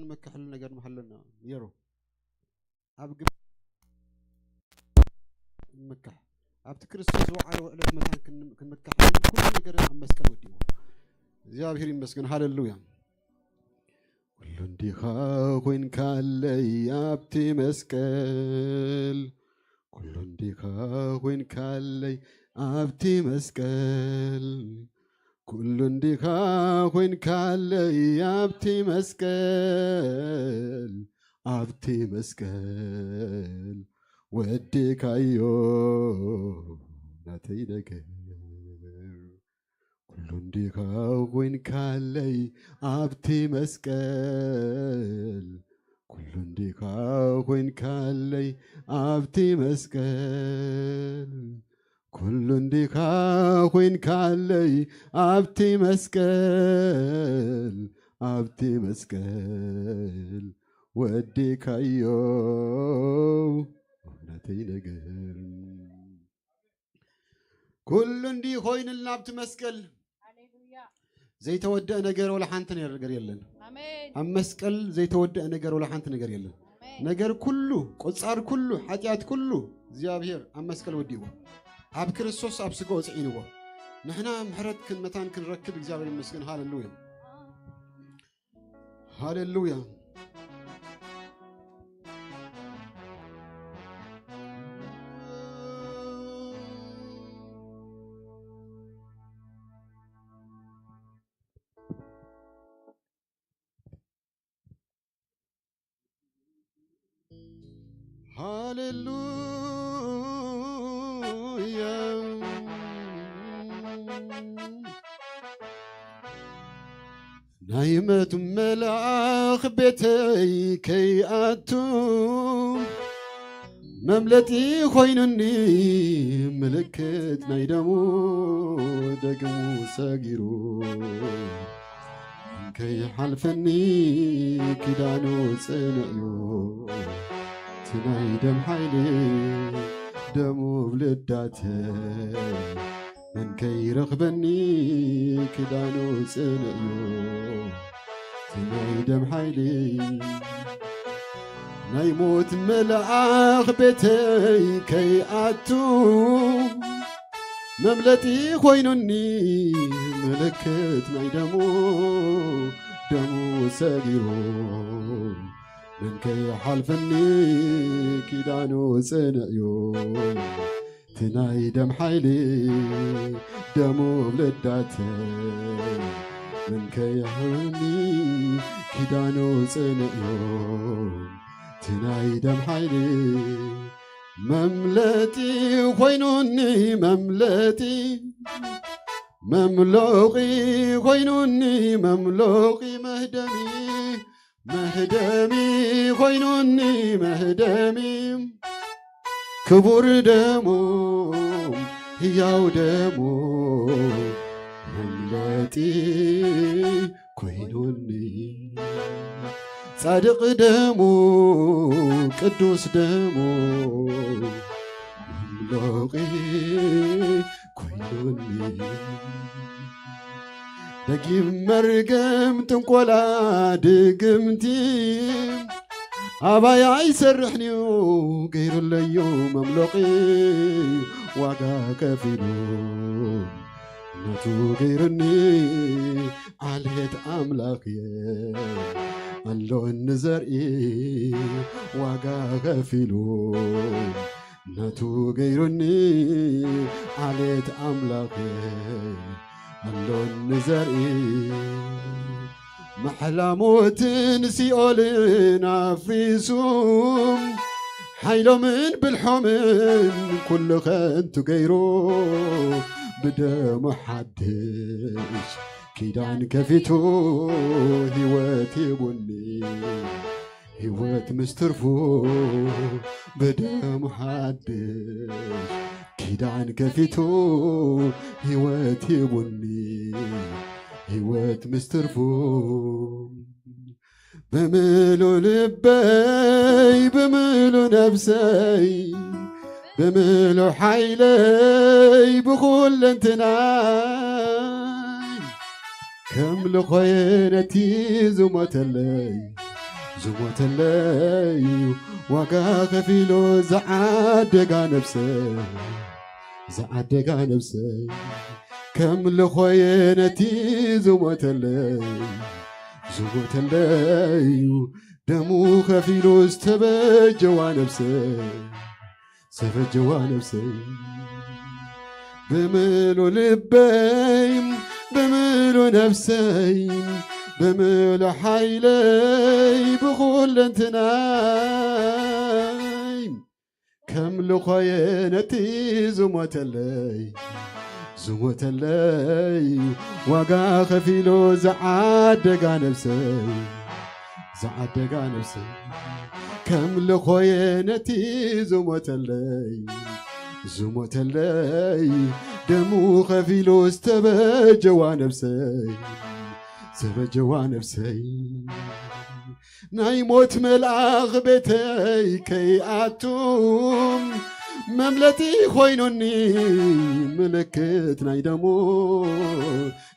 ንመክሐሉ ነገር መሃለና። የሮ ኣብ ግብ ንመክሕ ኣብቲ ክርስቶስ ዝወዓለ ውዕለት መታን ክን- ክንመክሕ ኩሉ ነገር ኣብ መስቀል ወዲዎ። እግዚኣብሔር ይመስገን። ሃሌሉያ። ኩሉ እንዲኻ ኮይንካለይ ኣብቲ መስቀል፣ ኩሉ እንዲኻ ኮይንካለይ ኣብቲ መስቀል፣ ኩሉ እንዲኻ ኮይንካለይ ኣብቲ መስቀል፣ ኣብቲ መስቀል ወዲእካዮ ናተይ ነገር። ኩሉ እንዲኻ ኮይንካለይ ኣብቲ መስቀል፣ ኩሉ እንዲኻ ኮይንካለይ ኣብቲ መስቀል፣ ኩሉ እንዲኻ ኮይንካለይ ኣብቲ መስቀል፣ ኣብቲ መስቀል ወዲእካዮ ናተይ ነገር። ኩሉ እንዲ ኮይንልና ኣብቲ መስቀል ዘይተወደአ ነገር ወላ ሓንቲ ነገር የለን። ኣብ መስቀል ዘይተወደአ ነገር ወላ ሓንቲ ነገር የለን። ነገር ኩሉ፣ ቆጻር ኩሉ፣ ሓጢኣት ኩሉ እግዚኣብሔር ኣብ መስቀል ወዲእዎ፣ ኣብ ክርስቶስ ኣብ ስጋኡ ጽዒንዎ። ንሕና ምሕረት ክን መታን ክንረክብ እግዚኣብሔር ይመስገን። ሃሌሉያ። ሃሌሉያ። ሃሌሉያ። ናይ ሞት መልኣኽ ቤተይ ከይኣቱ መምለጢ ኮይኑኒ ምልክት ናይ ደሙ ደጊሙ ሰጊሩ ከይሓልፈኒ ኪዳኑ ጽንዕዩ እቲ ናይ ደም ሓይሊ ደሙ ብልዳተ መን ከይረኽበኒ ኪዳኑ ጽንዕዩ እቲ ናይ ደም ሓይሊ ናይ ሞት መልኣኽ ቤተይ ከይኣቱ መምለጢ ኮይኑኒ ምልክት ናይ ደሙ ደሙ ሰጊሩ መን ከይሓልፈኒ ኪዳኑ ጽንዕዩ እቲ ናይ ደም ሓይሊ ደሙ ብልዳተ መን ከይሕኒ ኪዳኑ ጽንዕዩ እቲ ናይ ደም ሓይሊ መምለጢ ኮይኑኒ መምለጢ መምሎቒ ኮይኑኒ መምሎቒ መህደሚ መህደሚ ኮይኑኒ መህደሚ ክቡር ደሙ ህያው ደሙ መምለጢ ኮይኑኒ ጻድቕ ደሙ ቅዱስ ደሙ መምሎቒ ኮይኑኒ ደጊም መርገም ጥንቆላ ድግምቲ ኣባይ ኣይሰርሕንዩ ገይሩለዩ መምሎቒ ዋጋ ከፊሉ ነቱ ገይሩኒ ዓሌት ኣምላኽ እየ ኣሎኒ ዘርኢ ዋጋ ከፊሉ ነቱ ገይሩኒ ዓሌት ኣምላኽ ኣሎኒ ዘርኢ ማሕላ ሞትን ሲኦልን ኣፍሪሱ ሓይሎምን ብልሖምን ኩሉ ኸንቱ ገይሩ ብደሙ ሓድሽ ኪዳን ከፊቱ ህይወት ሂቡኒ ህይወት ምስ ትርፉ ብደሙ ሓድሽ ኪዳን ከፊቱ ህይወት ሂቡኒ ህይወት ምስ ትርፉ ብምሉ ልበይ ብምሉ ነፍሰይ ብምሉ ሓይለይ ብኹለንትናይ ከም ልኾየ ነቲ ዝሞተለይ ዝሞተለይ እዩ ዋጋ ከፊሉ ዝዓደጋ ነብሰይ፣ ዝዓደጋ ነብሰይ ከም ልኾየ ነቲ ዝሞተለይ፣ ዝሞተለይ እዩ ደሙ ከፊሉ ዝተበጀዋ ነብሰይ፣ ዝተበጀዋ ነብሰይ። ብምሉ ልበይ፣ ብምሉ ነፍሰይ፣ ብምሉ ሓይለይ፣ ብኹለንትናይ ከም ልኾየ ነቲ ዝሞተለይ፣ ዝሞተለይ ዋጋ ከፊሉ ዝዓደጋ ነብሰይ፣ ዝዓደጋ ነብሰይ ከም ልኾየ ነቲ ዝሞተለይ፣ ዝሞተለይ ደሙ ከፊሉ ዝተበጀዋ ነብሰይ፣ ዝተበጀዋ ነብሰይ። ናይ ሞት መልኣኽ ቤተይ ከይኣቱ መምለጢ ኮይኑኒ ምልክት ናይ ደሙ፣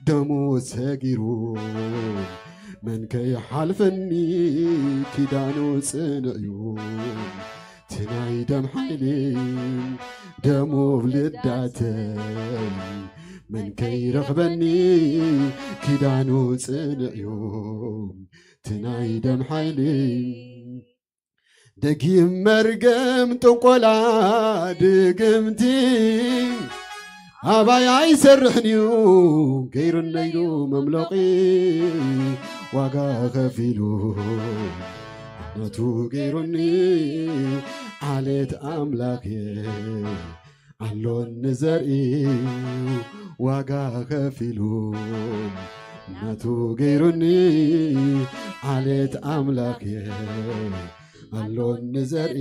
ደሙ ሰጊሩ መን ከይሓልፈኒ ኪዳኑ ጽኑዕ እዩ። እቲ ናይ ደም ሓይሊ ደሙ ኣብ ልዳተይ መን ከይረኽበኒ ኪዳኑ ጽኑዕ እዩ። እቲ ናይ ደም ሓይሊ ደጊም መርገም ጥንቆላ ድግምቲ ኣባይ ኣይሰርሕን እዩ ገይሩኒ ኢሉ መምለቒ ዋጋ ከፊሉ ናቱ ገይሩኒ ዓሌት ኣምላኽ እየ ኣሎኒ ዘርኢ ዋጋ ከፊሉ ናቱ ገይሩኒ ዓሌት ኣምላኽ እየ ኣሎኒ ዘርኢ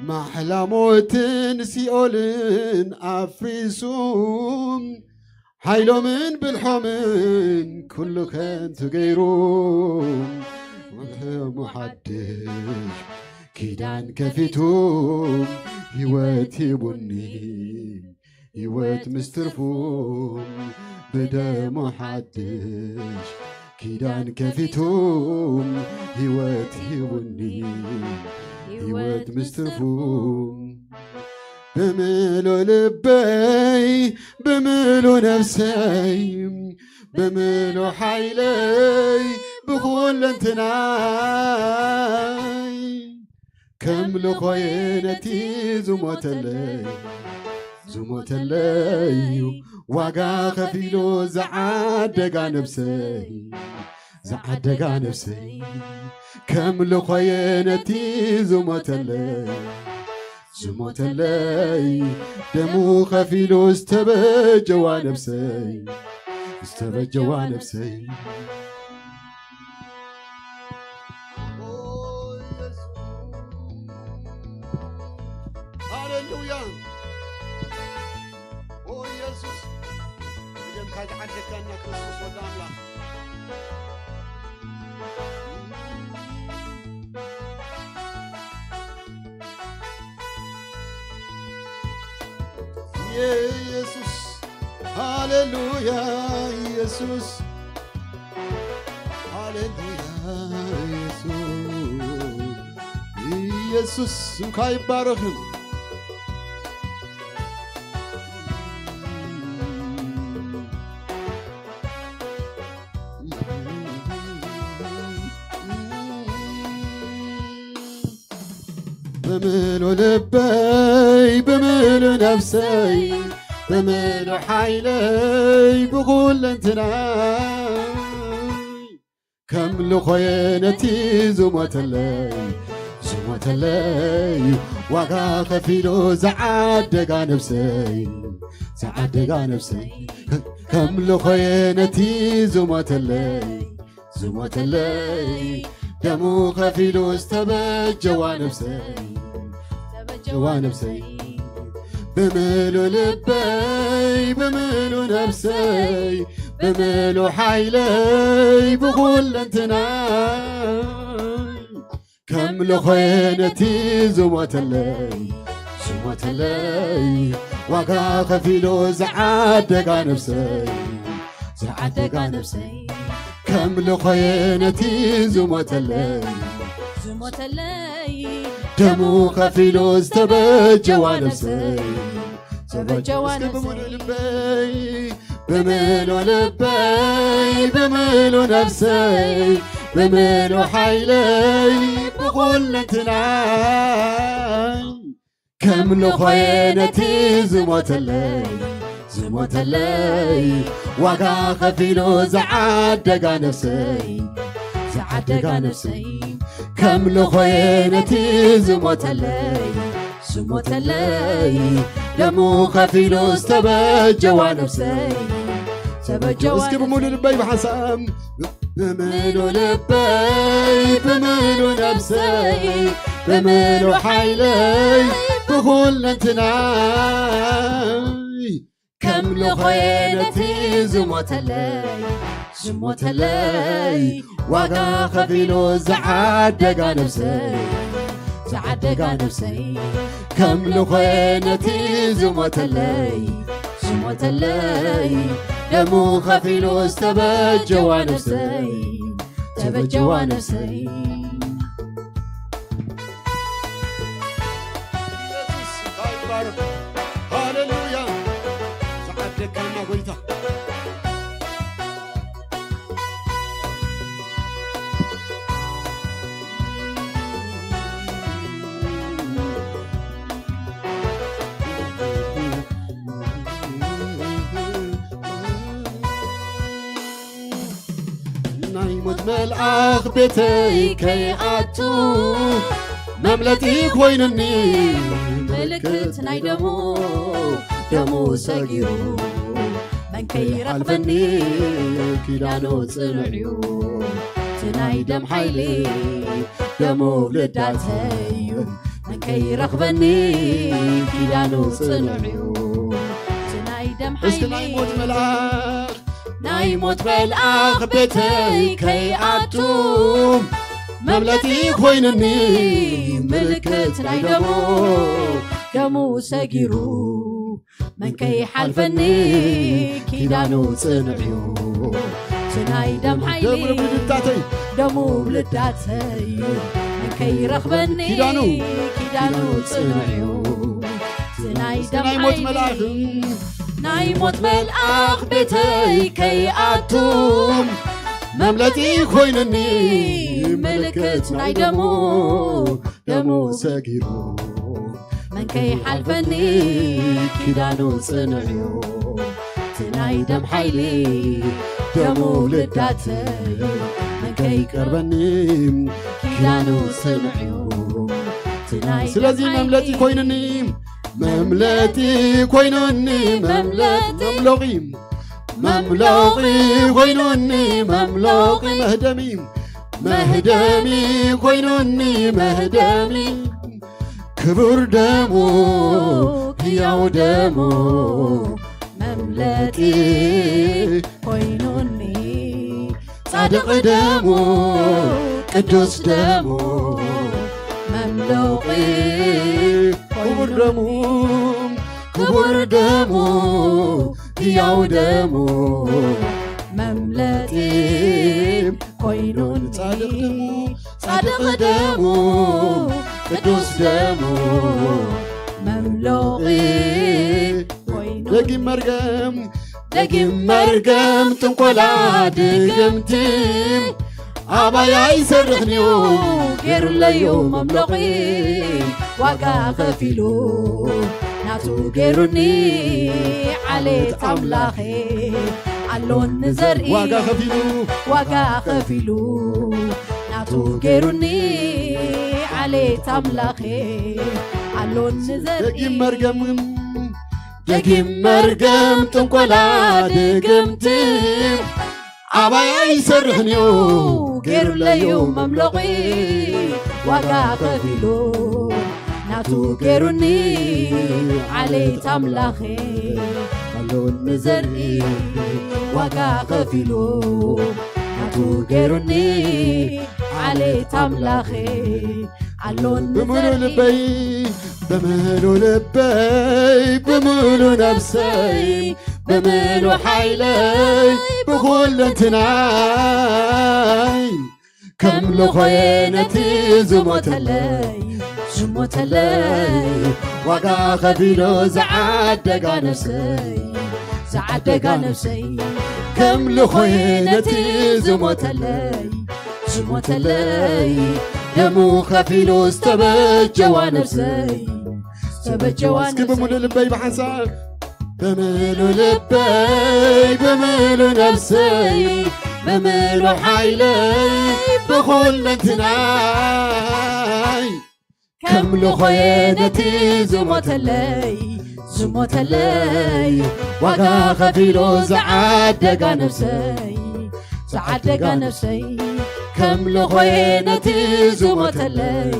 ማሕላ ሞትን ሲኦልን ኣፍሪሱ ሓይሎምን ብልሖምን ኩሉ ከንቱ ገይሩ ውድሕሙ ሓድሽ ኪዳን ከፊቱ ህይወት ሂቡኒ ህይወት ምስ ትርፉ ብደሙ ሓድሽ ኪዳን ከፊቱ ህይወት ሂቡኒ ህይወት ምስ ትርፉ ብምሉ ልበይ ብምሉ ነፍሰይ ብምሉ ሓይለይ ብኹለንትናይ ከም ልኾየ ነቲ ዝሞተለይ ዝሞተለይ እዩ ዋጋ ከፊሉ ዝዓደጋ ነብሰይ ዝዓደጋ ነብሰይ ከም ልኾየ ነቲ ዝሞተለይ ዝሞተለይ ደሙ ከፊሉ ዝተበጀዋ ነብሰይ ዝተበጀዋ ነብሰይ ሃሌሉያ ኦ ኢየሱስ ብደምካ ዝዓደካና ክርስቶስ ወዲ ኣምላኽ ኢየሱስ ሃሌሉያ ኢየሱስ ሃሌሉያ ኢየሱስ ኢየሱስ ስምካ ይባረክ ብምሉ ልበይ ብምሉ ነፍሰይ ብምሉ ሓይለይ ብኹለንትናይ ከም ልኾየ ነቲ ዝሞተለይ ዝሞተለይ ዋጋ ከፊሉ ዝዓደጋ ነብሰይ ዝዓደጋ ነብሰይ ከም ልኾየ ነቲ ዝሞተለይ ዝሞተለይ ደሙ ከፊሉ ዝተበጀዋ ነብሰይ ዝተበጀዋ ነብሰይ ብምሉ ልበይ ብምሉ ነብሰይ ብምሉ ሓይለይ ብኹለንትናይ ከም ልኾየ ነቲ ዝሞተለይ ዝሞተለይ ዋጋ ከፊሉ ዝዓደጋ ነብሰይ ዝዓደጋ ነብሰይ ከምልኾየ ነቲ ዝሞተለይ፣ ዝሞተለይ፣ ደሙ ከፊሉ ዝተበጀዋ ነፍሰይ፣ ተበጀዋ እስኪ ብምሉእ ነፍሰይ። ልበይ፣ ብምሉእ ልበይ፣ ብምሉእ ነፍሰይ፣ ብምሉእ ሓይለይ፣ ብኹለንትናይ ከምልኾየ ነቲ ዝሞተለይ፣ ዝሞተለይ፣ ዋጋ ከፊሉ ዝዓደጋ ነፍሰይ፣ ዝዓደጋ ነፍሰይ። ከምልኾየ ነቲ ዝሞተለይ፣ ዝሞተለይ፣ ደሙ ከፊሉ ዝተበጀዋ ነፍሰይ፣ ተበጀዋ እስኪ ብምሉእ ነፍሰይ። ልበይ ብሓንሳብ ብምሉእ ልበይ፣ ብምሉእ ነፍሰይ፣ ብምሉእ ሓይለይ፣ ብኹለንትናይ ከምልኾየ ነቲ ዝሞተለይ፣ ዝሞተለይ፣ ዋጋ ከፊሉ ዝዓደጋ ነፍሰይ፣ ዝዓደጋ ነፍሰይ። ከምልኾየ ነቲ ዝሞተለይ፣ ዝሞተለይ፣ ደሙ ከፊሉ ዝተበጀዋ ነፍሰይ፣ ተበጀዋ ነፍሰይ። ኢየሱስ ይባረክ። ሃሌሉያ። ዝዓደግካና ጎይታ። ናይ ሞት መልኣኽ ቤተይ ከይኣቱ መምለጢ ኮይኑኒ ምልክት ናይ ደሙ፣ ደሙ ሰጊሩ መን ከይረኽበኒ ኪዳኑ ጽኑዕ እዩ። እቲ ናይ ደም ሓይሊ ደሙ ልዳተይ እዩ። መን ከይረኽበኒ ኪዳኑ ጽኑዕ እዩ። እቲ ናይ ደም እስኪ ሓይሊ ናይ ሞት መልኣኽ ናይ ሞት መልኣኽ ቤተይ ከይኣቱ መምለጢ ኮይኑኒ ምልክት ናይ ደሙ፣ ደሙ ሰጊሩ መን ከይሓልፈኒ ኪዳኑ ጽኑዕ እዩ። እቲ ናይ ደም ሓይሊ ደሙ ልዳተይ፣ ደሙ ልዳተይ እዩ። መን ከይረኽበኒ ኪዳኑ፣ ኪዳኑ ጽኑዕ እዩ። እቲ ናይ ደም ናይ ሞት ሓይሊ መልኣኽ ናይ ሞት መልኣኽ ቤተይ ከይኣቱ መምለጢ ኮይኑኒ ምልክት ናይ ደሙ፣ ደሙ ሰጊሩ መን ከይሓልፈኒ ኪዳኑ ጽኑዕ እዩ። እቲ ናይ ደም ሓይሊ ደሙ ልዳተይ መን ከይቀርበኒ ኪዳኑ ጽኑዕ እዩ። እቲ ናይ ደም ስለዚ ሓይሊ መምለጢ ኮይኑኒ መምለጢ ኮይኑኒ መምለጢ መምለጢ መምሎቒ መምሎቒ ኮይኑኒ መምሎቒ መህደሚ መህደሚ ኮይኑኒ መህደሚ ክቡር ደሙ ህያው ደሙ መምለጢ ኮይኑኒ ጻድቕ ደሙ ቅዱስ ደሙ መምሎቒ ክቡር ደሙ ክቡር ደሙ ህያው ደሙ መምለጢ ኮይኑኒ ጻድቕ ደሙ ጻድቕ ደሙ ቅዱስ ደሙ መምሎቒ ኮይኑ ደጊም መርገም ደጊም መርገም ጥንቆላ ድግምቲ ኣባይ ኣይሰርሕንዩ ገይሩለዩ መምሎቒ ዋጋ ከፊሉ ናቱ ገይሩኒ ዓሌት ኣምላኸ ኣሎኒ ዘርኢ ዋጋ ከፊሉ ዋጋ ከፊሉ ናቱ ገይሩኒ ዓሌት ኣምላኸ ኣሎኒ ዘርኢ ደጊም መርገም ደጊም መርገም ጥንቆላ ድግምቲ ኣባይ ኣይሰርሕንዩ ገይሩለዩ መምሎቒ ዋጋ ከፊሉ ናቱ ገይሩኒ ዓሌት ኣምላኸ ኣሎኒ ዘርኢ ዋጋ ከፊሉ ናቱ ገይሩኒ ዓሌት ኣምላኸ ኣሎኒ ብምሉእ ዘርኢ ልበይ ብምሉእ ልበይ ብምሉእ ነብሰይ ብምሉእ ሓይለይ ብኹለንትናይ ከም ልኾየ ነቲ ዝሞተለይ ዝሞተለይ ዋጋ ኸፊሉ ዝዓደጋ ነፍሰይ ዝዓደጋ ነፍሰይ ከም ልኾየ ነቲ ዝሞተለይ ዝሞተለይ ደሙ ኸፊሉ ዝተበጀዋ ነፍሰይ ዝተበጀዋ እስኪ ብምሉእ ልበይ ብሓንሳብ ብምሉእ ልበይ ብምሉእ ነፍሰይ ብምሉእ ሓይለይ ብኹለንትናይ ከም ልኾየ ነቲ ዝሞተለይ ዝሞተለይ ዋጋ ኸፊሉ ዝዓደጋ ነፍሰይ ዝዓደጋ ነፍሰይ ከም ልኾየ ነቲ ዝሞተለይ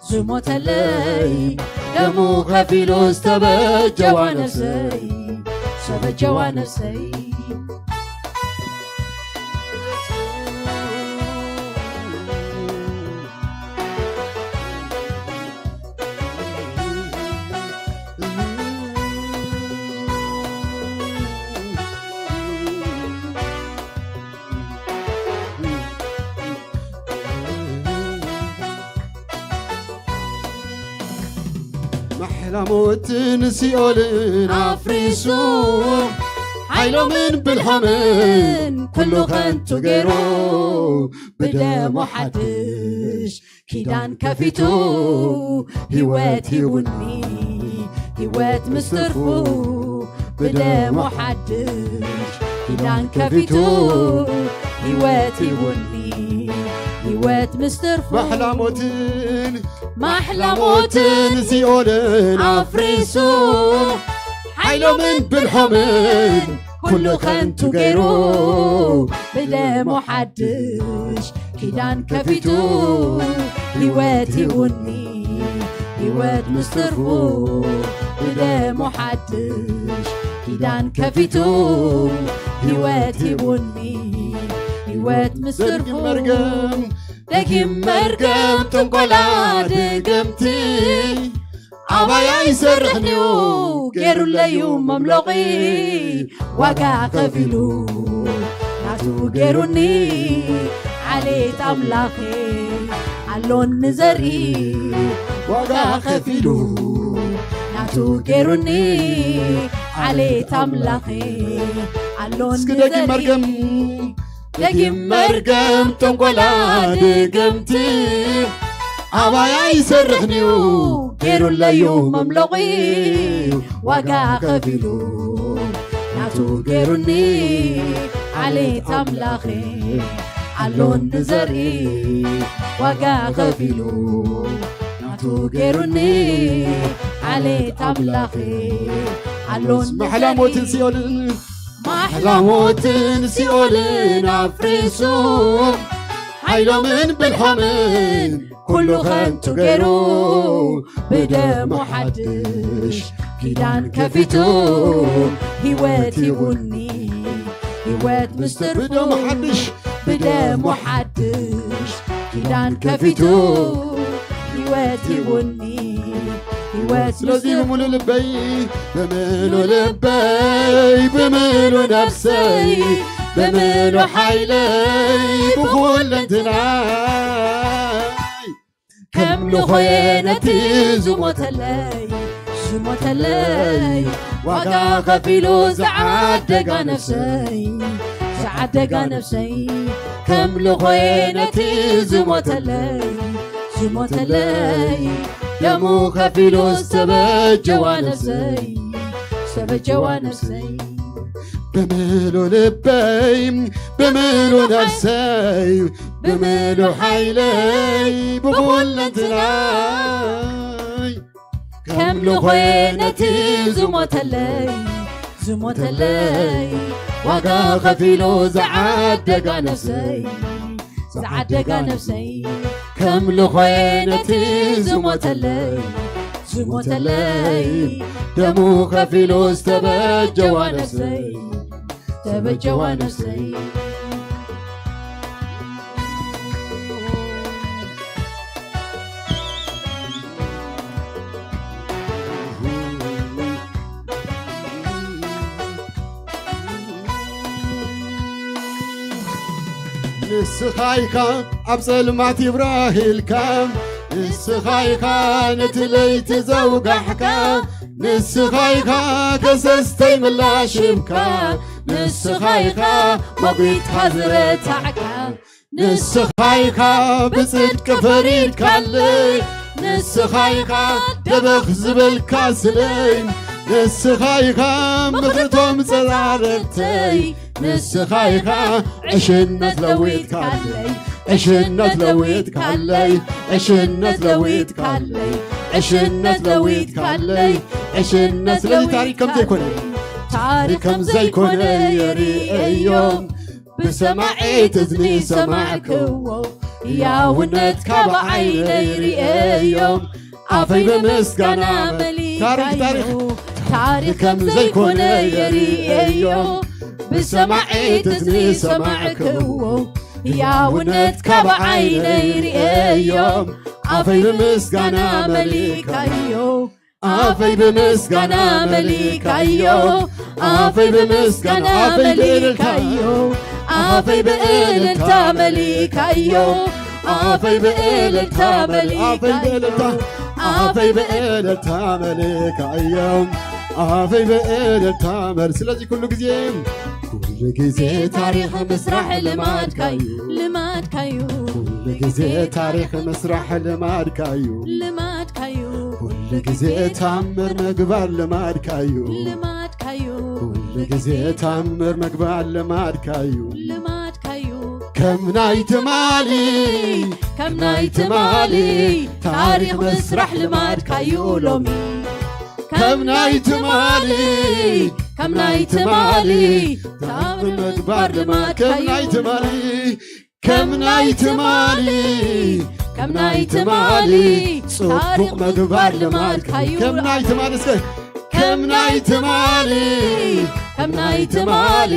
ዝሞተለይ ደሙ ኸፊሉ ዝተበጀዋ ነፍሰይ ዝተበጀዋ ነፍሰይ ማሕላሞትን ሲኦልን ኣፍሪሱ ሓይሎምን ብልሖምን ኩሉ ኸንቱ ገይሩ ብደሙ ሓድሽ ኪዳን ከፊቱ ህይወት ሂቡኒ ህይወት ምስ ትርፉ ብደሙ ሓድሽ ኪዳን ከፊቱ ህይወት ሂቡኒ ህይወት ምስ ትርፉ ማሕላሞትን ማሕላሞትን ሲኦልን ኣፍሪሱ ሓይሎምን ብልሖምን ኩሉ ኸንቱ ገይሩ ብደሙ ሓድሽ ኪዳን ከፊቱ ህይወት ሂቡኒ ህይወት ምስ ትርፉ ብደሙ ሓድሽ ኪዳን ከፊቱ ህይወት ሂቡኒ ህይወት ምስ ትርፉ መርገም ደጊም መርገም ጥንቆላ ድግምቲ ኣባይ ኣይሰርሕንዩ ገይሩለዩ መምሎቒ ዋጋ ኸፊሉ ናቱ ገይሩኒ ዓሌት ኣምላኺ ኣሎኒ ዘርኢ ዋጋ ኸፊሉ ናቱ ገይሩኒ ዓሌት ኣምላኺ ኣሎኒ እስኪ ደጊም ዘርኢ መርገም ደጊም መርገም ጥንቆላ ድግምቲ ኣባይ ኣይሰርሕንዩ ገይሩለዩ መምሎቒ ዋጋ ኸፊሉ ናቱ ገይሩኒ ዓሌት ኣምላኺ ኣሎኒ ዘርኢ ዋጋ ኸፊሉ ናቱ ገይሩኒ ዓሌት ኣምላኺ ኣሎኒ ማሕላሞትን ሲኦልን ማሕላሞትን ሲኦልን ኣፍሪሱ ሓይሎምን ብልሖምን ኩሉ ኸንቱ ገይሩ ብደሙ ሓድሽ ኪዳን ከፊቱ ህይወት ሂቡኒ ህይወት ምስ ትርፉ ብደሙ ሓድሽ ብደሙ ሓድሽ ኪዳን ከፊቱ ህይወት ሂቡኒ ህይወት ስለዚ ብምሉእ ልበይ ብምሉእ ልበይ ብምሉእ ነፍሰይ ብምሉእ ሓይለይ ብኹለንትናይ ከም ልኾየ ነቲ ዝሞተለይ ዝሞተለይ ዋጋ ኸፊሉ ዝዓደጋ ነፍሰይ ዝዓደጋ ነፍሰይ ከም ልኾየ ነቲ ዝሞተለይ ዝሞተለይ ደሙ ኸፊሉ ዝተበጀዋ ነፍሰይ ዝተበጀዋ ነፍሰይ ብምሉ ልበይ ብምሉ ነፍሰይ ብምሉ ሓይለይ ብኹለንትናይ ከም ልኾየ ነቲ ዝሞተለይ ዝሞተለይ ዋጋ ኸፊሉ ዝዓደጋ ነፍሰይ ዝዓደጋ ነፍሰይ ከም ልኾየ ነቲ ዝሞተለይ ዝሞተለይ ደሙ ኸፊሉ ዝተበጀዋ ነፍሰይ ዝተበጀዋ ነፍሰይ ንስኻ ኢኻ ኣብ ጸልማት ይብራህ ኢልካ፣ ንስኻ ኢኻ ነቲ ለይቲ ዘውጋሕካ፣ ንስኻ ኢኻ ከሰስተይ ምላሽ ሂብካ፣ ንስኻ ኢኻ መጒትካ ዝረታዕካ። ንስኻ ኢኻ ብጽድቂ ፈሪድካለይ፣ ንስኻ ኢኻ ደበኽ ዝበልካ ስለይ፣ ንስኻ ኢኻ ምኽርቶም ጸላልተይ፣ ንስኻ ኢኻ ዕሽነት ለዊጥካለይ፣ ዕሽነት ለዊጥካለይ፣ ዕሽነት ለዊጥካለይ፣ ዕሽነት ለዊጥካለይ፣ ዕሽነት ስለዚ ታሪኽ ከም ዘይኮነ። ታሪኽ ከም ዘይኮነ የርእዮም። ብሰማዒት እዝኒ ሰማዕክዎ፣ ህያውነትካ ብዓይነይ ርእየዮም። ኣፈይ ብምስጋና መሊካዮ። ታሪኽ፣ ታሪኽ። ታሪኽ ከም ዘይኮነ የርእየዮ። ብሰማዒት እዝኒ ሰማዕክዎ፣ ህያውነትካ ብዓይነይ ርእየዮም። ኣፈይ ብምስጋና መሊካዮ። ኣፈይ ብምስጋና መሊካዮ፣ ኣፈይ ብምስጋና ኣፈይ ብእልልታ። መሊካዮ፣ ኣፈይ ብእልልታ መሊካዮ፣ ኣፈይ ብእልልታ ኣፈይ ብእልልታ፣ መሊካዮ፣ ኣፈይ ብእልልታ መሊካዮ፣ ኣፈይ ብእልልታ መል-፣ ስለዚ ኩሉ ግዜ፣ ኩሉ ግዜ ታሪኽ ምስራሕ ልማድካዩ፣ ልማድካዩ፣ ኩሉ ግዜ ታሪኽ ምስራሕ ልማድካዩ፣ ልማድካዩ፣ ኩሉ ግዜ ታምር ምግባር ልማድካዩ፣ ልማድካዩ፣ ኩሉ ግዜ ታምር ምግባር ልማድካዩ፣ ልማድካዩ። ከም ናይ ትማሊ፣ ከም ናይ ትማሊ ታሪኽ ምስራሕ ልማድካዩ ሎሚ። ከም ናይ ትማሊ፣ ከም ናይ ትማሊ ታምር ምግባር ልማድካዩ፣ ከም ናይ ትማሊ፣ ከም ናይ ትማሊ፣ ከም ናይ ትማሊ ጽቡቕ ምግባር ልማድካዩ፣ ከም ናይ ትማሊ እስከ፣ ከም ናይ ትማሊ፣ ከም ናይ ትማሊ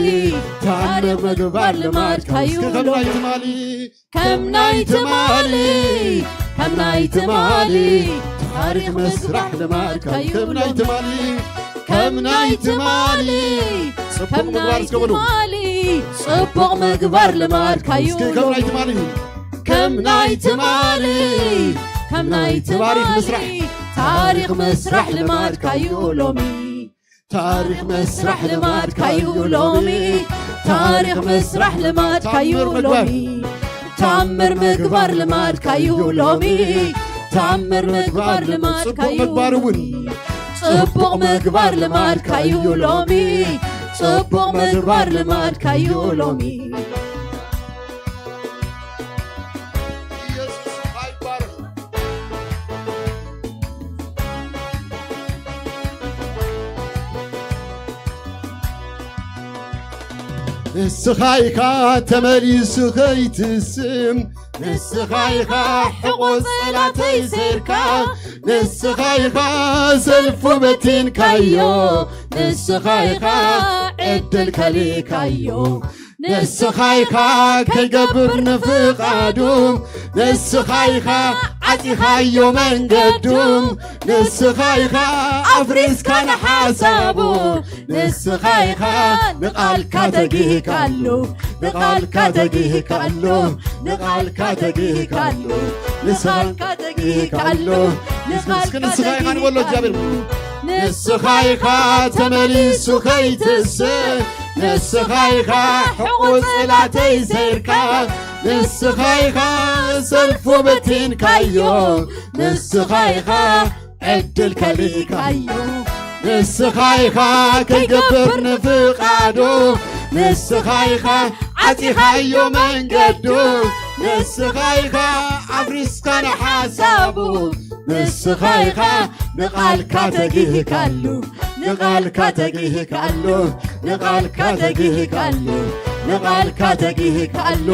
ታምር ምግባር ልማድካዩ፣ እስከ ከም ናይ ትማሊ፣ ከም ናይ ትማሊ፣ ከም ናይ ትማሊ ታሪኽ ምስራሕ ልማድካዩ፣ ከም ናይ ትማሊ፣ ከም ናይ ትማሊ ጽቡቕ ከም ምግባር ናይ እስከ በሉ። ትማሊ ጽቡቕ ምግባር ልማድካዩ እስኪ ከም ናይ ሎሚ። ትማሊ። ከም ናይ ትማሊ፣ ከም ናይ ታሪኽ ትማሊ ምስራሕ። ታሪኽ ምስራሕ ልማድካዩ ሎሚ። ታሪኽ ምስራሕ ልማድካዩ ሎሚ። ታሪኽ ምስራሕ ልማድካዩ ታምር ምግባር። ሎሚ። ታምር ምግባር ልማድካዩ ሎሚ። ታምር ምግባር ጽቡቕ ልማድካዩ ምግባር እውን። ጽቡቕ ምግባር ልማድካዩ ሎሚ። ጽቡቕ ምግባር ልማድካዩ ሎሚ። ኢየሱስ ኣይባረኽ። ንስኻ ኢኻ ተመሊሱ ከይትስም፣ ንስኻ ኢኻ ሕቑ ጸላተይ ሰይርካ፣ ንስኻ ኢኻ ሰልፉ በቲንካዮ፣ ንስኻ ኢኻ ዕድል ከሊእካዮ። ንስኻ ኢኻ ከይገብር ንፍቓዱ፣ ንስኻ ኢኻ ዓጺኻዮ መንገዱ፣ ንስኻ ኢኻ ኣፍሪስካ ንሓሳቡ፣ ንስኻ ኢኻ ንቓልካ ተጊህካሉ፣ ንቓልካ ተጊህካሉ፣ ንቓልካ ተጊህካሉ፣ ንቓልካ ተጊህካሉ፣ ንቓልካ እስኪ ንስኻ ኢኻ ንበሎ እግዚኣብሔር። ንስኻ ኢኻ ተመሊሱ ከይትስእ፣ ንስኻ ኢኻ ሕቑ ጽላተይ ሰይርካ፣ ንስኻ ኢኻ ሰልፉ በቲንካዮ፣ ንስኻ ኢኻ ዕድል ከሊእካዮ፣ ንስኻ ኢኻ ከይገብር ንፍቓዱ፣ ንስኻ ኢኻ ዓጺኻዮ መንገዱ፣ ንስኻ ኢኻ ኣፍሪስካ ንሓሳቡ፣ ንስኻ ኢኻ ንቓልካ ተጊህካሉ፣ ንቓልካ ተጊህካሉ፣ ንቓልካ ተጊህካሉ፣ ንቓልካ ተጊህካሉ፣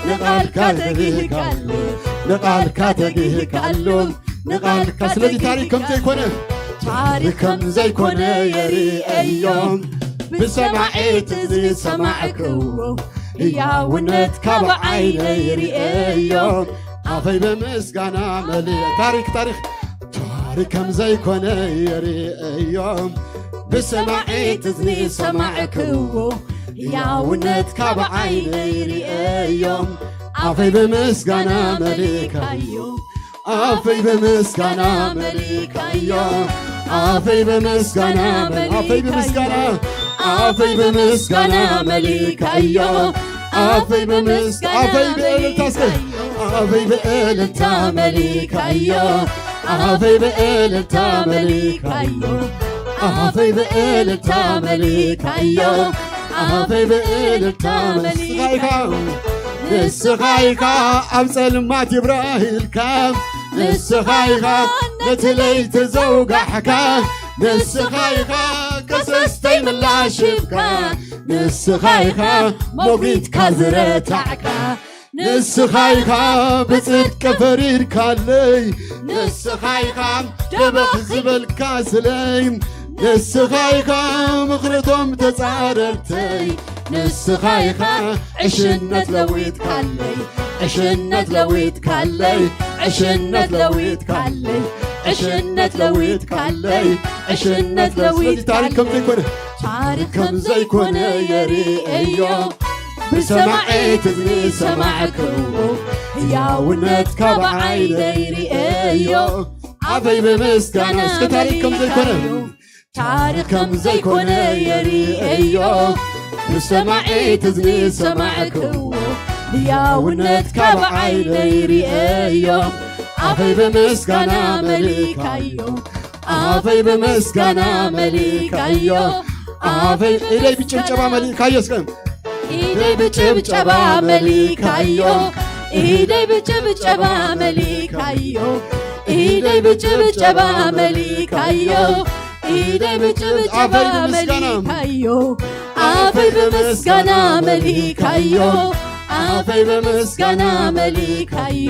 ንቓልካ ተጊህካሉ፣ ንቓልካ ተጊህካሉ፣ ንቓልካ ስለዚ ታሪኽ ከም ተጊህካሉ። ዘይኮነ፣ ታሪኽ ከም ዘይኮነ የርእዮም። ብሰማዒት እዚ ሰማዕክዎ፣ ህያውነትካ ብዓይነይ ርእየዮ። ኣፈይ ብምስጋና መሊእ። ታሪኽ፣ ታሪኽ፣ ታሪኽ ከም ዘይኮነ የርእዮ። ብሰማዒት እዝኒ ሰማዕክዎ፣ ሕያውነትካ ብዓይነይ ርእየዮ፣ ኣፈይ ብምስጋና መሊእካዮ። ኣፈይ ብምስጋና መሊእካዮ። ኣፈይ ብምስጋና መሊእካዮ። ኣፈይ ብምስጋና ኣፈይ ብምስጋና መሊእካዮ። ኣፈይ ብምስጋና ኣፈይ ብእልልታ እስከ ኣፈይ ብእልልታ መሊእካዮ። ኣፈይ ብእልልታ መሊእካዮ። ኣፈይ ብእልልታ መሊእካዮ። ኣፈይ ብእልልታ ንስኻ ኢኻ። ንስኻ ኢኻ ኣብ ጸልማት ይብራህ ኢልካ። ንስኻ ኢኻ ነቲ ለይቲ ዘውጋሕካ። ንስኻ ኢኻ ከሰስተይ ምላሽ ሂብካ። ንስኻ ኢኻ ሞጊትካ ዝረታዕካ። ንስኻ ኢኻ ብጽድቂ ፈሪድካለይ። ንስኻ ኢኻ ደበኽ ዝበልካ ስለይ። ንስኻ ኢኻ ምኽርቶም ተጻረርተይ። ንስኻ ኢኻ ዕሽነት ለዊጥካለይ። ዕሽነት ለዊጥካለይ። ዕሽነት ለዊጥካለይ። ዕሽነት ለዊጥካለይ። ዕሽነት ስለዚ ታሪክ ከም ለዊጥካለይ። ዘይኮነ ታሪክ ከም ዘይኮነ የርእዮ። ብሰማዒ ትዝኒ ሰማዕክዎ። ህያውነትካ ብዓይነይ ርእዮ። ኣፈይ ብምስጋና እስከ ታሪክ ከም ዘይኮነ መሊእካዮ። ታሪኽ ከም ዘይኮነ የርእዮ። ብሰማዒ ትዝኒ ሰማዕክዎ። ህያውነትካ ብዓይነይ ርእዮ። ኣፈይ ብምስጋና መሊእካዮ። ኣፈይ ብምስጋና መሊእካዮ። ኣፈይ ኢደይ ብጭብጨባ መሊእካዮ እስከ ኢደይ ብጭብጨባ መሊእካዮ። ኢደይ ብጭብጨባ መሊእካዮ። ኢደይ ብጭብጨባ መሊእካዮ። ኢደይ ብጭብጨባ ኣፈይ ብምስጋና መሊእካዮ። ኣፈይ ብምስጋና መሊእካዮ። ኣፈይ ብምስጋና መሊእካዮ።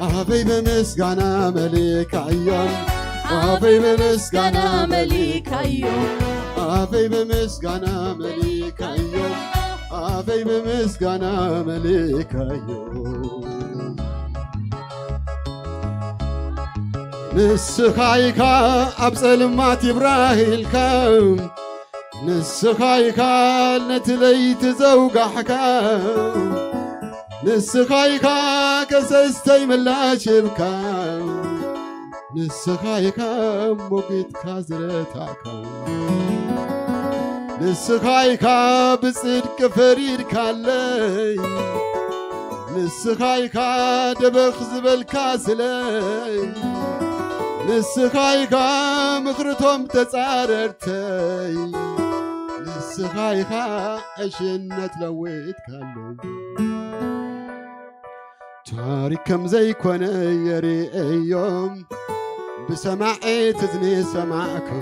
ኣፈይ ብምስጋና መሊእካዮ። ኣፈይ ብምስጋና መሊእካዮ። ኣፈይ ብምስጋና መሊእካዮ። ኣፈይ ብምስጋና መሊእካዮ። ንስኻ ኢኻ ኣብ ጸልማት ይብራህ ኢልካ። ንስኻ ኢኻ ነቲ ለይቲ ዘውጋሕካ። ንስኻ ኢኻ ከሰስተይ ምላሽ ሂብካ። ንስኻ ኢኻ ሞጊትካ ዝረታዕካ። ንስኻ ኢኻ ብጽድቂ ፈሪድካለይ። ንስኻ ኢኻ ደበኽ ዝበልካ ስለይ። ንስኻ ኢኻ ምኽርቶም ተጻረርተይ። ንስኻ ኢኻ ዕሽነት ለዊጥካለይ። ታሪክ ከም ዘይኮነ የርእዮም። ብሰማዒ ትዝኒ ሰማዕክዎ።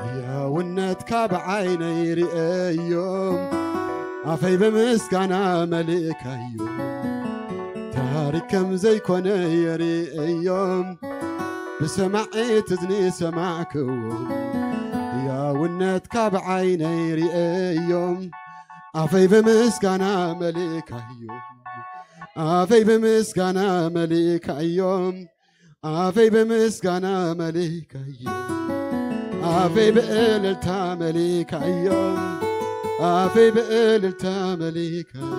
ህያውነትካ ብዓይነይ ርእዮም። ኣፈይ ብምስጋና መሊእካዮ። ታሪክ ከም ዘይኮነ የርእዮም። ብሰማዒ ትዝኒ ሰማዕክዎ። ህያውነትካ ብዓይነይ ርእዮም። ኣፈይ ብምስጋና መሊእካዮ። ኣፈይ ብምስጋና መሊእካዮ። ኣፈይ ብምስጋና መሊእካዮ። ኣፈይ ብእልልታ መሊእካዮ። ኣፈይ ብእልልታ መሊእካዮ።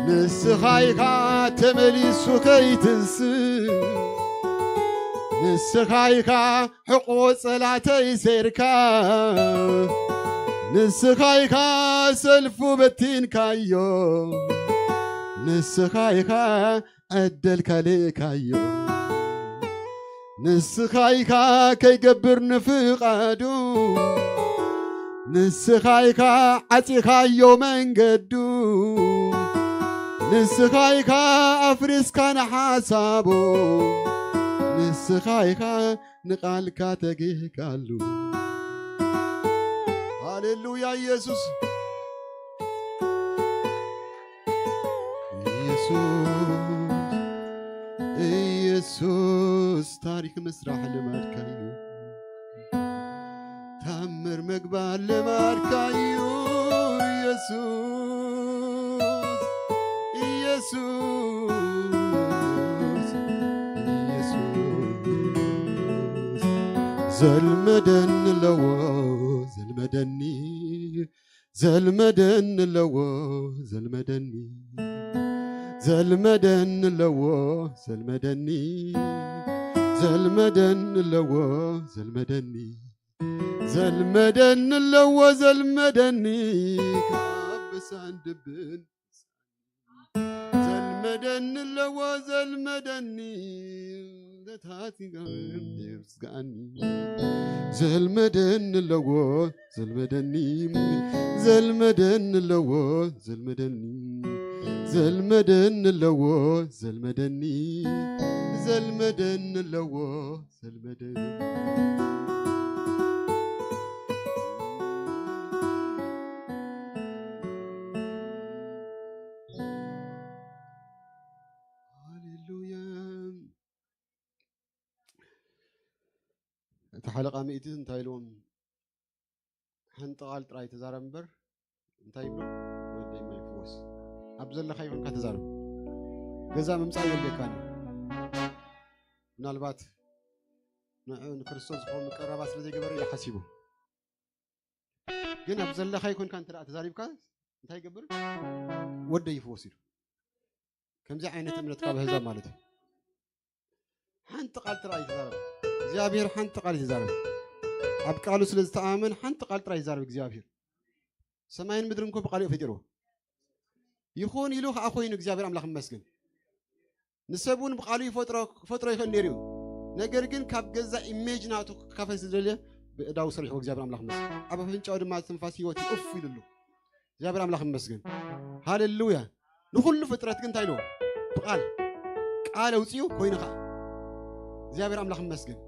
ንስኻ ኢኻ ተመሊሱ ከይትንስእ። ንስኻ ኢኻ ሕቆ ጸላተይ ሴርካ። ንስኻ ኢኻ ሰልፉ በቲንካዮ። ንስኻ ኢኻ ዕድል ከሊእካዮ። ንስኻ ኢኻ ከይገብር ንፍቓዱ። ንስኻ ኢኻ ዓጺኻዮ መንገዱ። ንስኻ ኢኻ ኣፍሪስካ ንሓሳቡ። ንስኻ ኢኻ ንቓልካ ተጊህካሉ። ሃሌሉያ ኢየሱስ። ኢየሱስ፣ ኢየሱስ፣ ታሪክ ምስራሕ ልማድካ እዩ። ታምር ምግባር ልማድካ እዩ። ኢየሱስ፣ ኢየሱስ፣ ኢየሱስ፣ ዘልመደኒ ኣለዎ፣ ዘልመ መደኒ ዘልመደኒ ኣለዎ ዘልመደኒ ዘልመደኒ ኣለዎ ዘልመደኒ ዘልመደኒ ኣለዎ ዘልመደኒ ዘልመደኒ ኣለዎ ዘልመደኒ ካብ ሳንድብን ዘልመደኒ ኣለዎ ዘልመደኒ ዘታቲጋን የብዝጋኒ ዘልመደኒ ኣለዎ ዘልመደኒ ዘልመደኒ ኣለዎ ዘልመደኒ ዘልመደኒ ኣለዎ ዘልመደኒ ዘልመደኒ ኣለዎ ዘልመደኒ ሃሌሉያ። እቲ ሓለቓ ሚእቲ እንታይ ኢልዎም? ሓንቲ ቓል ጥራይ ተዛረብ እምበር እንታይ ይብሎ? ወደይ ማይ ፍወስ ኣብ ዘለኻ ይኹንካ ተዛረብ። ገዛ ምምጻእ የድልየካን እዩ። ምናልባት ንዑ ንክርስቶስ ዝኾኑ ቀረባ ስለ ዘይገበረ ኢሉ ሓሲቡ። ግን ኣብ ዘለኻ ይኹንካ እንተ ደኣ ተዛሪብካ እንታይ ይገብር? ወደይ ይፍወስ ኢሉ። ከምዚ ዓይነት እምነት ካብ ኣህዛብ ማለት እዩ። ሓንቲ ቃል ጥራይ ተዛረብ እግዚኣብሔር፣ ሓንቲ ቃል ተዛረብ። ኣብ ቃሉ ስለ ዝተኣመን ሓንቲ ቃል ጥራይ ይዛረብ እግዚኣብሔር። ሰማይን ምድርን እኮ ብቃሉ እዩ ፈጢርዎ። ይኹን ኢሉ ከዓ ኮይኑ እግዚኣብሔር ኣምላኽ ይመስገን። ንሰብ እውን ብቃሉ ይፈጥሮ ክፈጥሮ ይኽእል ነይሩ እዩ። ነገር ግን ካብ ገዛ ኢሜጅ ናቱ ክካፈል ዝደልየ ብእዳው ሰሪሕዎ እግዚኣብሔር ኣምላኽ ይመስገን። ኣብ ኣፍንጫው ድማ ትንፋስ ህይወት እፍ ኢሉሉ። እግዚኣብሔር ኣምላኽ ይመስገን። ሃሌሉያ። ንኹሉ ፍጥረት ግን እንታይ ኢልዎ? ብቃል ቃል ኣውፅኡ ኮይኑ ከዓ እግዚኣብሔር ኣምላኽ ይመስገን።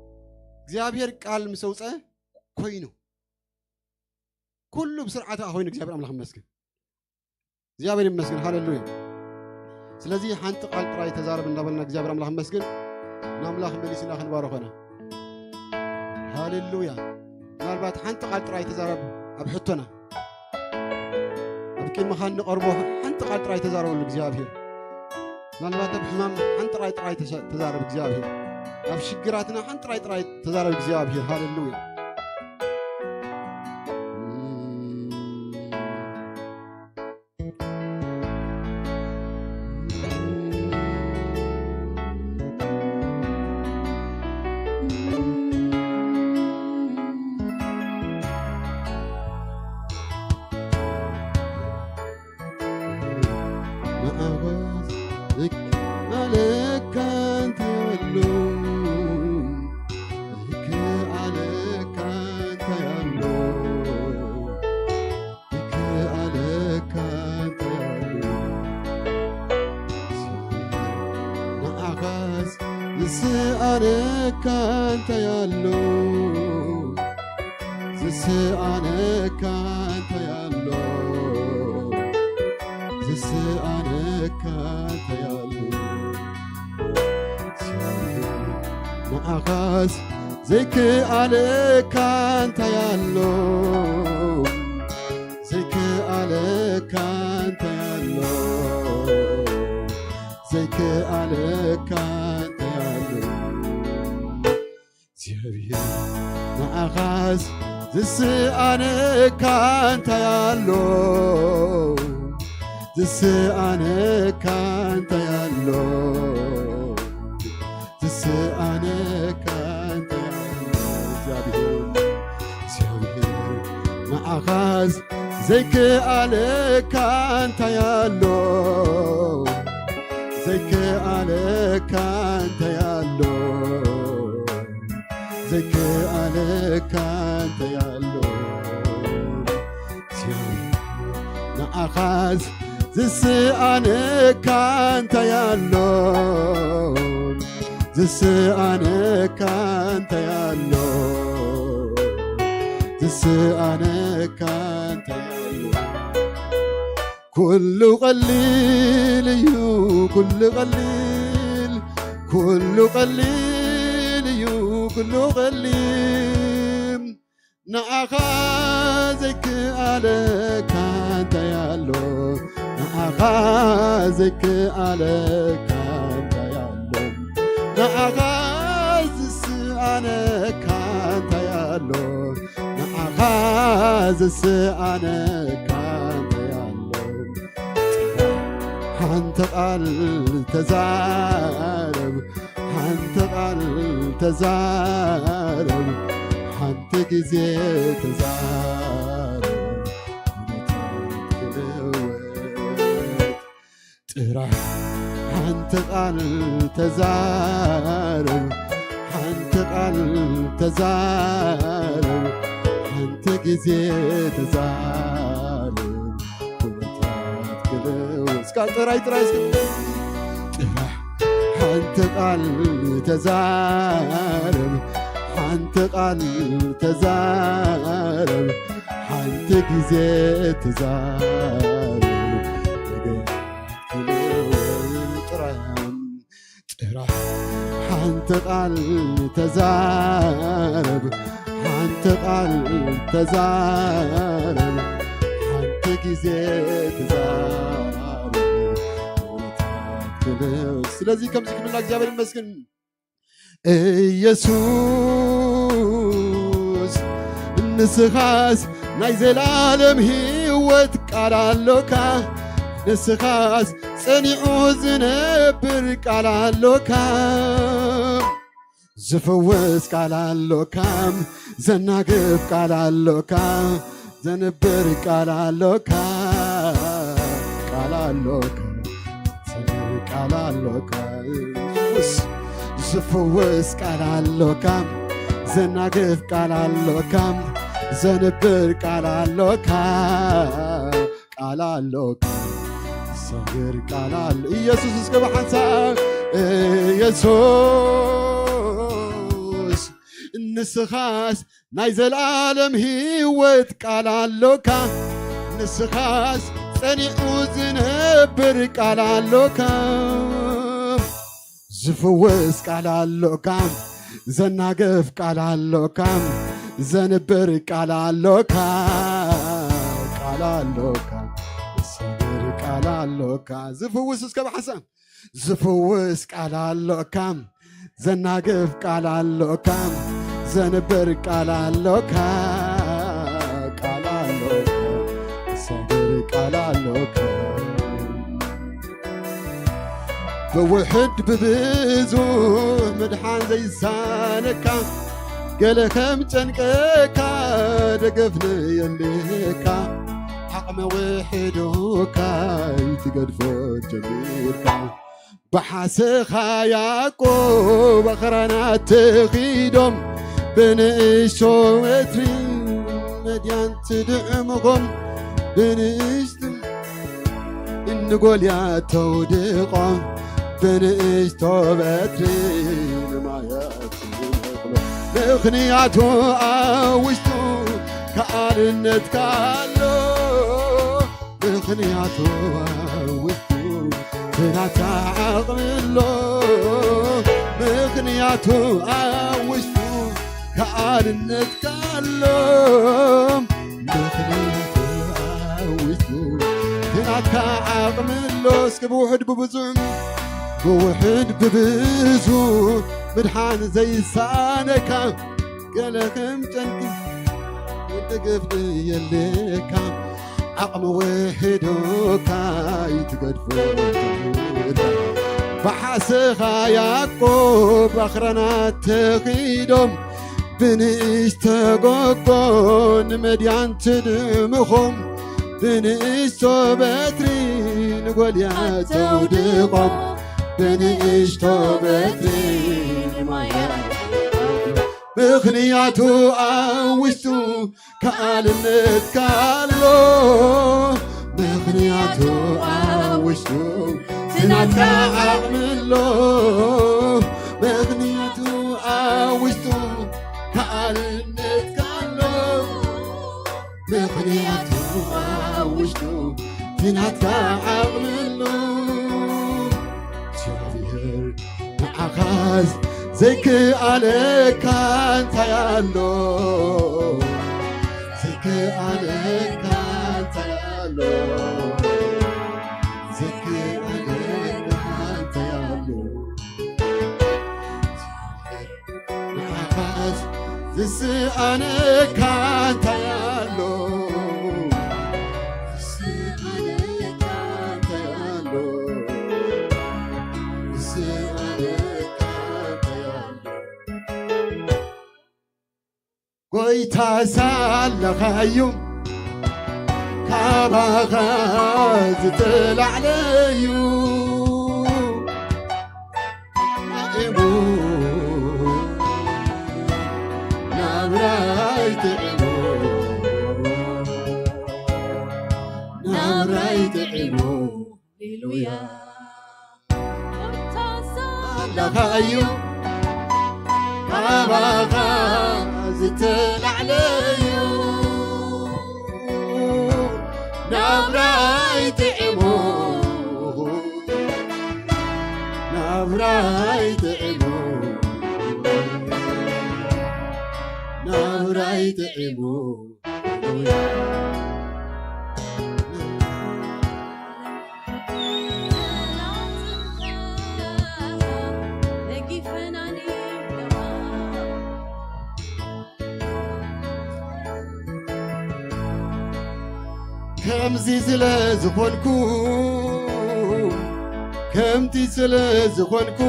እግዚኣብሔር ቃል ምስ ኣውፀ ኮይኑ ኩሉ ብስርዓት ከዓ ኮይኑ እግዚኣብሔር ኣምላኽ ይመስገን። እግዚኣብሔር ይመስገን። ሃሌሉያ። ስለዚ ሓንቲ ቃል ጥራይ ተዛረብ እንዳበልና እግዚኣብሔር ኣምላኽ ይመስገን። ንኣምላኽ መሊስና ክንባረኾና። ሃሌሉያ። ምናልባት ሓንቲ ቃል ጥራይ ተዛረብ ኣብ ሕቶና ኣብ ቅድመኻ እንቐርቦ ሓንቲ ቃል ጥራይ ተዛረበሉ እግዚኣብሔር። ምናልባት ኣብ ሕማም ሓንቲ ጥራይ ጥራይ ተሰ- ተዛረብ እግዚኣብሔር። ኣብ ሽግራትና ሓንቲ ጥራይ ጥራይ ተዛረብ እግዚኣብሔር። ሃሌሉያ። ንዓኻስ ይከኣለካ እንታይ ኣሎ? ይከኣለካ እንታይ ኣሎ? ይከኣለካ እንታይ ኣሎ? ንዓኻስ ዝሰኣነካ እንታይ ኣሎ? ዝሰኣነካ እንታይ ኣሎ? ዝሰኣነካ እንታይ ኣሎ? ንዓኻስ ዘይከኣለካ እንታይ ኣሎ? ዘይከኣለካ እንታይ ኣሎ? ዘይከኣለካ እንታይ ኣሎ? እግዚኣብሔር ንዓኻስ ዝስኣነካ እንታይ ኣሎ? ዝስኣነካ እንታይ ኣሎ? ዝስኣነካ እንታይ ኣሎ? እግዚኣብሔር እግዚኣብሔር ንዓኻስ ዘይከኣለካ እንታይ ኣሎ? ዘይከኣለካ እንታይ ኣሎ? ዘይከኣለካ እንታይ ኣሎ? እግዚኣብሔር ንዓኻስ ዝስኣነካ እንታይ ኣሎ? ዝስኣነካ እንታይ ኣሎ? ዝስኣነካ እንታይ ኣሎ? ኩሉ ቀሊል እዩ፣ ኩሉ ቀሊል፣ ኩሉ ቀሊል እዩ፣ ኩሉ ቀሊል። ንዓኻ ዘይከኣለካ እንታይ ኣሎ? ንዓኻ ዘይከኣለካ እንታይ ኣሎ? ንዓኻ ዝስኣነካ እንታይ ኣሎ? ንዓኻ ዝስኣነካ እንታይ ኣሎ? ሓንቲ ቃል ተዛረብ፣ ሓንቲ ቃል ተዛረብ፣ ሓንቲ ግዜ ተዛረብ፣ ኩነታት ክልወጥ። ጥራሕ ሓንቲ ቃል ተዛረብ፣ ሓንቲ ቃል ተዛረብ፣ ሓንቲ ግዜ ተዛረብ፣ ኩነታት ክልወጥ። እስካ ጥራይ፣ ጥራይ እስኪ። ጥራሕ ሓንቲ ቃል ተዛረብ፣ ሓንቲ ቃል ተዛረብ፣ ሓንቲ ግዜ ተዛረብ፣ ነገ ክልወጥ። ጥራሕ፣ ጥራሕ ሓንቲ ቃል ተዛረብ፣ ሓንቲ ቃል ተዛረብ፣ ሓንቲ ግዜ ተዛረብ፣ ኩነታት ክልወጥ። ስለዚ ከምዚ ክብልና እግዚኣብሔር ይመስገን። ኢየሱስ፣ ንስኻስ ናይ ዘላለም ህይወት ቃል ኣሎካ፣ ንስኻስ ጸኒዑ ዝነብር ቃል ኣሎካ፣ ዝፍውስ ቃል ኣሎካ፣ ዘናግፍ ቃል ኣሎካ፣ ዘንብር ቃል ኣሎካ፣ ቃል ኣሎካ፣ ዘንብር ቃል ኣሎካ። ኢየሱስ፣ ዝፍውስ ቃል ኣሎካ፣ ዘናግፍ ቃል ኣሎካ፣ ዘንብር ቃል ኣሎካ፣ ቃል ኣሎካ፣ ዘንብር ቃል ኣሎ። ኢየሱስ እስከ ብሓንሳብ ኢየሱስ፣ ንስኻስ ናይ ዘላለም ህይወት ቃል ኣሎካ፣ ንስኻስ ጸኒዑ ዝነብር ቃል ኣሎካ፣ ዝፍውስ ቃል ኣሎካ፣ ዘናግፍ ቃል ኣሎካ፣ ዘንብር ቃል ኣሎካ፣ ቃል ኣሎካ፣ ዝሰግር ቃል ኣሎካ። ዝፍውስ እስከ ብሓንሳብ ዝፍውስ ቃል ኣሎካ፣ ዘናግፍ ቃል ኣሎካ፣ ዘንብር ቃል ኣሎካ፣ ቃል ኣሎካ፣ ዝሰግር ቃል ኣሎካ። ብውሕድ ብብዙ ምድሓን ዘይሳነካ፣ ገለ ከም ጨንቀካ ደገፍ ንየልካ፣ ዓቕሚ ውሕዱካ ይትገድፎ ጀሚርካ። ብሓሰኻ ያዕቆብ ኣኽራናት ተኺዶም፣ ብንእሽቶ ወትሪ መድያን ትድዕምኾም፣ ብንእሽቶ ንጎልያድ ተውድቖ፣ ብንእሽቶ በትሪ ንማያት ይነቕሎ። ምኽንያቱ ኣብ ውሽጡ ከኣልነትካ ኣሎ። ምኽንያቱ ኣብ ውሽጡ ብናታ ዓቕሚ ኣሎ። ምኽንያቱ ኣብ ውሽጡ ከኣልነትካ ኣሎ። ምኽንያቱ ኣብ ውሽጡ ብናታ ዓቕሚ ኣሎ። እስኪ ብውሕድ ብብዙሕ፣ ብውሕድ ብብዙ ምድሓን ዘይሳነካ፣ ገለ ከም ጨንቂ ደገፍ የለካ፣ ዓቕሚ ውሕዱካ ይትገድፎ። ብሓሰኻ ያዕቆብ ኣኽራናት ተኺዶም፣ ብንእሽቶ ጎጎ ንመድያን ትድምኾም፣ ብንእሽቶ በትሪ ንጎልያድ ተውድቖም፣ ብንእሽቶ በትሪ ንማያት። ምኽንያቱ ኣብ ውሽጡ ከኣልነትካ ኣሎ። ምኽንያቱ ኣብ ውሽጡ ናትካ ዓቕሚ ኣሎ። ምኽንያቱ ኣብ ውሽጡ ከኣልነትካ ኣሎ። ምኽንያቱ ኣብ ውሽጡ ናትካ ዓቕሚ ኣሎ። እግዚኣብሔር ንዓኻስ ዘይከኣለካ እንታይ ኣሎ? ዘይከኣለካ እንታይ ኣሎ? ዘይከኣለካ እንታይ ኣሎ? ንዓኻስ ስኣነካ እንታይ ኣሎ? ስኣነካ እንታይ ኣሎ? ስኣነካ እንታይ ኣሎ? ጎይታ ሳለኻዩ ካባኻ ዝተላዕለዩ። ጥዒሙ፣ ናብራይ ጥዒሙ፣ ናብራይ ጥዒሙ፣ ሃሌሉያ። ኣለኻዩ ካባኻ ዝተላዕለዩ። ናብራይ ጥዒሙ፣ ናብራይ ጥዒሙ፣ ናብራይ ጥዒሙ። ከምዚ ስለ ዝኾንኩ፣ ከምቲ ስለ ዝኾንኩ፣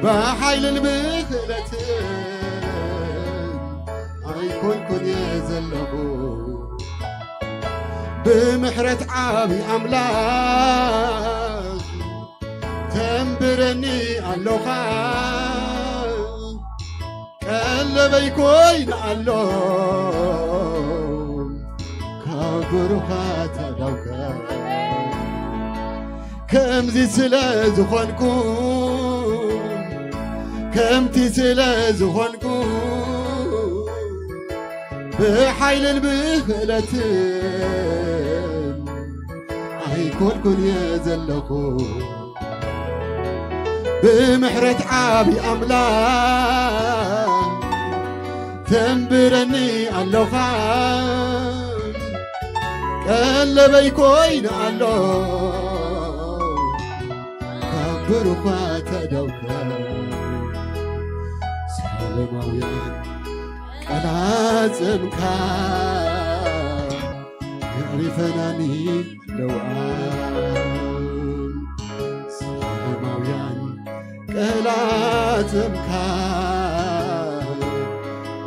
ብሓይልን ብኽእለትን ኣይኮንኩን እየ ዘለኹ። ብምሕረት ዓቢ ኣምላኽ ተንብረኒ ኣሎኻ። ቀለበይ ኮይነ ኣሎ ካብ ብሩኻት ኣእዳውካ። ከምዚ ስለ ዝኾንኩ፣ ከምቲ ስለ ዝኾንኩ፣ ብሓይልን ብኽእለትን ኣይኮንኩን እየ ዘለኹ። ብምሕረት ዓቢ ኣምላኽ ተንብረኒ ኣሎኻ። ቀለበይ ኮይነ ኣሎ ካብ ብሩኻት ኣእዳውካ። ሰለማውያን ቀላጽምካ የዕሪፈናኒ ኣለዋ። ሰለማውያን ቀላጽምካ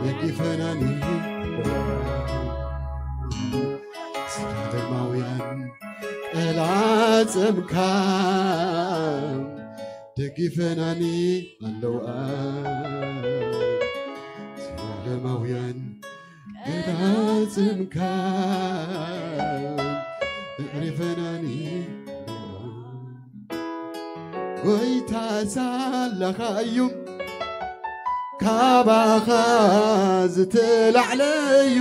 ደጊፈናኒ ኣለዋ። ሰለማውያን ቀላጽምካ ደጊፈናኒ ኣለዋ። ሰለማውያን ቀላጽምካ የዕሪፈናኒ። ጎይታ ሳለኻ እዩ ካባኻ ዝተላዕለዩ።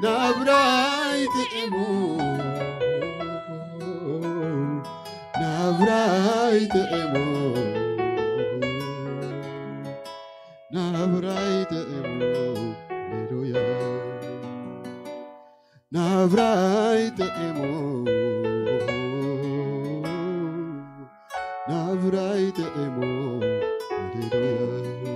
ናብራይ ጥዒሙ፣ ናብራይ ጥዒሙ፣ ናብራይ ጥዒሙ፣ ሃሌሉያ። ናብራይ ጥዒሙ፣ ናብራይ ጥዒሙ፣ ሃሌሉያ።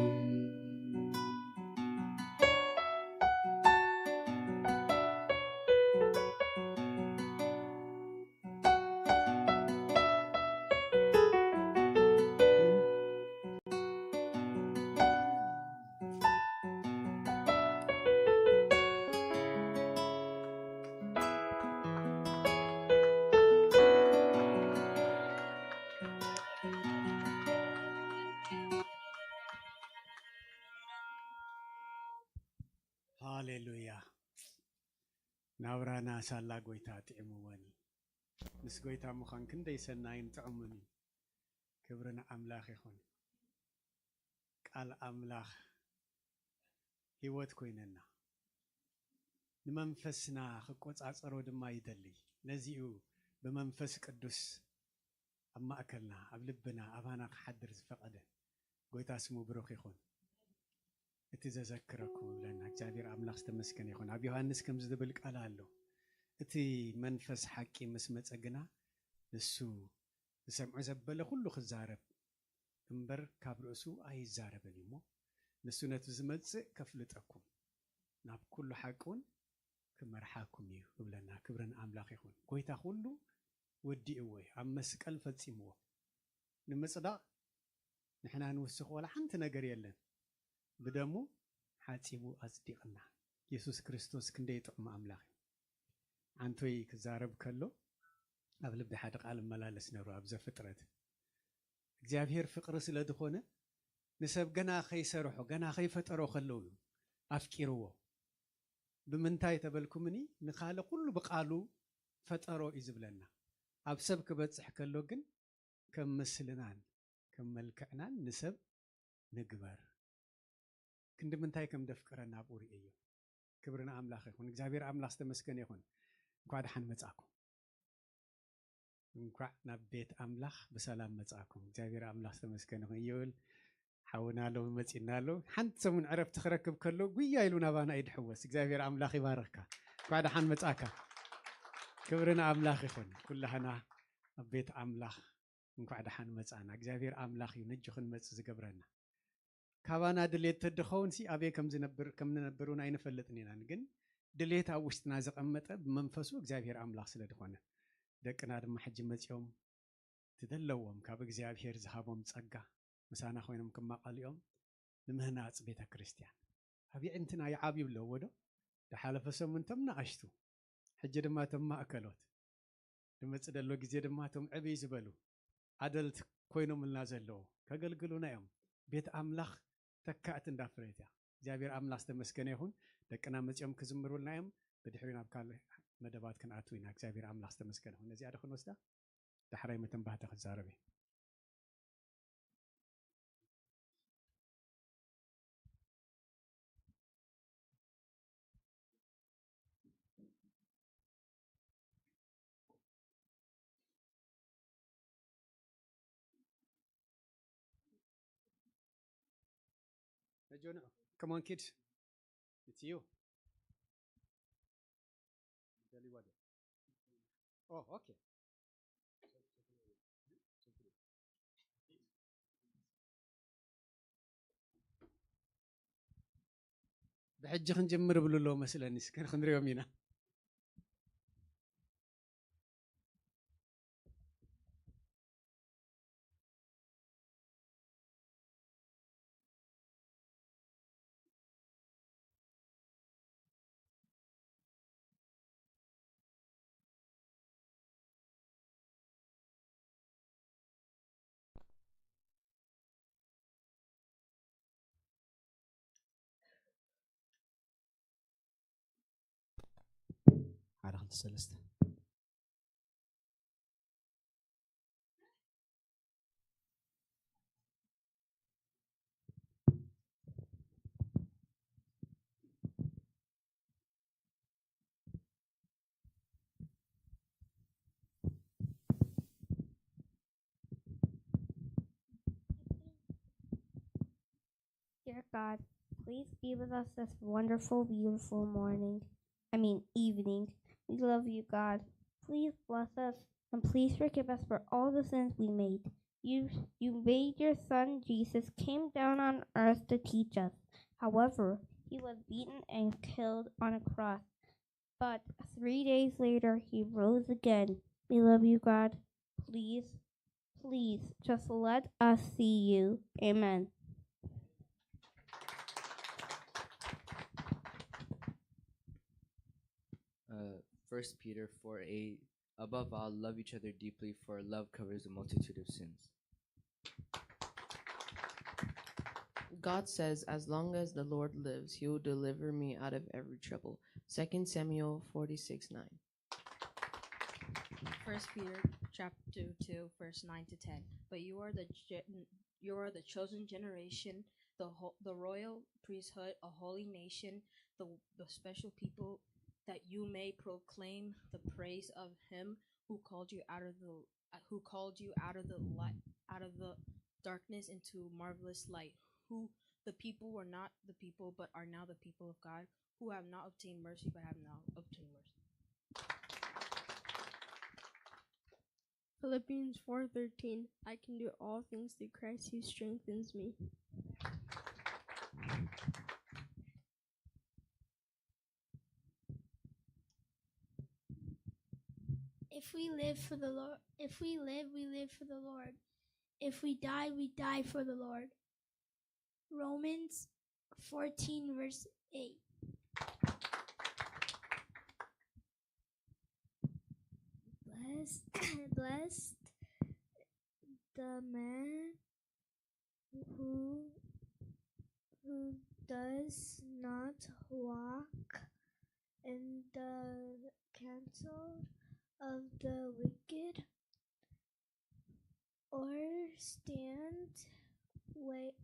ሃሌሉያ። ናብራና ሳላ ጎይታ ጥዕምወን። ምስ ጎይታ ምዃን ክንደይ ሰናይን ጥዑምን እዩ። ክብሪ ንኣምላኽ ይኹን። ቃል ኣምላኽ ህይወት ኮይነና፣ ንመንፈስና ክቆጻጸሮ ድማ ይደሊ። ነዚ እዩ ብመንፈስ ቅዱስ ኣብ ማእከልና፣ ኣብ ልብና፣ ኣባና ክሓድር ዝፈቐደ። ጎይታ ስሙ ብሩኽ ይኹን። እቲ ዘዘክረኩም ይብለና። እግዚኣብሔር ኣምላኽ ዝተመስገነ ይኹን። ኣብ ዮሃንስ ከምዚ ዝብል ቃል ኣሎ፣ እቲ መንፈስ ሓቂ ምስ መጸ ግና፣ ንሱ ዝሰምዖ ዘበለ ኩሉ ክዛረብ፣ እምበር ካብ ርእሱ ኣይዛረብን እዩ እሞ፣ ንሱ ነቲ ዝመጽእ ከፍልጠኩም፣ ናብ ኩሉ ሓቂ እውን ክመርሓኩም እዩ እብለና። ክብሪ ንኣምላኽ ይኹን። ጎይታ ኩሉ ወዲእዎ እዩ፣ ኣብ መስቀል ፈጺምዎ። ንምጽዳቕ ንሕና ንውስኽ ዋላ ሓንቲ ነገር የለን። ብደሙ ሓጺቡ ኣጽዲቕና። የሱስ ክርስቶስ ክንደይ ጥዑም ኣምላኽ እዩ። ዓንቶይ ክዛረብ ከሎ ኣብ ልቢ ሓደ ቃል እመላለስ ነሩ ኣብ ዘፍጥረት። እግዚኣብሔር ፍቕሪ ስለ ዝኾነ ንሰብ ገና ከይሰርሖ፣ ገና ከይፈጠሮ ከለዉ እዩ ኣፍቂርዎ። ብምንታይ ተበልኩምኒ? ንኻልእ ኩሉ ብቃሉ ፈጠሮ እዩ ዝብለና። ኣብ ሰብ ክበጽሕ ከሎ ግን ከም ምስልናን ከም መልክዕናን ንሰብ ንግበር። ክንዲ ምንታይ ከም ደፍቅረና ኣብኡ ርእዮ። ክብሪ ንኣምላኽ ይኹን። እግዚኣብሔር ኣምላኽ ዝተመስገነ ይኹን። እንኳዕ ደሓን መጻእኩም። እንኳዕ ናብ ቤት ኣምላኽ ብሰላም መጻእኩም። እግዚኣብሔር ኣምላኽ ዝተመስገነ ይኹን። ይብል ሓውና ሎሚ መጺእና ኣሎ። ሓንቲ ሰሙን ዕረፍቲ ክረክብ ከሎ ጉያ ኢሉ ናባና እዩ ድሕወስ። እግዚኣብሔር ኣምላኽ ይባርኽካ። እንኳዕ ደሓን መጻእካ። ክብሪ ንኣምላኽ ይኹን። ኩላህና ኣብ ቤት ኣምላኽ እንኳዕ ደሓን መጻእና። እግዚኣብሔር ኣምላኽ እዩ ነጁ ክንመጽእ ዝገብረና። ካባና ድሌት ተድኸውን ሲ ኣበይ ከም ዝነብር፣ ከም ንነብር እውን ኣይንፈልጥን ኢናን። ግን ድሌት ኣብ ውሽጥና ዘቐመጠ ብመንፈሱ እግዚኣብሔር ኣምላኽ ስለ ዝኾነ፣ ደቅና ድማ ሕጂ መጺኦም እቲ ዘለዎም ካብ እግዚኣብሔር ዝሃቦም ጸጋ ምሳና ኮይኖም ክማቐሉ እዮም። ንምህናጽ ቤተ ክርስቲያን ኣብ የዕንትና ይዓብዩ ኣለዎ ዶ? ዝሓለፈ ሰሙን እቶም ንኣሽቱ፣ ሕጂ ድማ እቶም ማእከሎት፣ ዝመጽእ ዘሎ ግዜ ድማ እቶም ዕብይ ዝበሉ ኣደልት ኮይኖምልና ዘለዉ ከገልግሉና እዮም። ቤት ኣምላኽ ተካእቲ እንዳፍረየት እያ። እግዚኣብሔር ኣምላኽ ዝተመስገነ ይኹን። ደቅና መጺኦም ክዝምሩልና እዮም። ብድሕሪኡ ናብ ካልእ መደባት ክንኣቱ ኢና። እግዚኣብሔር ኣምላኽ ዝተመስገነ ይኹን። ነዚኣ ዶ ክንወስዳ? ዳሕራይ መተንባህታ ክዛረብ እየ። Hey, Jonah, come on, kid. It's you. Tell you what. Oh, okay. ብሕጂ ክንጅምር ይብሉ ኣለዉ መስለኒ። እስከ ክንሪኦም ኢና። ሓደ ክልተ ሰለስተ። Dear God, please be with us this wonderful, beautiful morning. I mean, evening. We love you, God. Please bless us and please forgive us for all the sins we made. You, you made your Son Jesus came down on earth to teach us. However, he was beaten and killed on a cross. But three days later, he rose again. We love you, God. Please, please, just let us see you. Amen. Uh, First Peter four eight. Above all, love each other deeply, for love covers a multitude of sins. God says, "As long as the Lord lives, he will deliver me out of every trouble." Second Samuel forty-six nine. First Peter chapter two, verse nine to ten. But you are the gen- you are the chosen generation, the ho- the royal priesthood, a holy nation, the the special people, that you may proclaim the praise of him who called you out of the uh, who called you out of the light, out of the darkness into marvelous light. Who the people were not the people, but are now the people of God, who have not obtained mercy, but have now obtained mercy. Philippians four thirteen, "I can do all things through Christ who strengthens me." If we live for the Lord, if we live, we live for the Lord. If we die, we die for the Lord. Romans fourteen, verse eight. Blessed, blessed the man who who does not walk in the counsel of the wicked, or stand wa-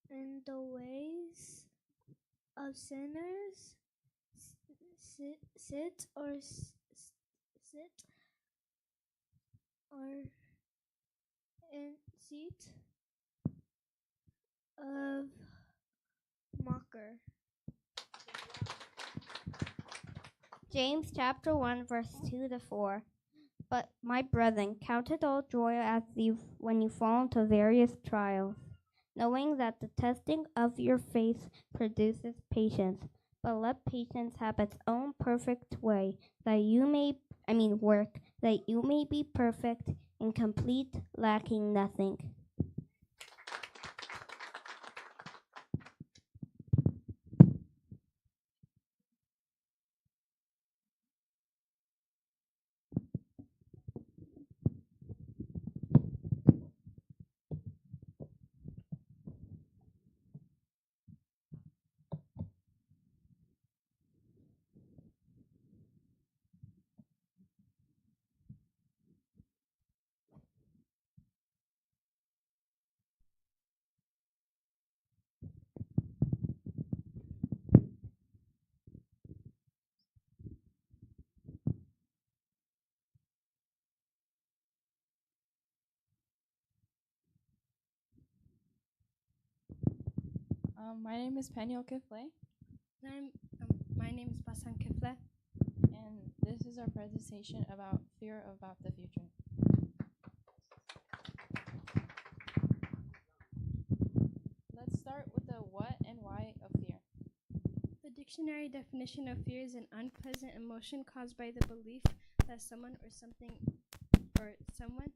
in the ways of sinners, s- sit, sit or s- s- sit or in seat of mocker. James chapter one, verse two to four. But my brethren, count it all joy as you when you fall into various trials, knowing that the testing of your faith produces patience. But let patience have its own perfect way, that you may, I mean, work, that you may be perfect and complete, lacking nothing. Um, my name is Peniel Kifle. I'm, um, my name is Basan Kifle. And this is our presentation about fear about the future. Let's start with the what and why of fear. The dictionary definition of fear is an unpleasant emotion caused by the belief that someone or something or someone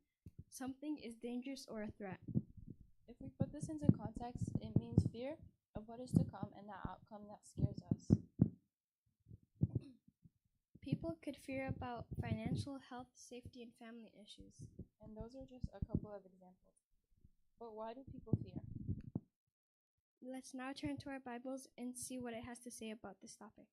something is dangerous or a threat. If we put this into context, it means fear of what is to come and the outcome that scares us. People could fear about financial, health, safety, and family issues. And those are just a couple of examples. But why do people fear? Let's now turn to our Bibles and see what it has to say about this topic.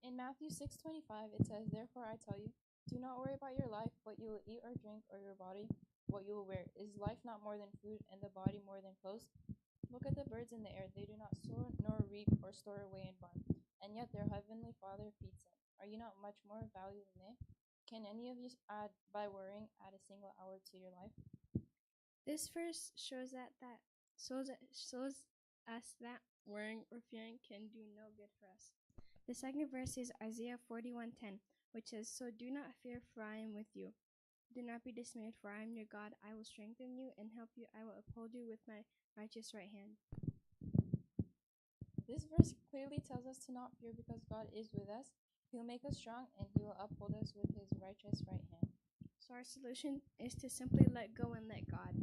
In Matthew six twenty-five, it says, "Therefore I tell you, do not worry about your life, what you will eat or drink, or your body, what you will wear. Is life not more than food, and the body more than clothes? Look at the birds in the air. They do not sow nor reap or store away in barns, and yet their heavenly Father feeds them. Are you not much more value than they? Can any of you add, by worrying, add a single hour to your life?" This verse shows that that shows, shows us that worrying or fearing can do no good for us. The second verse is Isaiah forty-one ten, which says, "So do not fear, for I am with you. Do not be dismayed, for I am your God. I will strengthen you and help you. I will uphold you with my righteous right hand." This verse clearly tells us to not fear because God is with us. He will make us strong and He will uphold us with His righteous right hand. So our solution is to simply let go and let God.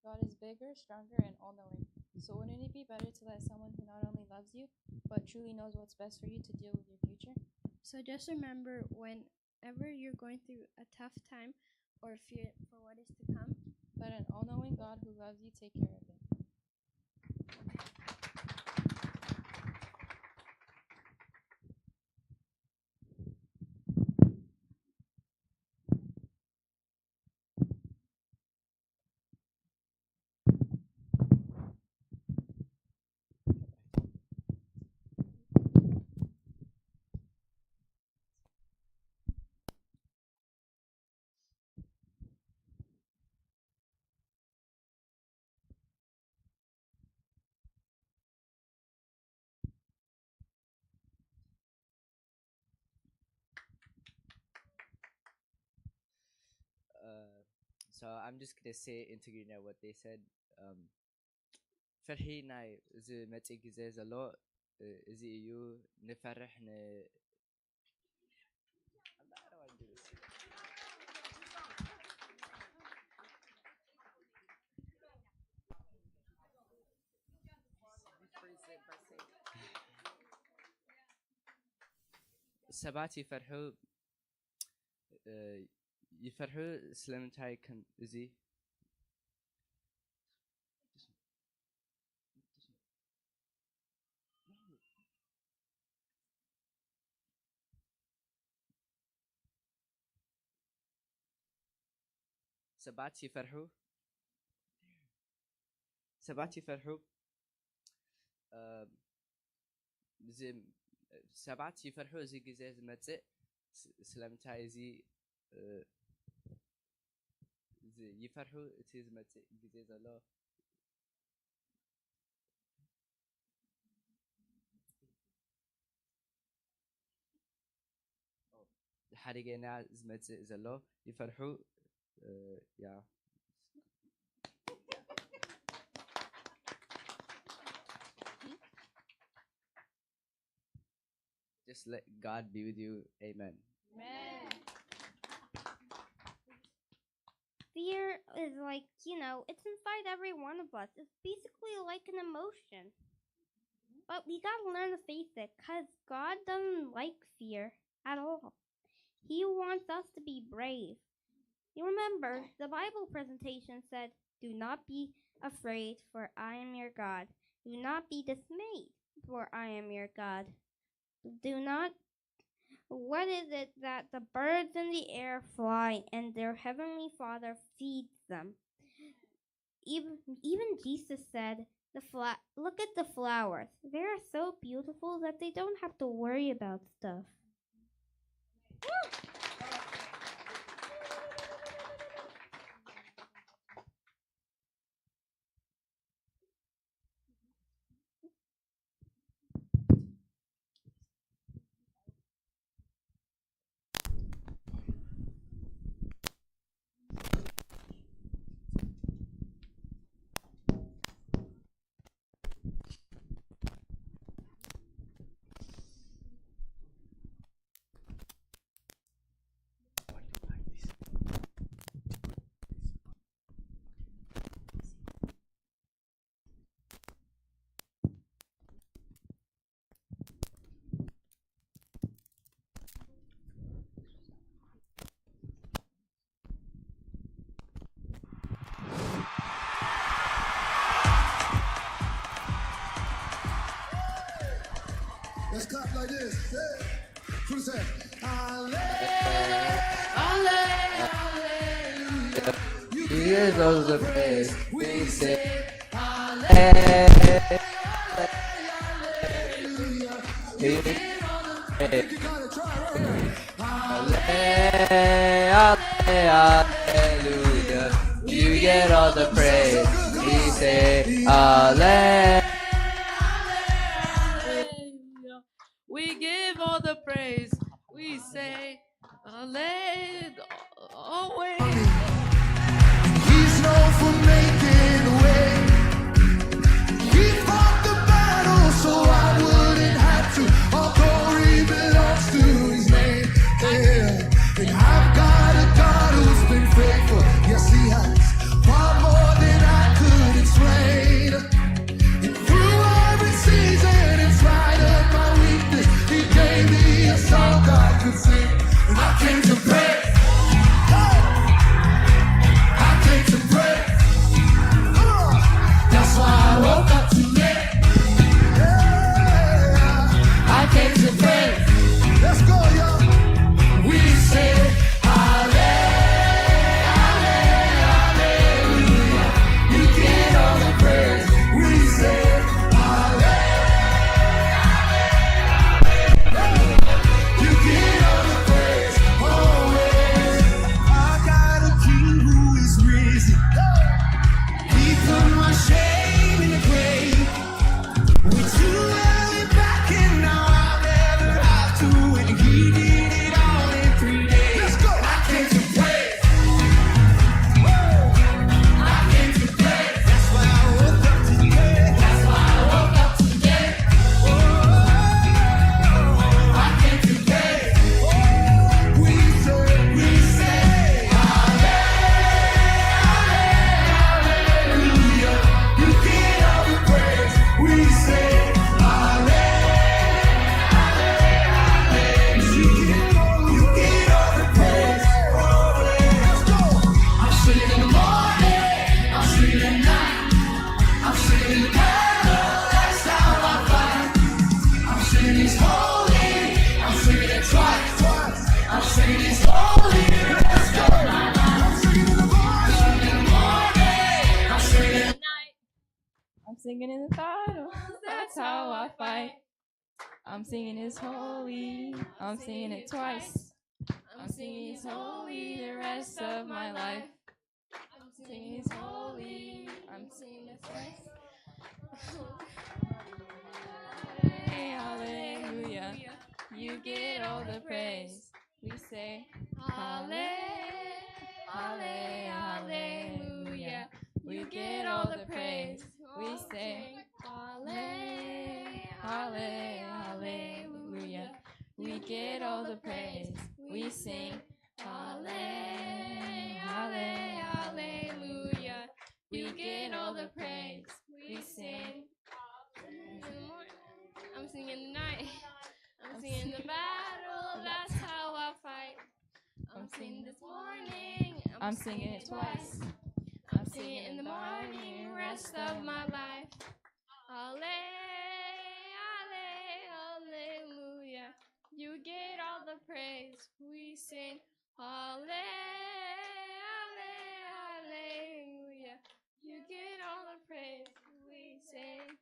God is bigger, stronger, and all knowing. So wouldn't it be better to let someone who not only loves you, but truly knows what's best for you to deal with your future? So just remember, whenever you're going through a tough time or fear for what is to come, let an all knowing God who loves you take care of it. So I'm just gonna say in Tigrinya what they said. Um, ፍርሒ ናይ እዚ መጺእ ግዜ ዘሎ እዚ እዩ። ንፈርሕ ን ሰባት ይፈርሑ። ይፈርሑ። ስለምንታይ ከም እዚ ሰባት ይፈርሑ። ሰባት ይፈርሑ። ሰባት ይፈርሑ። እዚ ግዜ ዝመጽእ ስለምንታይ እዚ ይፈርሑ? እቲ ዝመጽእ ግዜ ዘሎ ሓደ ጌና ዝመጽእ ዘሎ ይፈርሑ። ያ Just let God be with you. Amen. Amen. Fear is like, you know, it's inside every one of us. It's basically like an emotion. But we gotta learn to face it because God doesn't like fear at all. He wants us to be brave. You remember, the Bible presentation said, Do not be afraid, for I am your God. Do not be dismayed, for I am your God. Do not. What is it that the birds in the air fly and their heavenly Father feeds them? Even, even Jesus said, the fla- Look at the flowers. They are so beautiful that they don't have to worry about stuff. Let's clap like this. Yeah. Full set. Alle, alle, alleluia. You hear those the praise. We say, alle, alle, alleluia. You give all the praise. You gotta try right here. Alle, alle, alleluia. You get all the praise. We say, alle. We give all the praise. We say, Aled, always. He's known for making a way. He fought the battle so I wouldn't have to. All glory belongs to his name. Yeah. And I've got a God who's been faithful. Yes, he has. Far more than I could explain. And through every season, in spite of my weakness, he gave me a song I could sing. And I came to pray. Hey! Singing in the battles, that's how I fight. I'm singing is holy. I'm singing it twice. I'm singing is holy the rest of my life. I'm singing is holy. I'm singing it twice. Hallelujah. You get all the praise. We say, Halle, halle, hallelujah. You get all the praise. We say, Halle, halle, hallelujah. We get all the praise. We sing, Halle, halle, hallelujah. We get all the praise. We sing. I'm singing the night. I'm singing the battle. That's how I fight. I'm singing this morning. I'm singing it twice. I'm singing in the morning, rest of my life. Halle, halle, hallelujah. You get all the praise. We sing, Halle, halle, hallelujah. You get all the praise. We sing.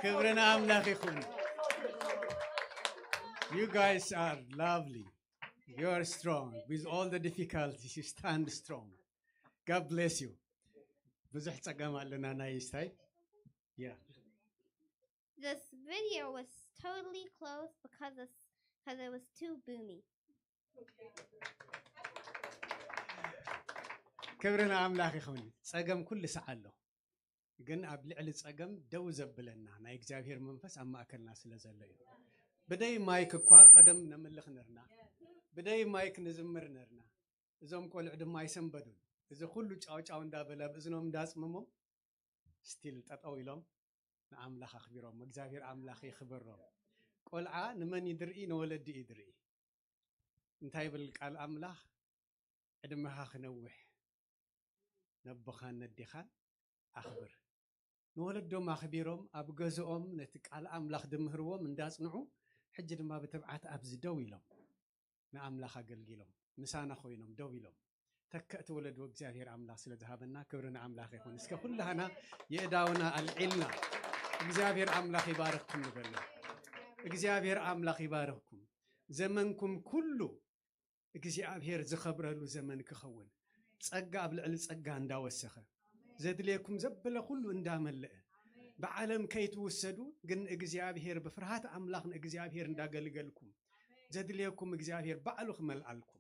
ክብሪ ንኣምላኽ ይኹን። You guys are lovely. You are strong. With all the difficulties, you stand strong. God bless you. ብዙሕ ጸገም ኣለና ናይ ስታይ። Yeah. This video was totally closed because it's because it was too boomy. ክብሪ ንኣምላኽ ይኹን። ጸገም ኩሉ ሰዓት ኣሎ፣ ግን ኣብ ልዕሊ ጸገም ደው ዘብለና ናይ እግዚኣብሔር መንፈስ ኣብ ማእከልና ስለ ዘሎ እዩ። ብደይ ማይክ እኳ ቀደም ነምልኽ ነርና፣ ብደይ ማይክ ንዝምር ነርና። እዞም ቆልዑ ድማ ኣይሰንበዱን። እዚ ኩሉ ጫውጫው እንዳበለ ኣብ እዝኖም እንዳጽመሞም ስቲል ጠጠው ኢሎም ንኣምላኽ ኣኽቢሮም፣ እግዚኣብሔር ኣምላኽ የኽብሮም። ቆልዓ ንመን እዩ ድርኢ? ንወለዲ እዩ ድርኢ። እንታይ ይብል ቃል ኣምላኽ? ዕድመኻ ክነውሕ ነቦኻን ነዴኻን ኣኽብር። ንወለዶም ኣኽቢሮም ኣብ ገዝኦም ነቲ ቃል ኣምላኽ ድምህርዎም እንዳጽንዑ፣ ሕጂ ድማ ብትብዓት ኣብዚ ደው ኢሎም ንኣምላኽ ኣገልጊሎም ምሳና ኮይኖም ደው ኢሎም። ተከእቲ ወለዶ እግዚኣብሔር ኣምላኽ ስለ ዝሃበና ክብሪ ንኣምላኽ ይኹን። እስከ ኩላህና የእዳውና ኣልዒልና እግዚኣብሔር ኣምላኽ ይባርኽኩም ንበልና። እግዚኣብሔር ኣምላኽ ይባርኽኩም። ዘመንኩም ኩሉ እግዚኣብሔር ዝኸብረሉ ዘመን ክኸውን፣ ጸጋ ኣብ ልዕሊ ጸጋ እንዳወሰኸ፣ ዘድልየኩም ዘበለ ኩሉ እንዳመለአ፣ ብዓለም ከይትውሰዱ ግን እግዚኣብሔር ብፍርሃት ኣምላኽ ንእግዚኣብሔር እንዳገልገልኩም፣ ዘድልየኩም እግዚኣብሔር ባዕሉ ክመልኣልኩም፣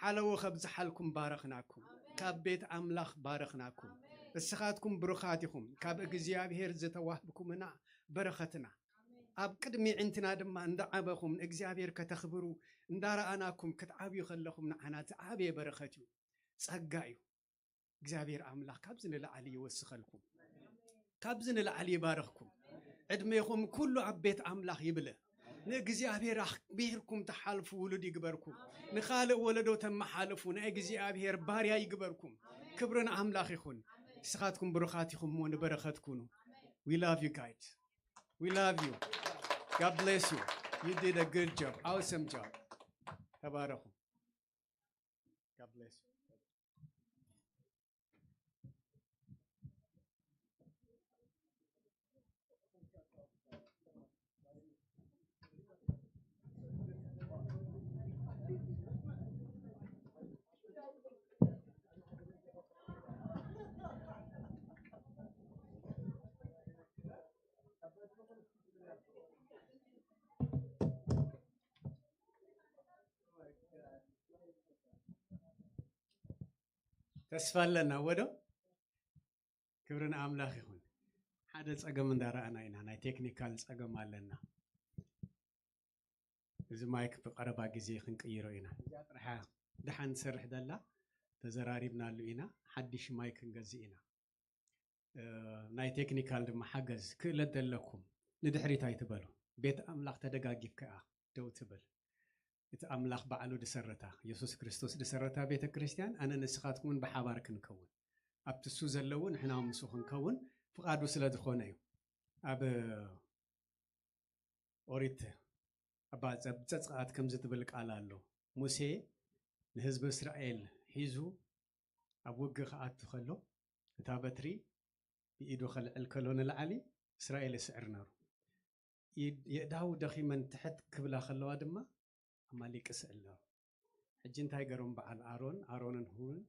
ሓለዎ ከብዝሓልኩም ባረኽናኩም። ካብ ቤት ኣምላኽ ባረኽናኩም። እስኻትኩም ብሩኻት ኢኹም። ካብ እግዚኣብሔር ዝተዋህብኩምና በረኸትና። ኣብ ቅድሚ ዕንትና ድማ እንዳዓበኹም ንእግዚኣብሔር ከተኽብሩ እንዳረኣናኩም ክትዓብዩ ከለኹም ንዓና ዝዓበየ በረኸት እዩ፣ ጸጋ እዩ። እግዚኣብሔር ኣምላኽ ካብዚ ንላዕሊ ይወስኸልኩም፣ ካብዚ ንላዕሊ ይባርኽኩም። ዕድሜኹም ኩሉ ኣብ ቤት ኣምላኽ ይብለ። ንእግዚኣብሔር ኣኽቢርኩም ትሓልፉ ውሉድ ይግበርኩም። ንኻልእ ወለዶ ተመሓልፉ ናይ እግዚኣብሔር ባርያ ይግበርኩም። ክብሪ ንኣምላኽ ይኹን። ንስኻትኩም ብሩኻት ኢኹም እሞ ንበረኸት ኩኑ። We love you guys. We love you. God bless you. You did a good job. Awesome job. ተባረኹ። God bless you. ተስፋ ኣለና ወዶ። ክብሪ ንኣምላኽ ይኹን። ሓደ ጸገም እንዳረኣና ኢና፣ ናይ ቴክኒካል ጸገም ኣለና። እዚ ማይክ ብቐረባ ግዜ ክንቅይሮ ኢና። እዚኣ ጥራሓ ድሓን ትሰርሕ ደላ ተዘራሪብናሉ ኢና። ሓድሽ ማይክ ክንገዝእ ኢና። እ፣ ናይ ቴክኒካል ድማ ሓገዝ ክእለት ዘለኩም ንድሕሪት ኣይትበሉ። ቤት ኣምላኽ ተደጋጊፍካ እያ ደው ትብል። እቲ ኣምላኽ ባዕሉ ድሰረታ፣ የሱስ ክርስቶስ ድሰረታ ቤተ ክርስቲያን ኣነ ንስኻትኩምን ብሓባር ክንከውን፣ ኣብቲ እሱ ዘለዎ ንሕና ምስኡ ክንከውን ፍቓዱ ስለ ዝኾነ እዩ። ኣብ ኦሪት ኣብ ዘጸኣት ከምዚ ትብል ቃል ኣሎ። ሙሴ ንህዝቢ እስራኤል ሒዙ ኣብ ውግእ ክኣቱ ከሎ እታ በትሪ ብኢዱ ከልዕል ከሎ ንላዕሊ እስራኤል ይስዕር ነሩ። የእዳው ደኺመን ትሕት ክብላ ከለዋ ድማ ኣማሊቅ ይስዕል ነሩ። ሕጂ እንታይ ገሮም በዓል ኣሮን ኣሮንን ሁርን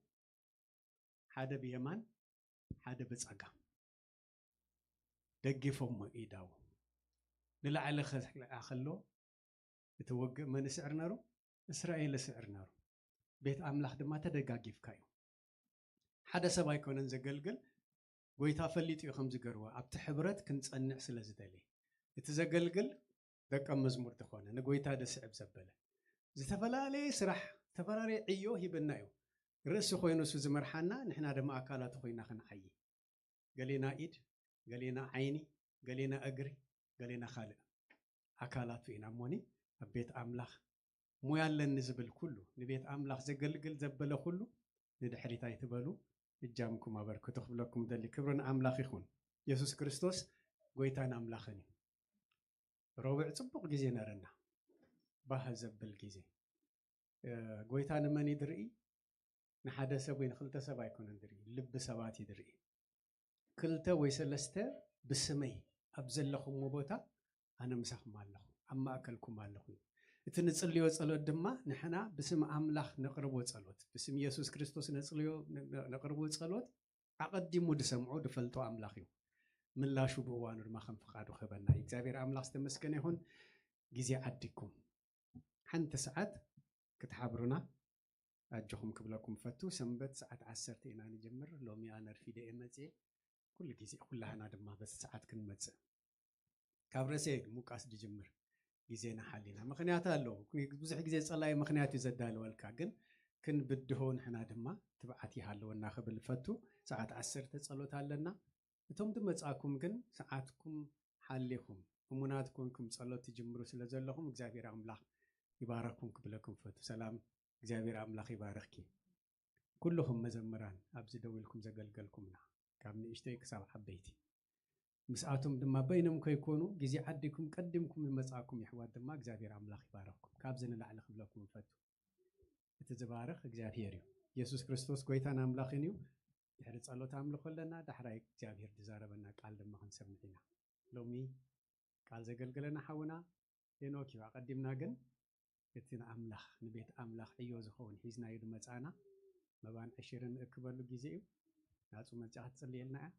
ሓደ ብየማን ሓደ ብጸጋም ደጊፎሞ ኢዳው ንላዕሊ ከልዓ ከሎ እቲ ውግእ መን ይስዕር ነሩ? እስራኤል ይስዕር ነሩ። ቤት ኣምላኽ ድማ ተደጋጊፍካ እዩ። ሓደ ሰብ ኣይኮነን ዘገልግል፣ ጎይታ ፈሊጡ እዩ ከም ዝገርዎ ኣብቲ ሕብረት ክንጸንዕ ስለ ዝደሊ። እቲ ዘገልግል ደቀ መዝሙር ዝኾነ ንጎይታ ደስዕብ ዘበለ ዝተፈላለየ ስራሕ ዝተፈላለየ ዕዮ ሂበና እዩ። ርእሲ ኮይኑ እሱ ዝመርሓና ንሕና ድማ ኣካላቱ ኮይና ክንዓይ። ገሌና ኢድ፣ ገሌና ዓይኒ፣ ገሌና እግሪ፣ ገሌና ካልእ ኣካላቱ ኢና እሞኒ ኣብ ቤት ኣምላኽ ሙያ ኣለኒ ዝብል ኩሉ ንቤት ኣምላኽ ዘገልግል ዘበለ ኩሉ ንድሕሪት ኣይትበሉ። እጃምኩም ኣበርክቱ ክብለኩም ደሊ። ክብርን ኣምላኽ ይኹን። የሱስ ክርስቶስ ጎይታን ኣምላኽን እዩ። ረቡዕ ጽቡቕ ግዜ ነረና። ባህ ዘብል ግዜ። ጎይታ ንመን እዩ ድርኢ? ንሓደ ሰብ ወይ ንክልተ ሰብ ኣይኮነን ድርኢ፣ ልቢ ሰባት እዩ ድርኢ። ክልተ ወይ ሰለስተ ብስመይ ኣብ ዘለኹምዎ ቦታ ኣነ ምሳኹም ኣለኹ፣ ኣብ ማእከልኩም ኣለኹ። እቲ ንጽልዮ ጸሎት ድማ ንሕና ብስም ኣምላኽ ነቕርቦ ጸሎት፣ ብስም የሱስ ክርስቶስ ነጽልዮ ን-፣ ን-፣ ነቕርቦ ጸሎት ኣቐዲሙ ድሰምዖ ድፈልጦ ኣምላኽ እዩ። ምላሹ ብእዋኑ ድማ ከም ፍቓዱ ክህበና እዩ። እግዚኣብሔር ኣምላኽ ዝተመስገነ ይኹን። ግዜ ዓዲግኩም ሓንቲ ሰዓት ክትሓብሩና ኣጆኹም ክብለኩም ፈቱ። ሰንበት ሰዓት ዓሰርተ ኢና ንጀምር። ሎሚ ኣነ ኣርፊደ እየ መጽየ። ኩሉ ግዜ ኩላህና ድማ በቲ ሰዓት ክንመጽእ። ካብ ርእሰ ምውቃስ ድጅምር ግዜና ሓሊና። ምኽንያት ኣለዎ። ብዙሕ ግዜ ጸላኢ ምኽንያት እዩ ዘዳልወልካ፣ ግን ክንብድሆ ንሕና ድማ ትብዓት ይሃለወና ክብል ፈቱ። ሰዓት ዓሰርተ ጸሎት ኣለና። እቶም ድመጻኩም ግን ሰዓትኩም ሓሊኹም እሙናት ኮንኩም ጸሎት ትጅምሩ ስለ ዘለኹም እግዚኣብሔር ኣምላኽ ይባረኩም ክብለኩም ፈቱ። ሰላም እግዚኣብሔር ኣምላኽ ይባርኽኪ። ኩልኹም መዘምራን ኣብዚ ደው ኢልኩም ዘገልገልኩምና ካብ ንእሽተይ ክሳብ ዓበይቲ ምስኣቶም ድማ በይኖም ከይኮኑ ግዜ ዓዲኩም ቀዲምኩም ዝመጻኩም የሕዋት ድማ እግዚኣብሔር ኣምላኽ ይባረኽኩም። ካብዚ ንላዕሊ ክብለኩም ፈቱ። እቲ ዝባርኽ እግዚኣብሔር እዩ። የሱስ ክርስቶስ ጎይታን ኣምላኽን እዩ። ድሕሪ ጸሎት ኣምልኾ ኣለና። ዳሕራይ እግዚኣብሔር ዝዛረበና ቃል ድማ ክንሰምዕ ኢና። ሎሚ ቃል ዘገልገለና ሓውና ሄኖክ እዩ። ኣቐዲምና ግን እቲ ንኣምላኽ ንቤት ኣምላኽ ዕዮ ዝኸውን ሒዝናዮ ዝመጻና መባን ዕሽርን ንእክበሉ ግዜ እዩ። ናጹ መጺኣ ክትጽልየልና እያ።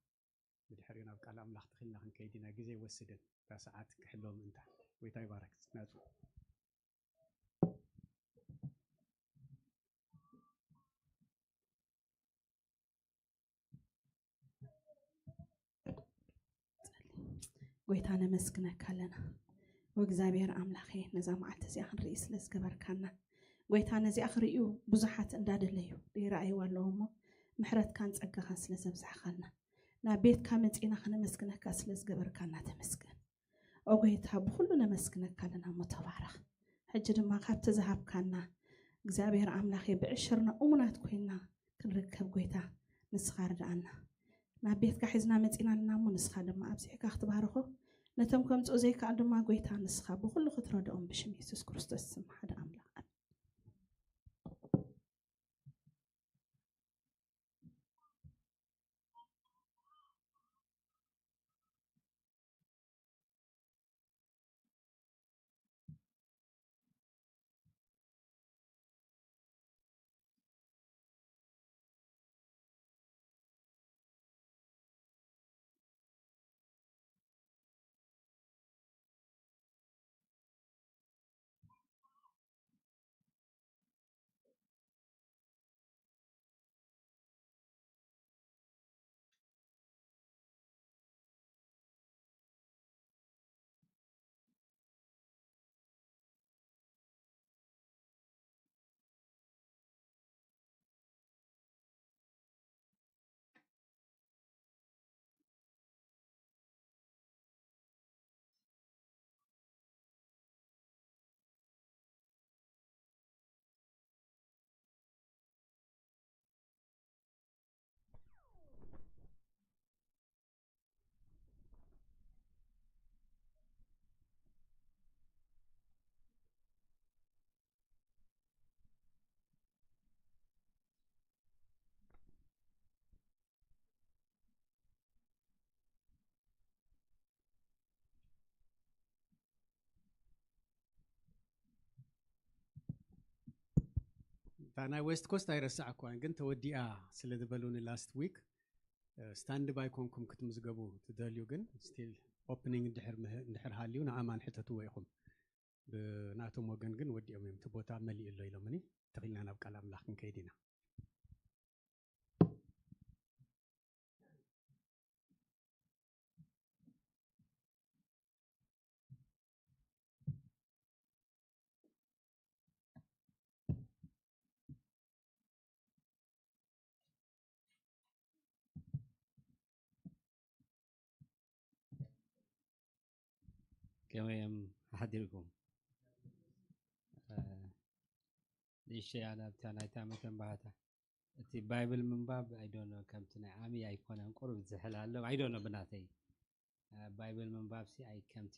ብድሕሪኡ ናብ ቃል ኣምላኽ ተኺልና ክንከይድ ኢና። ግዜ ይወስድን እታ ሰዓት ክሕሎ ምእንታ። ጎይታ ይባረክ። ናጹ። ጎይታ ነመስግነካ ኣለና። ወእግዚኣብሔር ኣምላኸ ነዛ መዓልቲ እዚኣ ክንርኢ ስለ ዝገበርካና፣ ጎይታ ነዚኣ ክርእዩ ብዙሓት እንዳደለዩ ዘይረኣይዋ ኣለዉ እሞ ምሕረትካን ጸጋኻን ስለ ዘብዛሕኻልና፣ ናብ ቤትካ መጺእና ከነመስግነካ ስለ ዝገበርካና ተመስገን። ኦ ጎይታ ብኹሉ ነመስግነካ ኣለና እሞ ተባረኽ። ሕጂ ድማ ካብቲ ዝሃብካና እግዚኣብሔር ኣምላኸ ብዕሽርና እሙናት ኮይንና ክንርከብ ጎይታ ንስኻ ርድኣና። ናብ ቤትካ ሒዝና መጺና ኣለና እሞ ንስኻ ድማ ኣብዚሕካ ክትባርኾ ነቶም ከምጽኡ ዘይከኣል ድማ ጎይታ ንስኻ ብኹሉ ክትረድኦም ብሽም የሱስ ክርስቶስ ስም ሓደ ኣምላኽ ኣሜን። እታ ናይ ዌስት ኮስት ኣይረሳዕኳን፣ ግን ተወዲኣ ስለ ዝበሉኒ ላስት ዊክ ስታንድ ባይ ኮንኩም ክትምዝገቡ ትደልዩ፣ ግን ስቲል ኦፕኒንግ እንድሕር ምህር እንድሕር ሃልዩ ንኣማን ሕተትዎ ኢኹም። ብናቶም ወገን ግን ወዲኦም እዮም፣ እቲ ቦታ መሊኡ ኣሎ ኢሎምኒ። ተኺልና ናብ ቃል ኣምላኽ ክንከይድ ኢና። ከመይ እዮም ሓዲርኩም? ንእሽተይ ኣነ ኣብታ ናይታ መተንባህታ እቲ ባይብል ምንባብ ኣይዶኖ ከምቲ ናይ ዓሚ ኣይኮነን፣ ቁሩብ ዝሕል ኣሎ ኣይዶኖ ብናተይ ባይብል ምንባብ ሲ ኣይ ከምቲ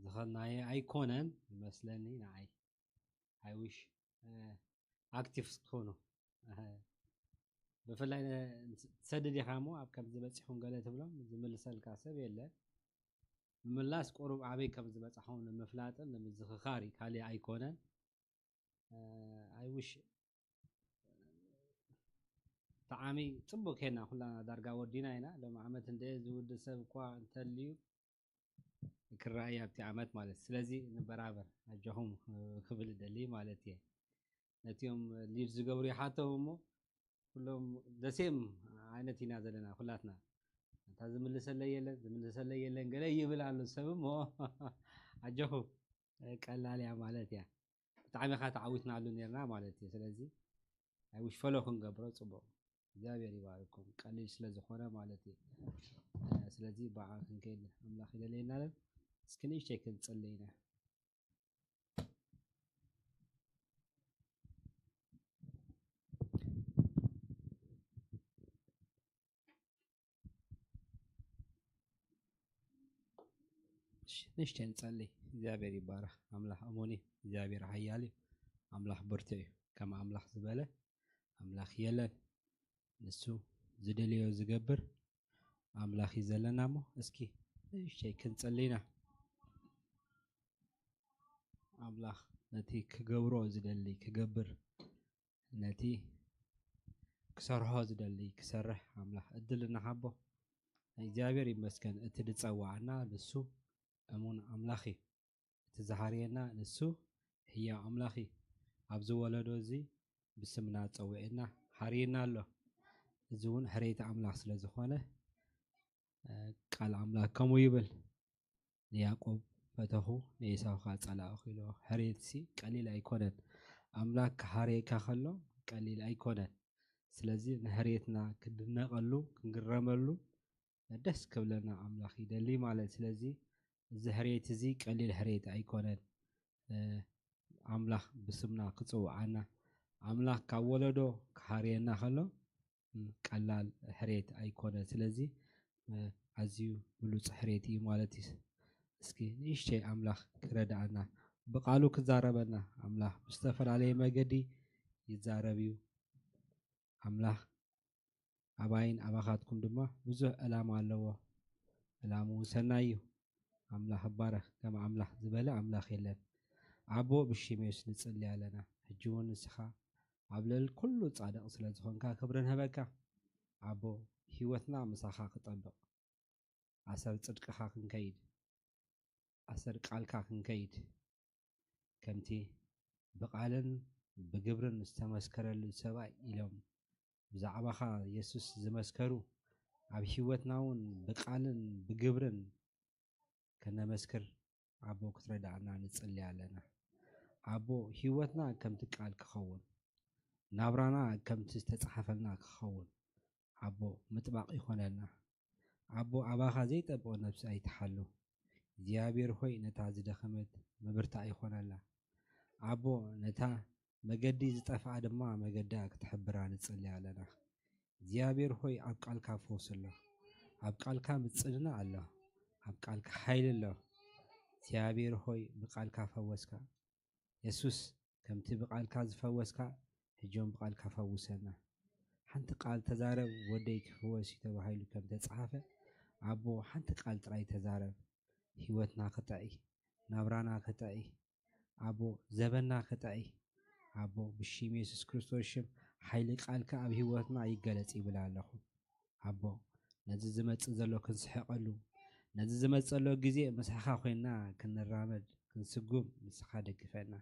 ዝኸናየ ኣይኮነን ይመስለኒ ንዓይ። I wish active ክትኾኑ። ብፍላይ ትሰድድ ኢኻ እሞ ኣብ ከምዚ በፂኹም ገለ ትብሎም ዝምልሰልካ ሰብ የለ። ምምላስ ቁሩብ ኣበይ ከም ዝበፃኹም ንምፍላጥን ንምዝኽኻር እዩ፣ ካሊእ ኣይኮነን። ኣይውሽ ጠዓሚ ፅቡቅ ኬና ኩላና ዳርጋ ወዲና ኢና። ሎም ዓመት እንደ ዝውድ ሰብ እኳ እንተልዩ ክረኣይ ኣብቲ ዓመት ማለት። ስለዚ ንበራበር ኣጆኹም ክብል ደሊ ማለት እየ። ነቲኦም ሊድ ዝገብሩ ይሓቶም እሞ ኩሎም ደሴም ዓይነት ኢና ዘለና ኩላትና። እታ ዝምልሰለይ የለን ዝምልሰለይ የለን ገለ ይብል ኣሎ ሰብ እሞ ኣጆኹም ቀላል እያ ማለት እያ። ብጣዕሚ ካ ተዓዊትናሉ ነርና ማለት እዩ። ስለዚ ናይ ውሽፈሎ ክንገብሮ ፅቡቅ። እግዚኣብሔር ይባርኩም። ቀሊል ስለ ዝኾነ ማለት እዩ። ስለዚ ብዓ ክንከይድ ኣምላኽ ይደለየናለን። እስኪ ንእሽተይ ክንፅልይ ኢና። ንእሽተይ ንጸሊ። እግዚኣብሔር ይባረኽ። ኣምላኽ እሙን እዩ። እግዚኣብሔር ሓያል እዩ። ኣምላኽ ብርቱ እዩ። ከም ኣምላኽ ዝበለ ኣምላኽ የለን። ንሱ ዝደልዮ ዝገብር ኣምላኽ እዩ ዘለና። እሞ እስኪ ንእሽተይ ክንጸሊ ኢና። ኣምላኽ ነቲ ክገብሮ ዝደሊ ክገብር፣ ነቲ ክሰርሖ ዝደሊ ክሰርሕ ኣምላኽ እድል እናሃቦ፣ እግዚኣብሔር ይመስገን። እቲ ዝጸዋዓና ንሱ እሙን ኣምላኽ እዩ። እቲ ዝሃርየና ንሱ ህያው ኣምላኽ እዩ። ኣብዚ ወለዶ እዚ ብስምና ጸዊዕና ሃርየና ኣሎ። እዚ እውን ሕርየት ኣምላኽ ስለ ዝኾነ፣ ቃል ኣምላኽ ከምኡ ይብል፣ ንያዕቆብ ፈተኹ፣ ንኤሳው ኸኣ ጸላእኹ ኢልዎ። ሕርየትሲ ቀሊል ኣይኮነን። ኣምላኽ ክሃርየካ ከሎ ቀሊል ኣይኮነን። ስለዚ ንሕርየትና ክንድነቐሉ፣ ክንግረመሉ፣ ደስ ክብለና ኣምላኽ ይደሊ ማለት። ስለዚ እዚ ሕርየት እዚ ቀሊል ሕርየት ኣይኮነን። እ፣ ኣምላኽ ብስምና ክጽውዓና፣ ኣምላኽ ካብ ወለዶ ክሃርየና ከሎ፣ ም፣ ቀላል ሕርየት ኣይኮነን። ስለዚ፣ እ፣ ኣዝዩ ብሉጽ ሕርየት እዩ ማለት እዩ። እስኪ ንእሽተይ ኣምላኽ ክረድኣና፣ ብቃሉ ክዛረበና፣ ኣምላኽ ብዝተፈላለየ መገዲ ይዛረብ እዩ። ኣምላኽ ኣባይን ኣባኻትኩም ድማ ብዙሕ ዕላማ ኣለዎ። ዕላምኡ ሰናይ እዩ። ኣምላኽ ይባረኽ። ከም ኣምላኽ ዝበለ ኣምላኽ የለን። ኣቦ ብሽም የሱስ ንጽሊ ኣለና። ሕጂ እውን ንስኻ ኣብ ልዕሊ ኩሉ ጻድቕ ስለ ዝኾንካ ክብሪ ንህበካ። ኣቦ ህይወትና ምሳኻ ክጠብቕ፣ ኣሰር ጽድቅኻ ክንከይድ፣ ኣሰር ቃልካ ክንከይድ፣ ከምቲ ብቃልን ብግብርን ዝተመስከረሉ ሰብኣይ ኢሎም ብዛዕባኻ የሱስ ዝመስከሩ፣ ኣብ ህይወትና እውን ብቃልን ብግብርን ከነመስክር ኣቦ ክትረዳእና ንጽሊ ኣለና። ኣቦ ህይወትና ከምቲ ቃል ክኸውን፣ ናብራና ከምቲ ዝተጻሓፈልና ክኸውን ኣቦ ምጥባቕ ይኾነልና። ኣቦ ኣባኻ ዘይጠብቕ ነብሲ ኣይትሓሉ። እግዚኣብሔር ሆይ ነታ ዝደኸመት ምብርታዕ ይኾነላ። ኣቦ ነታ መገዲ ዝጠፍኣ ድማ መገዳ ክትሕብራ ንጽሊ ኣለና። እግዚኣብሔር ሆይ ኣብ ቃልካ ፈውሲ ኣሎ። ኣብ ቃልካ ምጽንና ኣሎ። ኣብ ቃልካ ሓይሊ ኣሎ። እግዚኣብሔር ሆይ ብቃልካ ፈወስካ። የሱስ ከምቲ ብቃልካ ዝፈወስካ ሕጂ እውን ብቃልካ ፈውሰና። ሓንቲ ቃል ተዛረብ ወደይ ክፍወስ እዩ ተባሂሉ ከም ተጻሓፈ ኣቦ ሓንቲ ቃል ጥራይ ተዛረብ። ህይወትና ክጥዒ፣ ናብራና ክጥዒ፣ ኣቦ ዘበና ክጥዒ። ኣቦ ብሽም የሱስ ክርስቶስ ሽም ሓይሊ ቃልካ ኣብ ህይወትና ይገለጽ ይብል ኣለኹ። ኣቦ ነዚ ዝመጽእ ዘሎ ክንስሕቐሉ፣ ነዚ ዝመጽእ ዘሎ ግዜ ምሳኻ ኮይንና ክንራመድ ክንስጉም ንስኻ ደግፈና።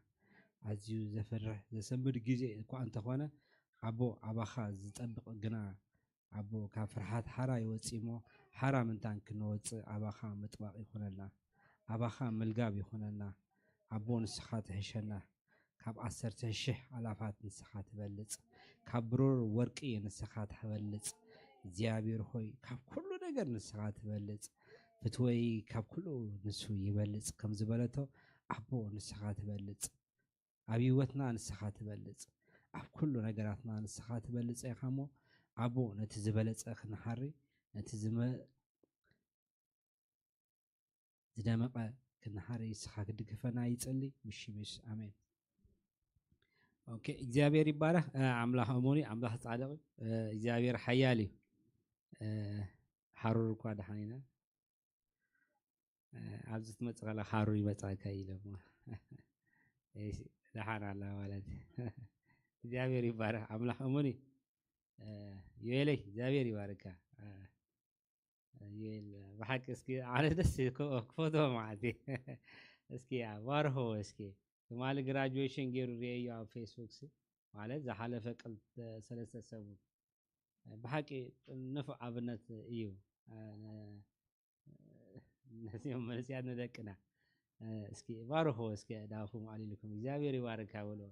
ኣዝዩ ዘፍርሕ ዘሰንብድ ግዜ እኳ እንተኾነ ኣቦ ኣባኻ ዝጠብቕ ግና ኣቦ ካብ ፍርሓት ሓራ ይወጽእ እሞ ሓራ ምንታን ክንወጽእ ኣባኻ ምጥባቕ ይኹነልና። ኣባኻ ምልጋብ ይኹነልና። ኣቦ ንስኻ ትሕሸና። ካብ ዓሰርተ ሽሕ ኣላፋት ንስኻ ትበልጽ። ካብ ብሩር ወርቂ ንስኻ ትበልጽ። እግዚኣብሔር ሆይ ካብ ኩሉ ነገር ንስኻ ትበልጽ። ፍትወይ ካብ ኩሉ ንሱ ይበልጽ ከም ዝበለቶ ኣቦ ንስኻ ትበልጽ። ኣብ ህይወትና ንስኻ ትበልጽ። ኣብ ኩሉ ነገራትና ንስኻ ትበልጽ ኢኻ እሞ ኣቦ ነቲ ዝበለጸ ክንሓሪ ነቲ ዝመ ዝደመቐ ክንሓሪ ንስኻ ክድግፈና ይጸሊ ብሽም የሱስ ኣሜን። ኦኬ፣ እግዚኣብሔር ይባረኽ። እ፣ ኣምላኽ እሙን እዩ፣ ኣምላኽ ጻድቕ እዩ። እ፣ እግዚኣብሔር ሓያል እዩ። እ፣ ሓሩር እኳ ደሓን ኢና። እ፣ ኣብዚ ትመጽእ ከለኻ ሓሩር ይመጽኣካ እዩ ኢሎሞ። እሺ፣ ደሓን ኣላ ማለት እዩ። እግዚኣብሔር ይባረኽ፣ ኣምላኽ እሙን እዩ። እ፣ ዮኤለይ፣ እግዚኣብሔር ይባርካ። እ፣ ዮኤል፣ ብሓቂ እስኪ ኣነ ደስ ክፈትዎ ማለት እዩ። እስኪ፣ ያ፣ ባርኽዎ እስኪ። ትማሊ ግራጁዌሽን ገይሩ ርእየዮ ኣብ ፌስቡክ ሲ፣ ማለት ዝሓለፈ ቅል-፣ ሰለስተ ሰሙን። ብሓቂ ንፉዕ ኣብነት እዩ። እ፣ ነዚኦም መንእሰያት ንደቅና። እ፣ እስኪ ባርኽዎ እስኪ፣ ዳኹም ኣሊልኩም እግዚኣብሔር ይባርካ በልዎ።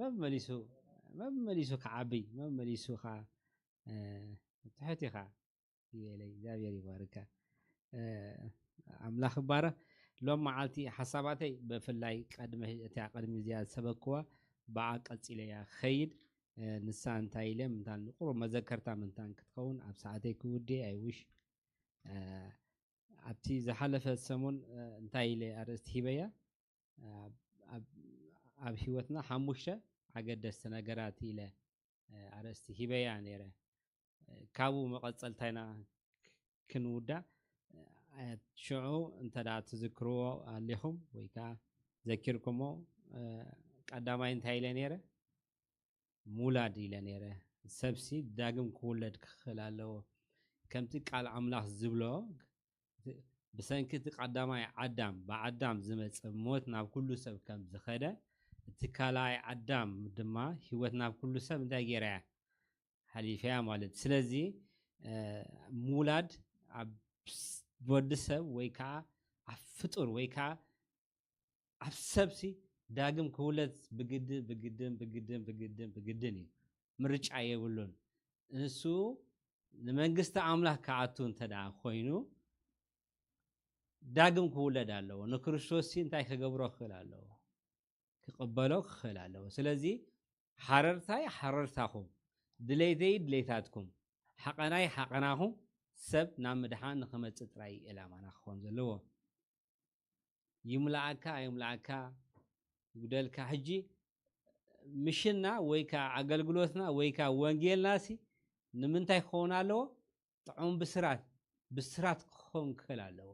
መመሊሱ፣ መመሊሱ ክዓቢ፣ መመሊሱ ከዓ፣ እ፣ ትሑት ኢኻ። የለይ፣ እግዚኣብሔር ይባርካ። እ፣ ኣምላኽ ይባረኽ። ሎም መዓልቲ ሓሳባተይ ብፍላይ ቀድሚ፣ እቲኣ ቅድሚ እዚኣ ዝሰበክዋ ብኣ ቀጺለ እያ ክኸይድ። እ፣ ንሳ እንታይ ኢለ ምንታን ንቁሩብ መዘከርታ ምንታን ክትኸውን ኣብ ሰዓተይ ክውድየ፣ I wish። እ፣ ኣብቲ ዝሓለፈ ሰሙን፣ እ፣ እንታይ ኢለ ኣርእስቲ ሂበያ? ኣብ፣ ኣብ፣ ኣብ ህይወትና ሓሙሽተ ኣገደስቲ ነገራት ኢለ፣ እ፣ ኣርእስቲ ሂበያ ነይረ። እ፣ ካብኡ መቐጸልታ ኢና ክንውዳእ። እ፣ ሽዑ እንተ ደኣ ትዝክርዎ ኣሊኹም ወይ ከኣ ዘኪርኩሞ፣ እ፣ ቀዳማይ እንታይ ኢለ ነይረ? ምውላድ ኢለ ነይረ። ሰብሲ ዳግም ክውለድ ክኽእል ኣለዎ። ከምቲ ቃል ኣምላኽ ዝብሎ፣ ብሰንኪ እቲ ቀዳማይ ኣዳም፣ ብኣዳም ዝመጸ ሞት ናብ ኩሉ ሰብ ከም ዝኸደ፣ እቲ ካልኣይ ኣዳም ድማ ህይወት ናብ ኩሉ ሰብ እንታይ ገይራ እያ? ሓሊፋ እያ ማለት። ስለዚ፣ እ፣ ምውላድ ኣብ ስ-፣ ወዲ ሰብ ወይ ከዓ ኣብ ፍጡር ወይ ከዓ ኣብ ሰብሲ ዳግም ክውለድ ብግድን፣ ብግድን፣ ብግድን፣ ብግድን፣ ብግድን እዩ። ምርጫ የብሉን። ንሱ ንመንግስቲ ኣምላኽ ክኣቱ እንተ ደኣ ኮይኑ ዳግም ክውለድ ኣለዎ። ንክርስቶስ ሲ እንታይ ክገብሮ ክኽእል ኣለዎ? ክቕበሎ ክኽእል ኣለዎ። ስለዚ ሓረርታይ ሓረርታኹም፣ ድሌተይ ድሌታትኩም፣ ሓቐናይ ሓቐናኹም ሰብ ናብ ምድሓን ንኽመጽእ ጥራይ እዩ ዕላማና ክኸውን ዘለዎ። ይምላኣካ ኣይምላኣካ፣ ይጉደልካ። ሕጂ ምሽና ወይ ከኣ ኣገልግሎትና ወይ ከኣ ወንጌልናሲ ንምንታይ ክኸውን ኣለዎ? ጥዑም ብስራት፣ ብስራት ክኸውን ክኽእል ኣለዎ።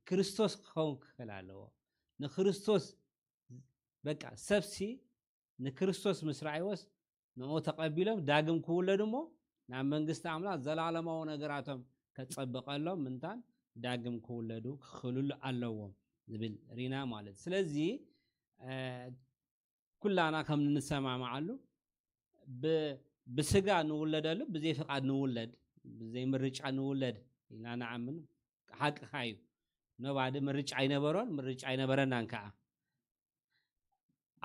ክርስቶስ ክኸውን ክኽእል ኣለዎ። ንክርስቶስ፣ በቃ፣ ሰብሲ ንክርስቶስ ምስ ረኣይዎስ ንኡ ተቐቢሎም ዳግም ክውለዱ እሞ ናብ መንግስቲ ኣምላኽ ዘላለማዊ ነገራቶም ከጸብቐሎም ምንታን ዳግም ክውለዱ ክኽእልሉ ኣለዎም ዝብል ሪና ማለት። ስለዚ፣ እ፣ ኩላና ከም እንሰማማዓሉ ብ-፣ ብስጋ ንውለደሉ፣ ብዘይ ፍቓድ ንውለድ፣ ብዘይ ምርጫ ንውለድ ኢልና ንኣምን። ሓቅኻ እዩ። ኖባዲ ምርጫ ኣይነበሮን፣ ምርጫ ኣይነበረናን ከዓ።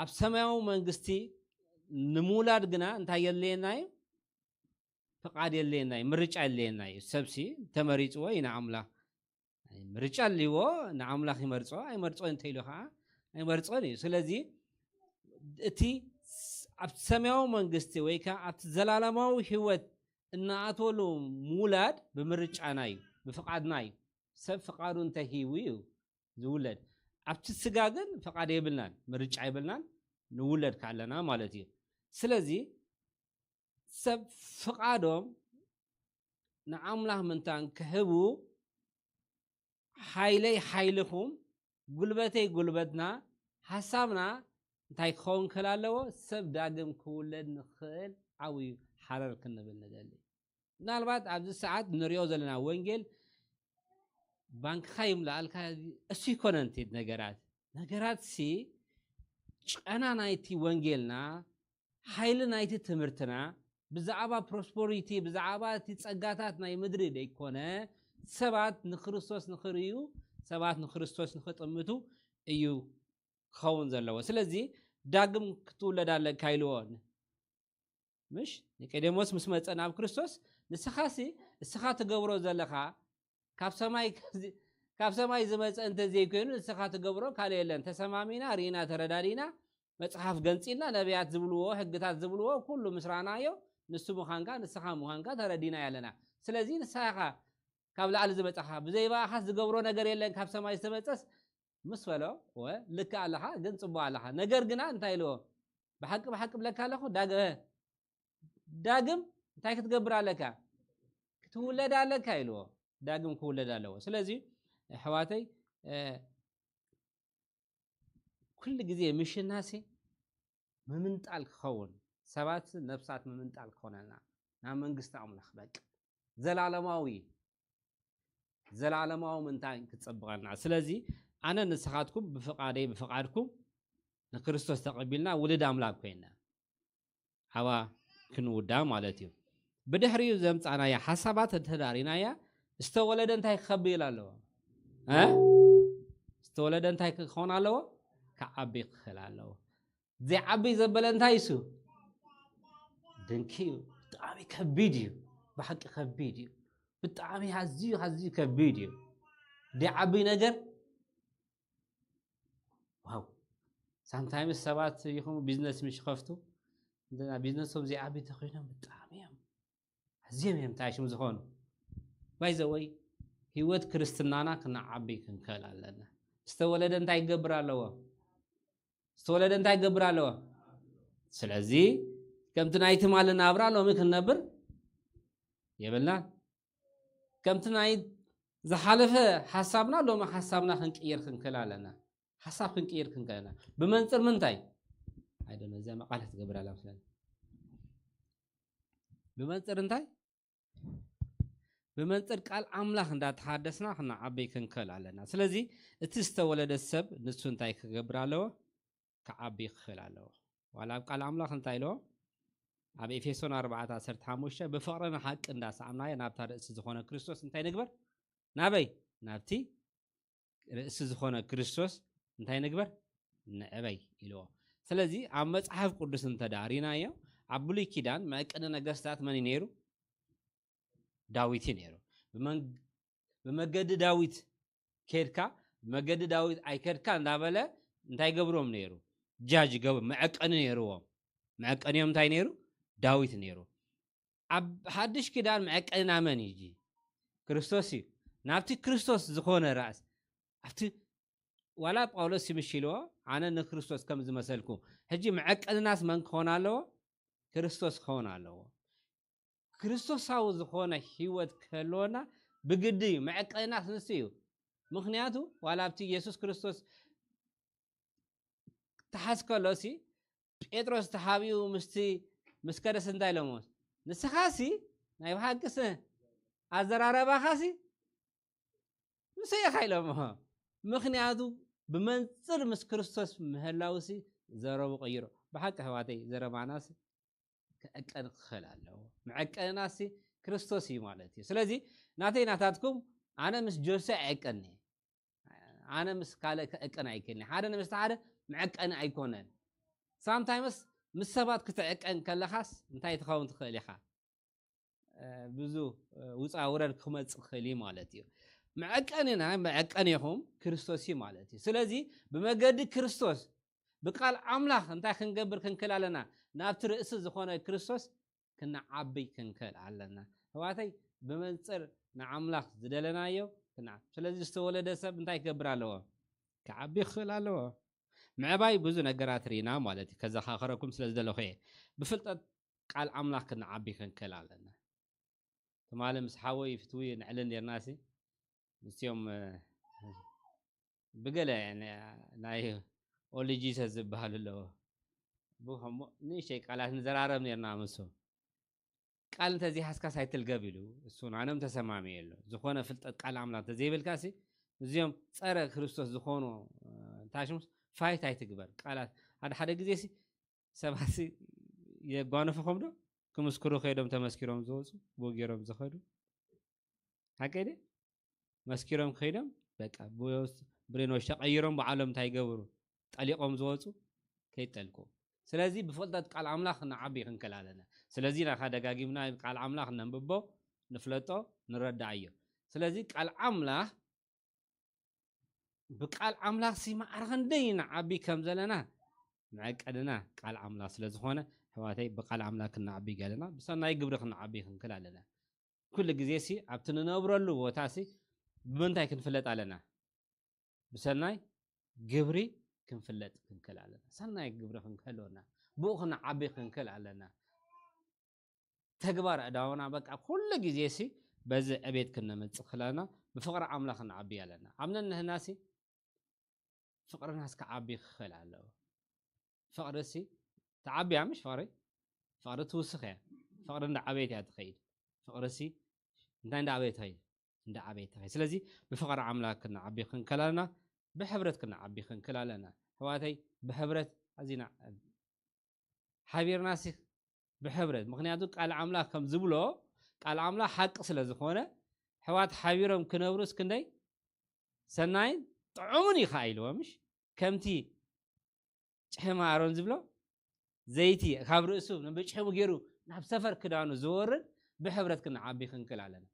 ኣብ ሰማያዊ መንግስቲ ንምውላድ ግና እንታይ የድልየና እዩ? ፍቓድ የድልየና እዩ፣ ምርጫ የድልየና እዩ። ሰብሲ ተመሪጽዎ እዩ ንኣምላኽ። ምርጫ ኣልዎ፣ ንኣምላኽ ይመርጾ፣ ኣይመርጾን እንተኢሉ ከዓ ኣይመርጾን እዩ። ስለዚ እቲ ስ-፣ ኣብ ሰማያዊ መንግስቲ ወይ ከዓ ኣብቲ ዘላለማዊ ህይወት እናኣትወሉ ምውላድ ብምርጫና እዩ፣ ብፍቓድና እዩ። ሰብ ፍቓዱ እንተሂቡ እዩ ዝውለድ። ኣብቲ ስጋ ግን ፍቓድ የብልናን፣ ምርጫ የብልናን፣ ንውለድ ካለና ማለት እዩ። ስለዚ ሰብ ፍቓዶም ንኣምላኽ ምንታን ክህቡ፣ ሓይለይ ሓይልኹም፣ ጉልበተይ ጉልበትና፣ ሓሳብና እንታይ ክኸውን ክኽእል ኣለዎ? ሰብ ዳግም ክውለድ ንኽእል ዓብዩ ሓረር ክንብል ንደሊ። ምናልባት ኣብዚ ሰዓት ንሪኦ ዘለና ወንጌል ባንክኻ ይምላኣልካ፣ እሱ ይኮነን እቲ ነገራት። ነገራት ሲ ጨና ናይቲ ወንጌልና፣ ሓይሊ ናይቲ ትምህርትና፣ ብዛዕባ ፕሮስፐሪቲ፣ ብዛዕባ እቲ ጸጋታት ናይ ምድሪ ደይኮነ፣ ሰባት ንክርስቶስ ንኽርእዩ፣ ሰባት ንክርስቶስ ንኽጥምቱ እዩ ክኸውን ዘለዎ። ስለዚ ዳግም ክትውለድ ኣለካ ኢልዎ። ምሽ ኒቆዴሞስ ምስ መጸ ናብ ክርስቶስ፣ ንስኻሲ፣ እስኻ ትገብሮ ዘለኻ ካብ ሰማይ፣ ካብ ሰማይ ዝመጸ እንተ ዘይኮይኑ፣ ንስኻ ትገብሮ ካልእ የለን። ተሰማሚና፣ ርኢና፣ ተረዳዲና፣ መጽሓፍ ገንጺልና፣ ነቢያት ዝብልዎ፣ ሕግታት ዝብልዎ፣ ኩሉ ምስ ረኣናዮ፣ ንሱ ምዃንካ፣ ንስኻ ምዃንካ ተረዲና ኣለና። ስለዚ ንስኻ ኢኻ ካብ ላዕሊ ዝመጻኻ፣ ብዘይ ብኣኻስ ዝገብሮ ነገር የለን፣ ካብ ሰማይ ዝተመጸስ ምስ በሎ፣ ወ፣ ልክእ ኣለኻ፣ ግን ጽቡቕ ኣለኻ። ነገር ግና እንታይ ኢልዎ? ብሓቂ ብሓቂ ብለካ ኣለኹ፣ ዳግ-፣ ዳግም እንታይ ክትገብር ኣለካ? ክትውለድ ኣለካ ኢልዎ። ዳግም ክውለድ ኣለዎ። ስለዚ ኣሕዋተይ፣ እ፣ ኩሉ ግዜ ምሽናሲ ምምንጣል ክኸውን፣ ሰባት ነፍሳት ምምንጣል ክኾነልና ናብ መንግስቲ ኣምላኽ፣ በቃ ዘላለማዊ፣ ዘላለማዊ ምንታይ ክጸብቐልና። ስለዚ ኣነ ንስኻትኩም ብፍቓደይ ብፍቓድኩም ንክርስቶስ ተቐቢልና ውሉድ ኣምላክ ኮይና፣ ኣባ ክንውዳ ማለት እዩ። ብድሕሪኡ ዘምጻናያ ሓሳባት እንተዳሪናያ፣ ዝተወለደ እንታይ ክኸብል ኣለዎ? እ? ዝተወለደ እንታይ ክኸውን ኣለዎ? ክዓቢ ክኽእል ኣለዎ። ዘይዓቢ ዘበለ እንታይ እሱ? ድንኪ እዩ። ብጣዕሚ ከቢድ እዩ። ብሓቂ ከቢድ እዩ። ብጣዕሚ ኣዝዩ፣ ኣዝዩ ከቢድ እዩ። ዘይዓቢ ነገር፣ ዋው። ሳምታይምስ ሰባት ይኹኑ ቢዝነስ ምሽ ከፍቱ፣ እንትና ቢዝነሶም ዘይዓቢ ተኾይኖም ብጣዕሚ እዮም፣ ኣዝዮም እዮም ታሽም ዝኾኑ። ባይዘወይ፣ ህይወት ክርስትናና ክነዓቢ ክንክእል ኣለና። ዝተወለደ እንታይ ይገብር ኣለዎ? ዝተወለደ እንታይ ይገብር ኣለዎ? ስለዚ ከምቲ ናይ ትማሊ ናብራ ሎሚ ክንነብር የብልና። ከምቲ ናይ ዝሓለፈ ሓሳብና ሎሚ ሓሳብና ክንቅይር ክንክእል ኣለና። ሓሳብ ክንቅይር ክንክእል ኣለና። ብመንጽር ምንታይ? ኣይደለ፣ እዚኣ መቃለት ትገብር ኣላ መስለኒ። ብመንጽር እንታይ? ብመንጽር ቃል ኣምላኽ እንዳተሓደስና ክነዓቢ ክንክእል ኣለና። ስለዚ እቲ ዝተወለደ ሰብ ንሱ እንታይ ክገብር ኣለዎ? ክዓቢ ክኽእል ኣለዎ። ዋላ ኣብ ቃል ኣምላኽ እንታይ ኢልዎ? ኣብ ኤፌሶን ኣርባዕተ ዓሰርተ ሓሙሽተ፣ "ብፍቕሪ ንሓቂ እንዳሰዓብናዮ ናብታ ርእሲ ዝኾነ ክርስቶስ እንታይ ንግበር?" ናበይ? ናብቲ ርእሲ ዝኾነ ክርስቶስ እንታይ ንግበር? ንዕበይ ኢልዎ። ስለዚ ኣብ መጽሓፍ ቅዱስ እንተዳሪናዮ፣ ኣብ ብሉይ ኪዳን መዕቀኒ ነገስታት መን እዩ ነይሩ? ዳዊት እዩ ነይሩ። ብመን-፣ ብመገዲ ዳዊት ኬድካ፣ ብመገዲ ዳዊት ኣይከድካ እንዳበለ እንታይ ገብሮም ነይሩ? ጃጅ ገብ-፣ መዐቀኒ ነይርዎም። መዐቀኒዮም እንታይ ነይሩ? ዳዊት ነይሩ። ኣብ ሓድሽ ኪዳን መዐቀንና መን እዩ? ክርስቶስ እዩ። ናብቲ ክርስቶስ ዝኾነ ራእስ፣ ኣብቲ ዋላ ጳውሎስ ይምሽ ኢልዎ፣ ኣነ ንክርስቶስ ከም ዝመሰልኩ። ሕጂ መዐቀንናስ መን ክኾን ኣለዎ? ክርስቶስ ክኸውን ኣለዎ። ክርስቶሳዊ ዝኾነ ህይወት ክህልወና ብግዲ እዩ። መዐቀንናስ ንሱ እዩ። ምኽንያቱ ዋላ ኣብቲ የሱስ ክርስቶስ ተሓዝ ከሎሲ፣ ጴጥሮስ ተሓቢኡ ምስቲ ምስ ከደስ እንታይ ኢሎሞ? "ንስኻሲ ናይ ብሓቂስ ኣዘራረባኻሲ ምስ ኢኻ" ኢሎሞ። ምኽንያቱ ብመንጽር ምስ ክርስቶስ ምህላውሲ ዘረቡ ቀይሮ። ብሓቂ ኣሕዋተይ፣ ዘረባናሲ ክዕቀን ክኽእል ኣለዎ። መዐቀንናሲ ክርስቶስ እዩ ማለት እዩ። ስለዚ ናተይ ናታትኩም፣ ኣነ ምስ ጆሴ ኣይዕቀን እየ። ኣነ ምስ ካልእ ክዕቀን ኣይክእልን። ሓደ ንምስቲ ሓደ መዐቀኒ ኣይኮነን። ሳምታይምስ ምስ ሰባት ክትዕቀን ከለኻስ እንታይ ትኸውን ትኽእል ኢኻ? እ፣ ብዙ፣ እ፣ ውፃ ውረድ ክመፅእ ክኽእል እዩ ማለት እዩ። መዐቀንና፣ መዐቀኒኹም ክርስቶስ እዩ ማለት እዩ። ስለዚ ብመገዲ ክርስቶስ፣ ብቃል ኣምላኽ እንታይ ክንገብር ክንክእል ኣለና? ናብቲ ርእሲ ዝኾነ ክርስቶስ ክነዓቢ ክንክእል ኣለና። ኣሕዋተይ፣ ብመንጽር ንኣምላኽ ዝደለናዮ ክነዓ-፣ ስለዚ ዝተወለደ ሰብ እንታይ ክገብር ኣለዎ? ክዓቢ ክኽእል ኣለዎ። ምዕባይ ብዙ ነገራት ርኢና ማለት እዩ። ከዘኻኽረኩም ስለ ዝደለኹ እየ። ብፍልጠት ቃል ኣምላኽ ክንዓቢ ክንክእል ኣለና። ትማሊ ምስ ሓወይ ፍትዊ ንዕልል ኔርናሲ፣ ምስቲኦም፣ እ፣ ብገለ ናይ፣ ናይ ኦንሊ ጂሰስ ዝበሃሉ ኣለዎ። ብኸምኡ ንእሽተይ ቃላት ንዘራረብ ኔርና ምስ። ቃል እንተዘይሓዝካስ ኣይትልገብ ኢሉ፣ እሱ ኣነም ተሰማሚየ ኣሎ። ዝኾነ ፍልጠት ቃል ኣምላኽ እንተዘይብልካሲ፣ እዚኦም ጸረ ክርስቶስ ዝኾኑ፣ እ፣ እንታይ ሽሙስ ፋይት ኣይትግበር። ቃላት ሓደ ሓደ ግዜሲ ሰባትሲ የጓነፉኹም ዶ? ክምስክሩ ከይዶም ተመስኪሮም ዝወጹ፣ ብኡ ገይሮም ዝኸዱ። ሓቀይ ድየ? መስኪሮም ከይዶም፣ በቃ፣ ብሬኖች ተቐይሮም፣ ባዕሎም እንታይ ይገብሩ? ጠሊቖም ዝወጹ ከይጠልቁ። ስለዚ ብፍልጠት ቃል ኣምላኽ ንዓቢ ክንክእል ኣለና። ስለዚ ናኻ ደጋጊምና ቃል ኣምላኽ ነንብቦ፣ ንፍለጦ፣ ንረዳኣዮ። ስለዚ ቃል ኣምላኽ ብቃል ኣምላኽ ሲ ማዕረ ክንደይ ንዓቢ ከም ዘለና መዐቀንና ቃል ኣምላኽ ስለ ዝኾነ፣ ኣሕዋተይ፣ ብቃል ኣምላኽ ክንዓቢ ገለና፣ ብሰናይ ግብሪ ክንዓቢ ክንክእል ኣለና። ኩሉ ግዜ ሲ ኣብቲ ንነብረሉ ቦታ ሲ ብምንታይ ክንፍለጥ ኣለና? ብሰናይ ግብሪ ክንፍለጥ ክንክእል ኣለና። ሰናይ ግብሪ ክንክህልወና፣ ብኡ ክንዓቢ ክንክእል ኣለና። ተግባር ዕዳውና በቃ ኩሉ ግዜ ሲ በዚ ዕቤት ክነመጽእ ክለና ብፍቕሪ ኣምላኽ ክንዓቢ ኣለና። ኣብ ነንህና ሲ ፍቕርናስ ክዓቢ ክኽእል ኣለዎ። ፍቕሪ ሲ ትዓብያ ምሽ ፍቕሪ ፍቕሪ ትውስኽ እያ። ፍቕሪ እንዳ ዓበየት እያ ትኸይድ። ፍቕሪ ሲ እንታይ እንዳ ዓበየት ትኸይድ? እንዳ ዓበየት ትኸይድ። ስለዚ ብፍቕሪ ኣምላኽ ክንዓቢ ክንክእል ኣለና፣ ብሕብረት ክንዓቢ ክንክእል ኣለና። ኣሕዋተይ ብሕብረት ኣዚና ሓቢርና ሲ ብሕብረት ምክንያቱ ቃል ኣምላኽ ከም ዝብሎ ቃል ኣምላኽ ሓቂ ስለ ዝኾነ ኣሕዋት ሓቢሮም ክነብሩስ ክንደይ ሰናይን ጥዑምን እዩ ከዓ ኢልዎ ምሽ ከምቲ ጭሕሚ ኣሮን ዝብሎ ዘይቲ ካብ ርእሱ ንብጭሕሙ ገይሩ ናብ ሰፈር ክዳኑ ዝወርድ ብሕብረት ክንዓቢ ክንክእል ኣለና።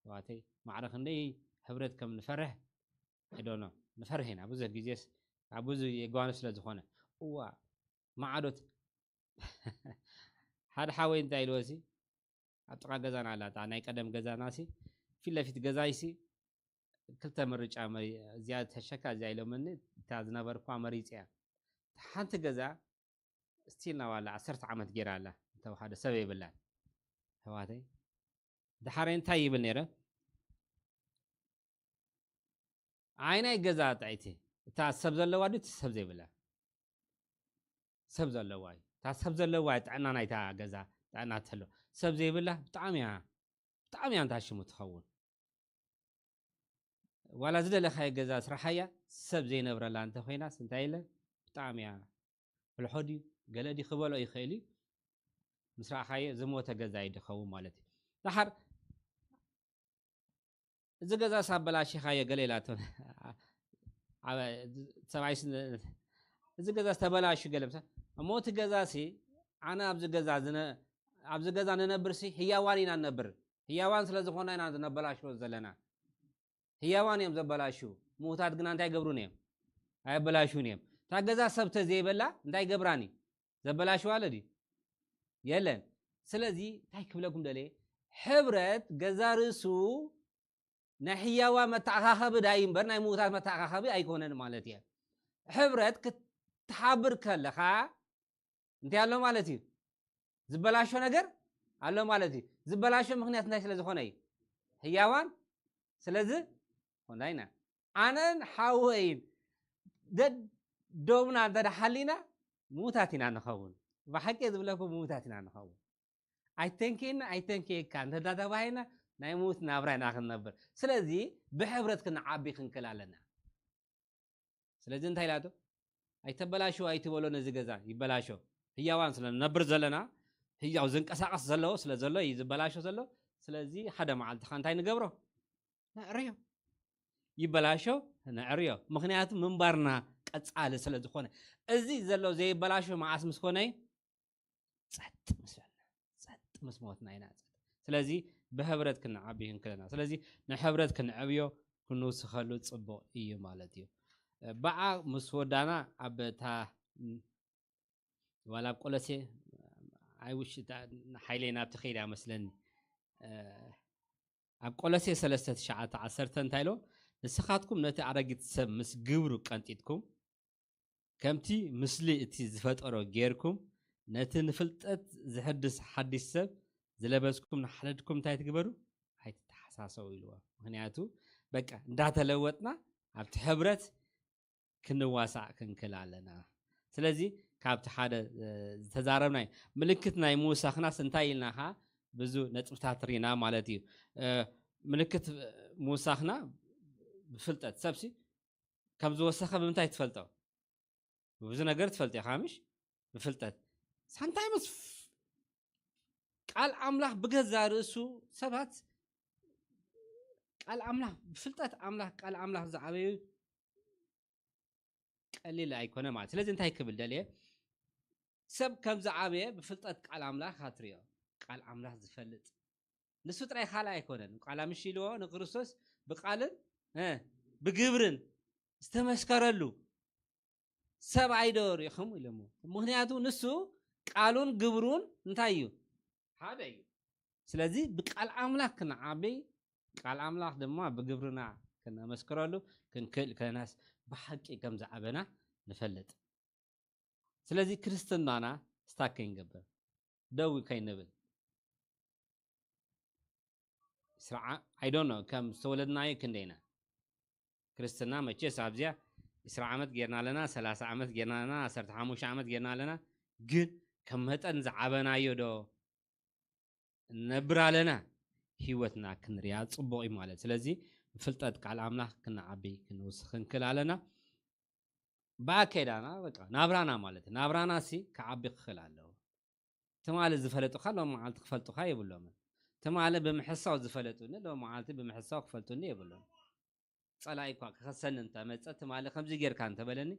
ኣሕዋተይ ማዕረ ክንደይ ሕብረት ከም ንፈርሕ I don't know ንፈርሕ ኢና ብዙሕ ግዜስ ኣብ ብዙሕ የጓኑ ስለ ዝኾነ እዋ ማዕዶት ሓደ ሓወይ እንታይ ኢልዎ ሲ ኣብ ጥቓ ገዛና ኣላ እታ ናይ ቀደም ገዛና ሲ ፊት ለፊት ገዛይ ሲ ክልተ ምርጫ እዚኣ ተሸካ እዚኣ ኢሎምኒ እታ ዝነበርኳ መሪፅ እያ ሓንቲ ገዛ ስቲል ናባላ ዓሰርተ ዓመት ገይራ ኣላ እንተወሓደ ሰብ የብላን ኣሕዋተይ ድሓረይ እንታይ ይብል ነይረ ዓይናይ ገዛ ጥዕይቲ እታ ሰብ ዘለዋ ድዩ ሰብ ዘይብላ ሰብ ዘለዋ እዩ እታ ሰብ ዘለዋ እዩ ጥዕና ናይታ ገዛ ጥዕና ተሎ ሰብ ዘይብላ ብጣዕሚ እያ ብጣዕሚ እያ እንታሽሙ ትኸውን ዋላ ዝደለኻዮ ገዛ ስራሓያ ሰብ ዘይነብረላ እንተኮይናስ እንታይ ኢለ ብጣዕሚ እያ ሕልሖ ድዩ ገለ ድዩ ክበልኦ ይኽእል እዩ ምስ ረኣኻዮ ዝሞተ ገዛ እዩ ድኸውን ማለት እዩ ዳሓር እዚ ገዛ ሳበላሽኻዮ ገለ ኢላቶ ሰብኣይ እዚ ገዛ ዝተበላሹ ገለ እሞ እቲ ገዛ ሲ ኣነ ኣብዚ ገዛ ኣብዚ ገዛ ንነብር ሲ ህያዋን ኢና ንነብር ህያዋን ስለ ዝኾና ኢና ነበላሽዎ ዘለና ህያዋን እዮም ዘበላሹ ምዉታት ግና እንታይ ገብሩን እዮም ኣየበላሹን እዮም እታ ገዛ ሰብ ተዘይበላ እንታይ ገብራን እዩ ዘበላሽዋ ኣሎ ድዩ የለን ስለዚ እንታይ ክብለኩም ደልየ ሕብረት ገዛ ርእሱ ናይ ህያዋ መተኣኻኸቢ ዳይ እምበር ናይ ምዉታት መተኣኻኸቢ ኣይኮነን ማለት እየ ሕብረት ክትሓብር ከለኻ እንታይ ኣሎ ማለት እዩ ዝበላሾ ነገር ኣሎ ማለት እዩ ዝበላሾ ምክንያት እንታይ ስለ ዝኾነ እዩ ህያዋን ስለዚ ኮንዳይና ኣነን ሓወይን ደዶምና እንተ ሓሊና ምዉታት ኢና ንኸውን ብሓቂ ዝብለኩም ምዉታት ኢና ንኸውን ኣይተንኬና ኣይተንኬካ እንተዳተባሂና ናይ ምዉት ናብራ ኢና ክንነብር ስለዚ ብሕብረት ክንዓቢ ክንክል ኣለና ስለዚ እንታይ ኢላቶ ኣይተበላሽው ኣይትበሎ ነዚ ገዛ ይበላሾ ህያዋን ስለ ንነብር ዘለና ህያው ዝንቀሳቀስ ዘለዎ ስለ ዘሎ እዩ ዝበላሾ ዘሎ ስለዚ ሓደ መዓልትኻ እንታይ ንገብሮ ነዕርዮ ይበላሾ ነዕርዮ ምክንያቱ ምንባርና ቀፃሊ ስለ ዝኾነ እዚ ዘሎ ዘይበላሾ መዓስ ምስ ኮነ ጸጥ ምስ በልና ጸጥ ምስ ሞትና ኢና ጸጥ ስለዚ ብሕብረት ክንዓቢ ክንክለና ስለዚ ንሕብረት ክንዕብዮ ክንውስኸሉ ጽቡቕ እዩ ማለት እዩ በዓ ምስ ወዳና ኣብ እታ ዋላ ኣብ ቆለሴ ኣይውሽ ሓይለይ ናብቲ ከይዳ መስለኒ ኣብ ቆለሴ ሰለስተ ትሽዓተ ዓሰርተ እንታይ ኢሎ ንስኻትኩም ነቲ ኣረጊት ሰብ ምስ ግብሩ ቀንጢጥኩም ከምቲ ምስሊ እቲ ዝፈጠሮ ጌርኩም ነቲ ንፍልጠት ዝሕድስ ሓድሽ ሰብ ዝለበስኩም ንሓለድኩም እንታይ ትግበሩ ኣይትተሓሳሰቡ ኢልዎ ምክንያቱ በቃ እንዳተለወጥና ኣብቲ ሕብረት ክንዋሳእ ክንክል ኣለና ስለዚ ካብቲ ሓደ ዝተዛረብናይ ምልክት ናይ ምውሳኽናስ እንታይ ኢልናኻ ብዙ ነጥብታት ሪና ማለት እዩ ምልክት ምውሳኽና ብፍልጠት ሰብሲ ከም ዝወሰኸ ብምንታይ ትፈልጦ ብብዙ ነገር ትፈልጥ ኢኻ ምሽ ብፍልጠት ሳምታይምስ ቃል ኣምላኽ ብገዛ ርእሱ ሰባት ቃል ኣምላኽ ብፍልጠት ኣምላኽ ቃል ኣምላኽ ዝዓበዩ ቀሊል ኣይኮነ ማለት ስለዚ እንታይ ክብል ደልየ ሰብ ከም ዝዓበየ ብፍልጠት ቃል ኣምላኽ ኣትርዮ ቃል ኣምላኽ ዝፈልጥ ንሱ ጥራይ ካልእ ኣይኮነን ቃል ኣምሽ ኢልዎ ንክርስቶስ ብቃልን ብግብርን ዝተመስከረሉ ሰብ ኣይዶ ሪኢኹም ኢሎሞ ምክንያቱ ንሱ ቃሉን ግብሩን እንታይ እዩ ሓደ እዩ ስለዚ ብቃል ኣምላኽ ክንዓቢ ቃል ኣምላኽ ድማ ብግብርና ክነመስክረሉ ክንክእል ከለናስ ብሓቂ ከም ዝዓበና ንፈልጥ ስለዚ ክርስትናና ስታክ ከይንገብር፣ ደው ከይንብል። ስርዓ፣ I don't know፣ ከም ዝተወለድናዮ ክንደይና። ክርስትና መቼስ ኣብዚኣ ዕስራ ዓመት ጌርና ኣለና፣ ሰላሳ ዓመት ጌርና ኣለና፣ ዓሰርተ ሓሙሽተ ዓመት ጌርና ኣለና። ግን ከም መጠን ዝዓበናዮ ዶ ነብር ኣለና? ህይወትና ክንሪኣ ጽቡቕ እዩ ማለት። ስለዚ ብፍልጠት ቃል ኣምላኽ ክንዓቢ ክንውስኽ ክንክል ኣለና። ብኣከይዳና በቃ ናብራና ማለት ናብራና ሲ ክዓቢ ክኽእል ኣለዎ። ትማሊ ዝፈለጡኻ ሎም መዓልቲ ክፈልጡኻ የብሎምን። ትማሊ ብምሕሳው ዝፈለጡኒ ሎም መዓልቲ ብምሕሳው ክፈልጡኒ የብሎም። ጸላኢ እኳ ክኸሰኒ እንተመጸ ትማሊ ከምዚ ጌርካ እንተበለኒ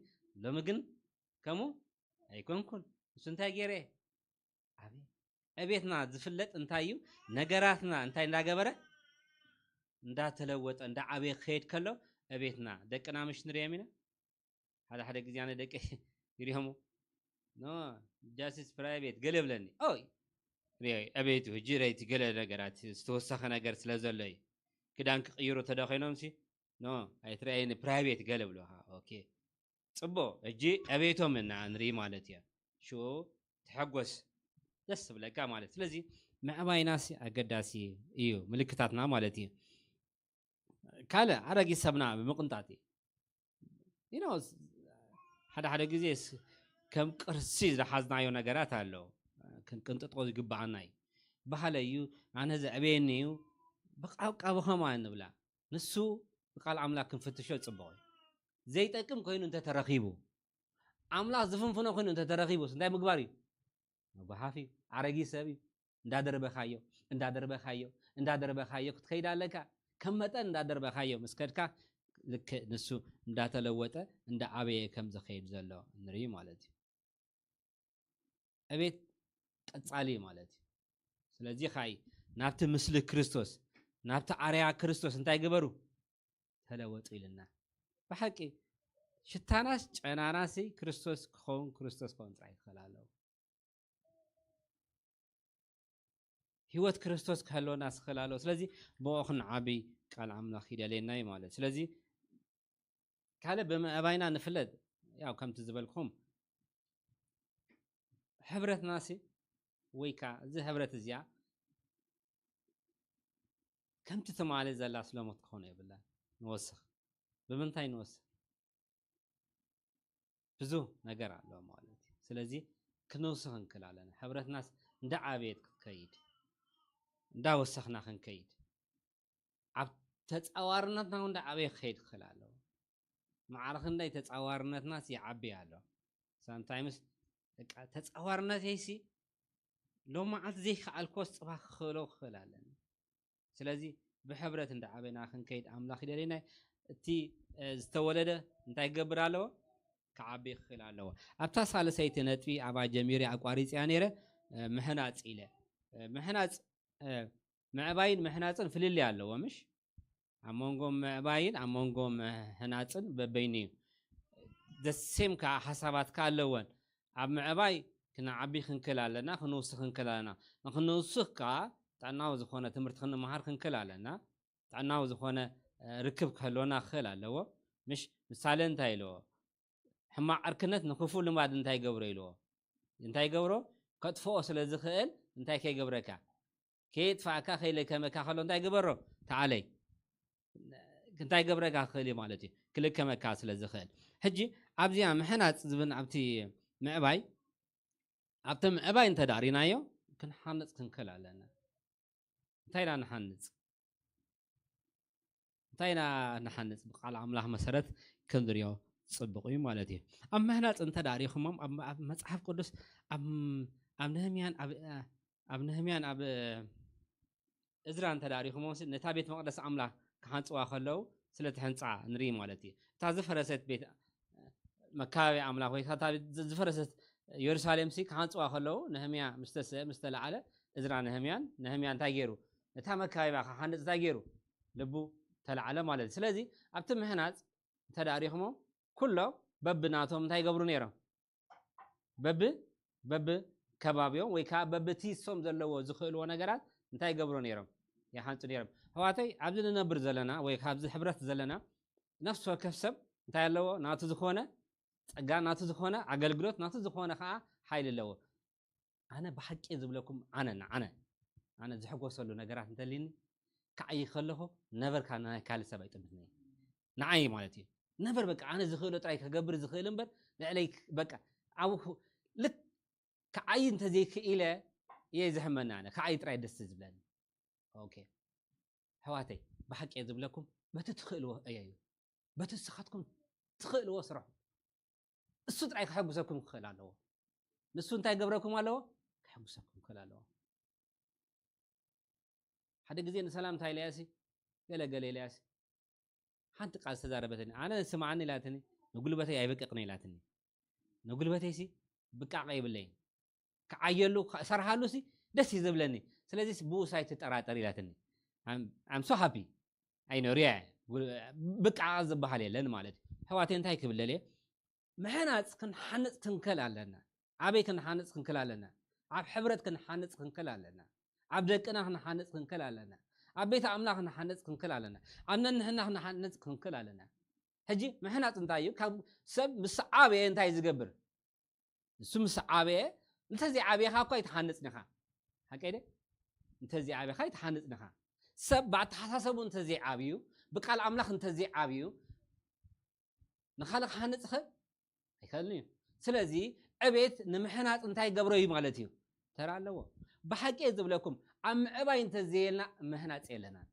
ሎሚ ግን ከምኡ ኣይኮንኩን። እሱ እንታይ ገይረ? ኣቤት፣ ዕቤትና ዝፍለጥ እንታይ እዩ? ነገራትና እንታይ እንዳገበረ እንዳተለወጠ እንዳዓበየ ክኸይድ ከሎ ዕቤትና ደቅና ምሽ ንሪኦም ኢና። ሓደ ሓደ ግዜ ኣነ ደቂ ይሪኦሞ ኖ ጃስቲስ ፕራይቬት ገለ ብለኒ ኦይ ሪኦ ዕቤቱ ህጂ ረይቲ ገለ ነገራት ዝተወሰኸ ነገር ስለ ዘሎ እዩ። ክዳን ክቅይሩ ተደኺኖም ሲ ኖ ኣይትረኣየኒ ፕራይቬት ገለ ብለኻ። ኦኬ ጽቡቅ፣ እጂ ዕቤቶም እና ንርኢ ማለት እያ። ሽኡ ትሐጎስ፣ ደስ ትብለካ ማለት። ስለዚ ምዕባይናሲ ኣገዳሲ እዩ፣ ምልክታትና ማለት እዩ። ካልእ ኣረጊት ሰብና ብምቕንጣጥ እዩ። You know፣ ሓደ ሓደ ግዜ ስ- ከም ቅርሲ ዝሓዝናዮ ነገራት ኣሎ፣ ክንቅንጥጦ ዝግባኣና እዩ። ባህለ እዩ፣ ኣነ ዘዕበየኒ እዩ፣ ብቃብቃብ ኸማ ንብላ። ንሱ ብቃል ኣምላክ ክንፍትሾ ጽቡቕ እዩ። ዘይጠቅም ኮይኑ እንተተረኺቡ፣ ኣምላኽ ዝፍንፍኖ ኮይኑ እንተተረኺቡስ እንታይ ምግባር እዩ? መጓሓፍ እዩ። ኣረጊት ሰብ እዩ። እንዳደርበኻዮ እንዳደርበኻዮ እንዳደርበኻዮ ክትከይድ ኣለካ። ከም መጠን እንዳደርበኻዮ ምስ ከድካ ልክዕ ንሱ እንዳተለወጠ እንዳዓበየ ከም ዝኸይድ ዘሎ ንርኢ ማለት እዩ። ዕቤት ቀጻሊ ማለት እዩ። ስለዚ ኸዓ ናብቲ ምስሊ ክርስቶስ ናብቲ ኣርያ ክርስቶስ እንታይ ግበሩ? ተለወጡ ኢልና። ብሓቂ ሽታናስ ጨናናሲ ክርስቶስ ክኸውን ክርስቶስ ክኸውን ጥራይ ይኽእል ኣለዎ። ህይወት ክርስቶስ ክህልወና ዝኽእል ኣለዎ። ስለዚ ብኡ ክንዓቢ ቃል ኣምላኽ ይደልየና እዩ ማለት። ስለዚ ካልእ ብምዕባይና ንፍለጥ። ያው ከምቲ ዝበልኩም ሕብረትናሲ ወይ ከዓ እዚ ሕብረት እዚኣ ከምቲ ትማሊ ዘላ ስለሞት ክኾነ የብላን። ንወስኽ። ብምንታይ ንወስኽ? ብዙ ነገር ኣሎ ማለት እዩ። ስለዚ ክንውስኽ እንክል ኣለና። ሕብረትናስ እንዳ ዓበየት ክትከይድ፣ እንዳ ወሰኽና ክንከይድ፣ ኣብ ተጻዋርነትና እውን እንዳ ዓበየ ክኸይድ ክኽእል ኣለዎ። ማዕረ ክንደይ ተጻዋርነትናስ ይዓቢ ኣሎ። ሳምታይምስ በቃ ተጻዋርነተይሲ ሎም መዓልቲ ዘይከኣልኮስ ጽባሕ ክኽእሎ ክኽእል ኣለኒ። ስለዚ ብሕብረት እንዳ ዓበና ክንከይድ ኣምላኽ ይደልየና። እቲ እ፣ ዝተወለደ እንታይ ክገብር ኣለዎ? ክዓቢ ክኽእል ኣለዎ። ኣብታ ሳልሰይቲ ነጥቢ ኣብኣ ጀሚረ ኣቋሪፅያ ነይረ። እ፣ ምሕናፅ ኢለ እ፣ ምሕናፅ እ፣ ምዕባይን ምሕናፅን ፍልልይ ኣለዎ ምሽ? ኣብ መንጎ ምዕባይን ኣብ መንጎ ምሕናፅን በበይኑ እዩ። ዘሴም ከዓ ሓሳባት ከዓ ኣለወን። ኣብ ምዕባይ ክንዓቢ ክንክእል ኣለና፣ ክንውስኽ ክንክእል ኣለና። ንክንውስኽ ከዓ ጥዕናዊ ዝኾነ ትምህርቲ ክንመሃር ክንክእል ኣለና። ጥዕናዊ ዝኾነ እ፣ ርክብ ክህልወና ክኽእል ኣለዎ። ምሽ ምሳሌ እንታይ ኢልዎ? ሕማቕ ዕርክነት ንክፉእ ልማድ እንታይ ገብሮ ኢልዎ? እንታይ ገብሮ? ከጥፍኦ ስለ ዝኽእል እንታይ ከይገብረካ? ከየጥፋእካ ከይለከመካ ከሎ እንታይ ግበሮ? ተዓለይ። እንታይ ገብረካ ክኽእል እዩ ማለት እዩ? ክልከመካ ስለ ዝኽእል። ሕጂ ኣብዚኣ ምሕናፅ ዝብል ኣብቲ ምዕባይ ኣብቲ ምዕባይ እንተዳሪናዮ ክንሓንፅ ክንክእል ኣለና። እንታይ ኢና ንሓንፅ? እንታይ ኢና ንሓንፅ? ብቃል ኣምላኽ መሰረት ክንድርዮ ፅቡቕ እዩ ማለት እዩ። ኣብ ምህናፅ እንተዳሪኹሞም ኣብ ኣብ መፅሓፍ ቅዱስ ኣብ ኣብ ነህምያን ኣብ ኣብ ነህምያን ኣብ እዝራ እንተዳሪኹሞም ነታ ቤት መቕደስ ኣምላኽ ክሓንፅዋ ከለዉ ስለቲ ሕንፃ ንርኢ ማለት እዩ። እታ ዝፈረሰት ቤት መካበቢ ኣምላኽ ወይ እታ ዝፈረሰት የሩሳሌም ሲ ክሓንፅዋ ከለዉ ነህምያ ምስ ተስአ ምስ ተለዓለ እዝራ ነህምያን ነህምያ እንታይ ገይሩ? ነታ መካበቢያ ክሓንፅ እንታይ ገይሩ? ልቡ ተለዓለ ማለት እዩ። ስለዚ ኣብቲ ምህናፅ እንተዳሪኹሞም ኩሎም በብናቶም እንታይ ይገብሩ ነይሮም? በብ በብ ከባቢኦም ወይ ከዓ በብ ቲሶም ዘለዎ ዝኽእልዎ ነገራት እንታይ ይገብሩ ነይሮም? ይሓንፁ ነይሮም። ኣሕዋተይ ኣብዚ ንነብር ዘለና ወይ ኣብዚ ሕብረት ዘለና ነፍሲ ወከፍ ሰብ እንታይ ኣለዎ? ናቱ ዝኾነ ጸጋ ናቱ ዝኾነ፣ ኣገልግሎት ናቱ ዝኾነ ከዓ ሓይሊ ኣለዎ። ኣነ ብሓቂ ዝብለኩም፣ ኣነ ንዓነ ኣነ ዝሕጎሰሉ ነገራት እንተልዩኒ፣ ክዓይ ከለኹ ነበር ካብ ናይ ካልእ ሰብ ኣይጥምትኒ። ንዓይ ማለት እዩ። ነበር በቃ ኣነ ዝኽእሎ ጥራይ ክገብር ዝኽእል እምበር፣ ልዕለይ ክ- በቃ ኣብ ሁ- ልክ ክዓይ እንተዘይክኢለ እየ ዝሕመኒ። ኣነ ክዓይ ጥራይ ደስ ዝብለኒ። ኦኬ ኣሕዋተይ፣ ብሓቂ እየ ዝብለኩም፣ በቲ ትኽእልዎ እየዩ፣ በቲ ንስኻትኩም ትኽእልዎ ስርሑ። እሱ ጥራይ ከሐጉሰኩም ክኽእል ኣለዎ። ንሱ እንታይ ገብረኩም ኣለዎ? ከሐጉሰኩም ክኽእል ኣለዎ። ሓደ ግዜ ንሰላም እንታይ ኢለያ ሲ፣ ገለ ገለ ኢለያ ሲ፣ ሓንቲ ቃል ዝተዛረበትኒ፣ ኣነ ስምዓኒ ኢላትኒ፣ ንጉልበተይ ኣይበቅቕን ኢላትኒ። ንጉልበተይ ሲ ብቃቕ የብለይን። ክዓየሉ ሰርሃሉ ሲ ደስ እዩ ዝብለኒ። ስለዚ ብኡ ሳይ ትጠራጠር ኢላትኒ። I'm so happy። ኣይኖርያ ብቃቕ ዝበሃል የለን ማለት እዩ። ኣሕዋተይ እንታይ ክብል ደልየ፣ ምሕናፅ ክንሓንፅ ክንክእል ኣለና። ኣበይ ክንሓንፅ ክንክእል ኣለና? ኣብ ሕብረት ክንሓንፅ ክንክእል ኣለና። ኣብ ደቅና ክንሓንፅ ክንክእል ኣለና። ኣብ ቤት ኣምላኽ ክንሓንፅ ክንክእል ኣለና። ኣብ ነንሕና ክንሓንፅ ክንክእል ኣለና። ሕጂ ምሕናፅ እንታይ እዩ? ካብ ሰብ ምስ ዓበየ እንታይ ዝገብር? ንሱ ምስ ዓበየ፣ እንተዘይዓብኻ እኳ ኣይትሓንፅን ኢኻ። ሓቀይ ደ? እንተዘይዓብኻ ኣይትሓንፅን ኢኻ። ሰብ ብኣተሓሳሰቡ እንተዘይዓብዩ፣ ብቃል ኣምላኽ እንተዘይዓብዩ፣ ንኻልእ ክሓንፅኸ ኣይክእልን እዩ። ስለዚ ዕቤት ንምሕናፅ እንታይ ገብሮ እዩ ማለት እዩ? ተራ ኣለዎ። ብሓቂ እየ ዝብለኩም፣ ኣብ ምዕባይ እንተዘየልና ምህናፅ የለናን።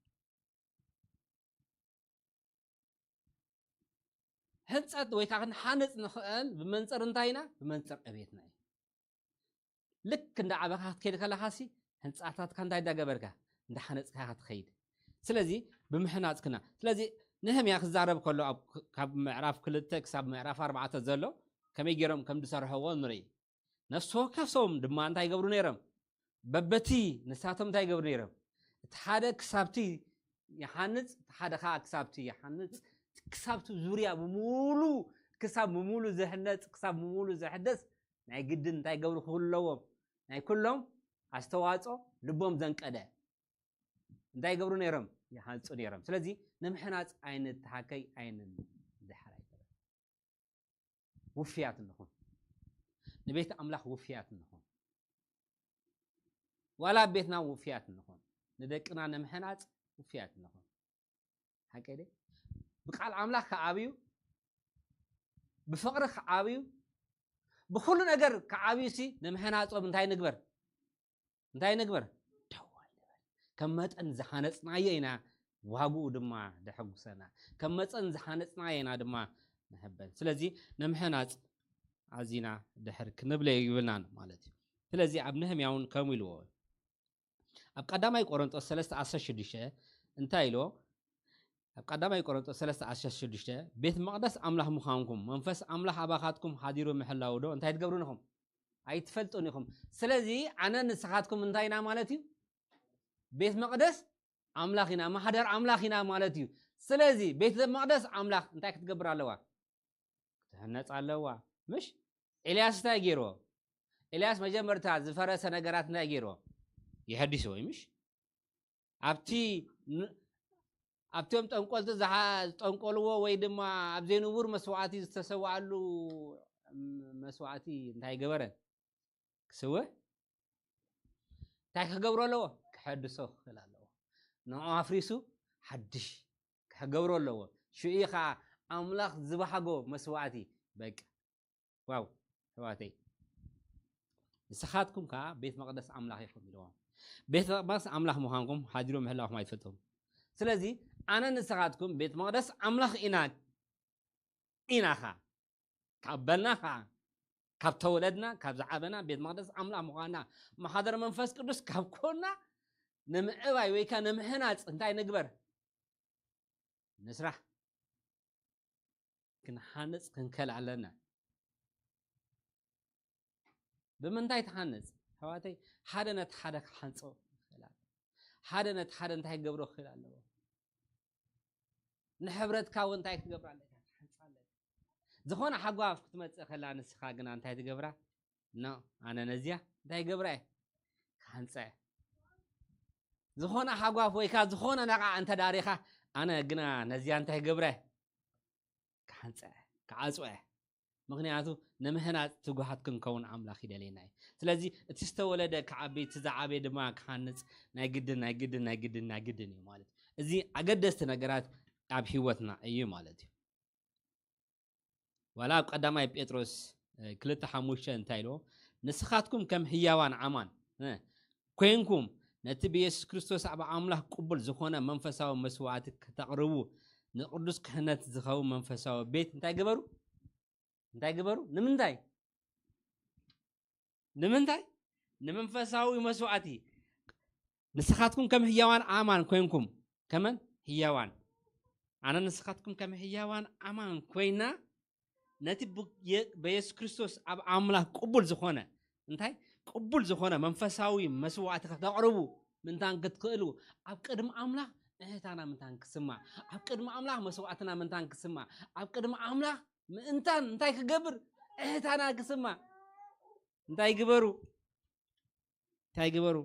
ህንፀት ወይ ከዓ ክንሓንፅ ንኽእል ብመንፅር እንታይ ኢና? ብመንፅር ዕቤትና እዩ። ልክ እንዳ ዓበኻ ክትከይድ ከለኻ ሲ ህንፃታትካ እንታይ እንዳገበርካ? እንዳሓነፅካ ኢኻ ትኸይድ። ስለዚ ብምሕናፅክና። ስለዚ ነህምያ ክዛረብ ከሎ ኣብ- ካብ ምዕራፍ ክልተ ክሳብ ምዕራፍ ኣርባዕተ ዘሎ ከመይ ገይሮም ከም ዝሰርሕዎ ንርኢ። ነፍሲ ወከፍሶም ድማ እንታይ ይገብሩ ነይሮም? በበቲ ንሳቶም እንታይ ይገብሩ ነይሮም? እቲ ሓደ ክሳብቲ ይሓንፅ፣ እቲ ሓደ ከዓ ክሳብቲ ይሓንፅ። ክሳብቲ ዙርያ ብምሉ ክሳብ ብምሉ ዝሕነፅ ክሳብ ብምሉ ዝሕደስ ናይ ግድን እንታይ ገብሩ ክህሉ ኣለዎም? ናይ ኩሎም ኣስተዋፅኦ ልቦም ዘንቀደ እንታይ ይገብሩ ነይሮም? ይሃንፁ ነይሮም። ስለዚ ንምሕናፅ ኣይንተሃከይ ኣይንድሕር ኣይበለን። ውፍያት ንኹን። ንቤት ኣምላኽ ውፍያት ንኹን። ዋላ ኣብ ቤትና ውፍያት ንኹን። ንደቅና ንምሕናፅ ውፍያት ንኹን። ሓቀይ ደ? ብቃል ኣምላኽ ክዓብዩ፣ ብፍቕሪ ክዓብዩ፣ ብኩሉ ነገር ክዓብዩ ሲ ንምሕናፆም እንታይ ንግበር? እንታይ ንግበር? ደው ኣይንበል። ከም መጠን ዝሃነፅናዮ ኢና ዋግኡ ድማ ደሐጉሰና። ከም መጠን ዝሃነፅናዮ ኢና ድማ ንሕበን። ስለዚ ንምሕናፅ ኣዚና ድሕር ክንብለ ይብልናን ማለት እዩ። ስለዚ ኣብ ነህምያ እውን ከምኡ ኢልዎ። ኣብ ቀዳማይ ቆሮንጦስ ሰለስተ ዓሰርተ ሽዱሽተ እንታይ ኢልዎ? ኣብ ቀዳማይ ቆሮንጦስ ሰለስተ ዓሰርተ ሽዱሽተ ቤት መቕደስ ኣምላኽ ምዃንኩም መንፈስ ኣምላኽ ኣባኻትኩም ሓዲሩ ምሕላው ዶ እንታይ ትገብሩን ኢኹም? ኣይትፈልጡን ኢኹም። ስለዚ ኣነ ንስኻትኩም እንታይ ኢና ማለት እዩ? ቤት መቕደስ ኣምላኽ ኢና፣ ማሕደር ኣምላኽ ኢና ማለት እዩ። ስለዚ ቤት መቕደስ ኣምላኽ እንታይ ክትገብር ኣለዋ? ክትህነፅ ኣለዋ። ምሽ? ኤልያስ እንታይ ገይርዎ? ኤልያስ መጀመርታ ዝፈረሰ ነገራት እንታይ ገይርዎ? የሐዲስዎ እዩ ምሽ? ኣብቲ ን- ኣብቶም ጠንቆልቲ ዝሓ- ዝጠንቆልዎ ወይ ድማ ኣብ ዘይንቡር መስዋዕቲ ዝተሰዋኣሉ ም- መስዋዕቲ እንታይ ገበረ? ክስውእ እንታይ ክገብሮ ኣለዎ? ክሐድሶ ክኽእል ኣለዎ። ንኡ ኣፍሪሱ ሓድሽ ክገብሮ ኣለዎ። ሽኡ ከዓ ኣምላኽ ዝበሃጎ መስዋዕቲ በቃ። ዋው ኣሕዋተይ፣ ንስኻትኩም ከዓ ቤት መቕደስ ኣምላኽ ኢኹም ኢልዎም። ቤት መቕደስ ኣምላኽ ምዃንኩም ሓዲሩ ምህላውኩም ኣይትፈልጡም። ስለዚ ኣነ ንስኻትኩም ቤት መቕደስ ኣምላኽ ኢና ኢናኻ ካብ በልና ከዓ ካብ ተወለድና ካብ ዝዓበና ቤት መቕደስ ኣምላኽ ምዃንና ማሓደር መንፈስ ቅዱስ ካብ ኮና ንምዕባይ ወይ ከዓ ንምሕናፅ እንታይ ንግበር? ንስራሕ። ክንሓንፅ ክንክእል ኣለና። ብምንታይ ትሓንፅ ኣሕዋተይ? ሓደ ነቲ ሓደ ክሓንፆ ይኽእል ኣሎ። ሓደ ነቲ ሓደ እንታይ ክገብሮ ክኽእል ኣለዎ? ንሕብረትካ እውን እንታይ ክትገብር ኣለካ? ክትሓንፃ ኣለካ። ዝኾነ ሓጓፍ ክትመፅእ ከላ ንስኻ ግና እንታይ ትገብራ? ኖ ኣነ ነዚያ እንታይ ይገብራ እየ? ክሓንፀ እየ። ዝኾነ ሓጓፍ ወይ ከዓ ዝኾነ ነቓ እንተዳሪኻ ኣነ ግና ነዚያ እንታይ ይገብረ? ክሓንፀ እየ፣ ክዓፅወ እየ። ምኽንያቱ፣ ንምህናፅ ትጉሃት ክንከውን ኣምላኽ ይደልየና እዩ። ስለዚ እቲ ዝተወለደ ክዓቢ፣ እቲ ዝዓበየ ድማ ክሃንፅ ናይ ግድን ናይ ግድን ናይ ግድን ናይ ግድን እዩ ማለት እዩ። እዚ ኣገደስቲ ነገራት ኣብ ህይወትና እዩ ማለት እዩ። ዋላ ኣብ ቀዳማይ ጴጥሮስ ክልተ ሓሙሽተ እንታይ ኢልዎ? ንስኻትኩም ከም ህያዋን ኣማን ኮይንኩም፣ ነቲ ብየሱስ ክርስቶስ ኣብ ኣምላኽ ቅቡል ዝኾነ መንፈሳዊ መስዋዕቲ ክተቕርቡ፣ ንቅዱስ ክህነት ዝኸውን መንፈሳዊ ቤት እንታይ ግበሩ? እንታይ ግበሩ? ንምንታይ? ንምንታይ? ንመንፈሳዊ መስዋዕቲ። ንስኻትኩም ከም ህያዋን ኣማን ኮይንኩም፣ ከመን ህያዋን ኣነ ንስኻትኩም ከም ህያዋን ኣማን ኮይና፣ ነቲ ብ- የ- በየሱስ ክርስቶስ ኣብ ኣምላኽ ቅቡል ዝኾነ፣ እንታይ? ቅቡል ዝኾነ መንፈሳዊ መስዋዕቲ ከተቕርቡ ምንታን ክትክእሉ፣ ኣብ ቅድሚ ኣምላኽ እህታና ምንታን ክስማ፣ ኣብ ቅድሚ ኣምላኽ መስዋዕትና ምንታን ክስማ፣ ኣብ ቅድሚ ኣምላኽ ምእንታን እንታይ ክገብር? እህታና ክስማ። እንታይ ግበሩ? እንታይ ግበሩ?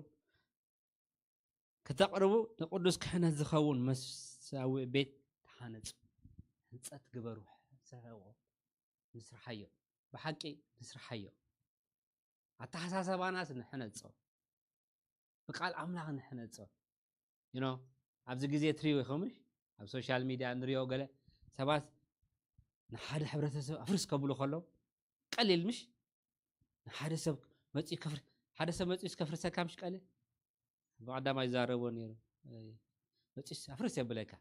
ከተቕርቡ፣ ንቅዱስ ክህነት ዝኸውን መሳዊ ቤት ተሃነጹ። ህንጸት ግበሩ። ስርሕዎ። ንስርሓዮ። ብሓቂ ንስርሓዮ። ኣተሓሳሰባናስ ንሕነጾ። ብቃል ኣምላኽ ንሕነጾ። You know፣ ኣብዚ ግዜ ትሪኦ ኢኹምሽ ኣብ ሶሻል ሚድያ ንሪኦ፣ ገለ ሰባት ንሓደ ሕብረተሰብ ኣፍርስ ከብሉ ከለዉ፣ ቀሊል ምሽ? ንሓደ ሰብ መጺኡ ከፍር- ሓደ ሰብ መጺኡስ ከፍርሰካ ምሽ ቀሊል? ብቐዳማይ ይዛረቦ ነይሩ። መጺኡስ ኣፍርስ የብለካ፣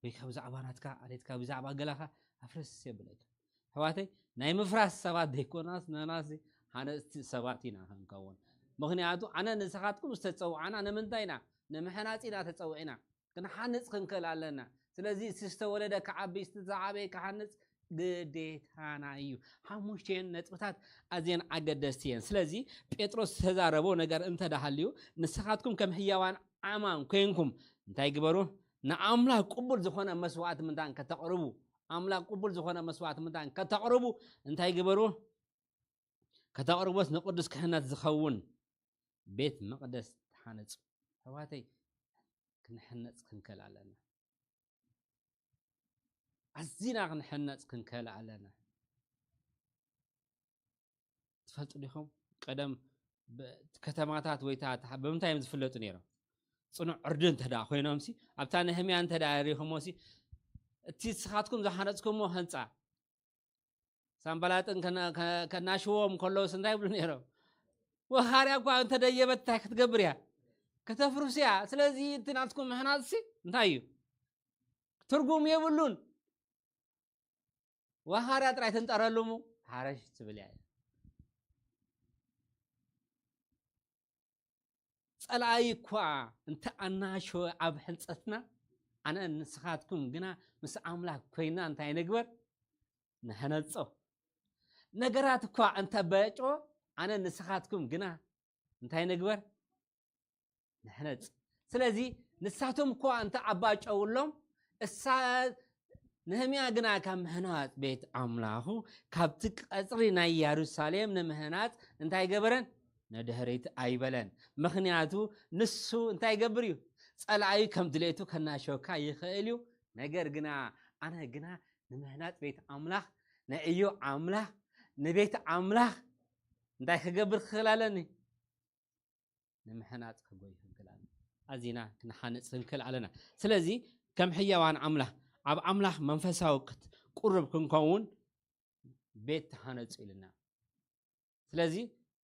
ወይ ካብ ብዛዕባ ናትካ ኣሌትካ ብዛዕባ ገላኻ ኣፍርስ የብለካ። ኣሕዋተይ፣ ናይ ምፍራስ ሰባት ዘይኮናስ፣ ንሕናስ ሃነፅቲ ሰባት ኢና ክንከውን። ምኽንያቱ ኣነ ንስኻትኩም ዝተፀውዓና ንምንታይ ኢና? ንምሕናፅ ኢና ተፀዊዕና። ክንሓንፅ ክንክእል ኣለና። ስለዚ እቲ ዝተወለደ ክዓቢ፣ እቲ ዝዓበየ ክሓንፅ ግዴታና እዩ። ሓሙሽተን ነጥብታት ኣዝየን ኣገደስቲ እየን። ስለዚ ጴጥሮስ ዝተዛረቦ ነገር እንተዳሃልዩ፣ ንስኻትኩም ከም ህያዋን ኣማን ኮይንኩም እንታይ ግበሩ? ንኣምላኽ ቅቡል ዝኾነ መስዋዕቲ ምንታን ከተቕርቡ፣ ኣምላኽ ቅቡል ዝኾነ መስዋዕቲ ምንታን ከተቕርቡ እንታይ ግበሩ? ከተቕርቦስ ንቅዱስ ክህነት ዝኸውን ቤት መቕደስ ተሓነጹ። ኣሕዋተይ፣ ክንሕነጽ ክንክእል ኣለና። ኣዚና ክንሕነጽ ክንክእል ኣለና። ትፈልጡ ዲኹም? ቀደም ብ- ከተማታት ወይ ታ- ታ- ብምንታይ እዮም ዝፍለጡ ነይሮም? ጽኑዕ ዕርዲ እንተ ደኣ ኮይኖምሲ፣ ኣብታ ነህምያ እንተ ደኣ ርኢኹሞሲ፣ እቲ ንስኻትኩም ዝሃነጽኩሞ ህንጻ፣ ሳምባላጥን ከና- ከ- ከናሽዎም ከለውስ እንታይ ይብሉ ነይሮም? ወኻርያ እኳ እንተደየበት እንታይ ክትገብር እያ? ከተፍርስ እያ። ስለዚ እቲ ናትኩም ምሕናጽሲ እንታይ እዩ? ትርጉም የብሉን። ወኻርያ ጥራይ ትንጠረሉሙ፣ ሓረሽ ትብል እያ። ጸላኢ እኳ እንተ ኣናሸወ ኣብ ሕንጸትና፣ ኣነ ንስኻትኩም ግና ምስ ኣምላኽ ኮይና እንታይ ንግበር? ንሕነጾ። ነገራት እኳ እንተ በጮ፣ ኣነ ንስኻትኩም ግና እንታይ ንግበር? ንሕነጽ። ስለዚ ንሳቶም እኳ እንተ ኣባጨውሎም፣ እሳ ነህምያ ግና ካብ ምህናጽ ቤት ኣምላኹ፣ ካብቲ ቀጽሪ ናይ የሩሳሌም ንምህናጽ እንታይ ገበረን? ንድሕሪት ኣይበለን። ምኽንያቱ ንሱ እንታይ ይገብር እዩ? ጸላኢ ከም ድሌቱ ከናሸወካ ይኽእል እዩ። ነገር ግና ኣነ ግና ንምህናጽ ቤት ኣምላኽ፣ ንዕዮ ኣምላኽ፣ ንቤት ኣምላኽ እንታይ ክገብር ክኽእል ኣለኒ? ንምሕናጽ ክጎይ ክንክእል ኣለና። ኣዚና ክንሓንጽ ክንክእል ኣለና። ስለዚ ከም ሕያዋን ኣምላኽ፣ ኣብ ኣምላኽ መንፈሳዊ ክት- ቁሩብ ክንከውን ቤት ተሃነጹ ኢልና። ስለዚ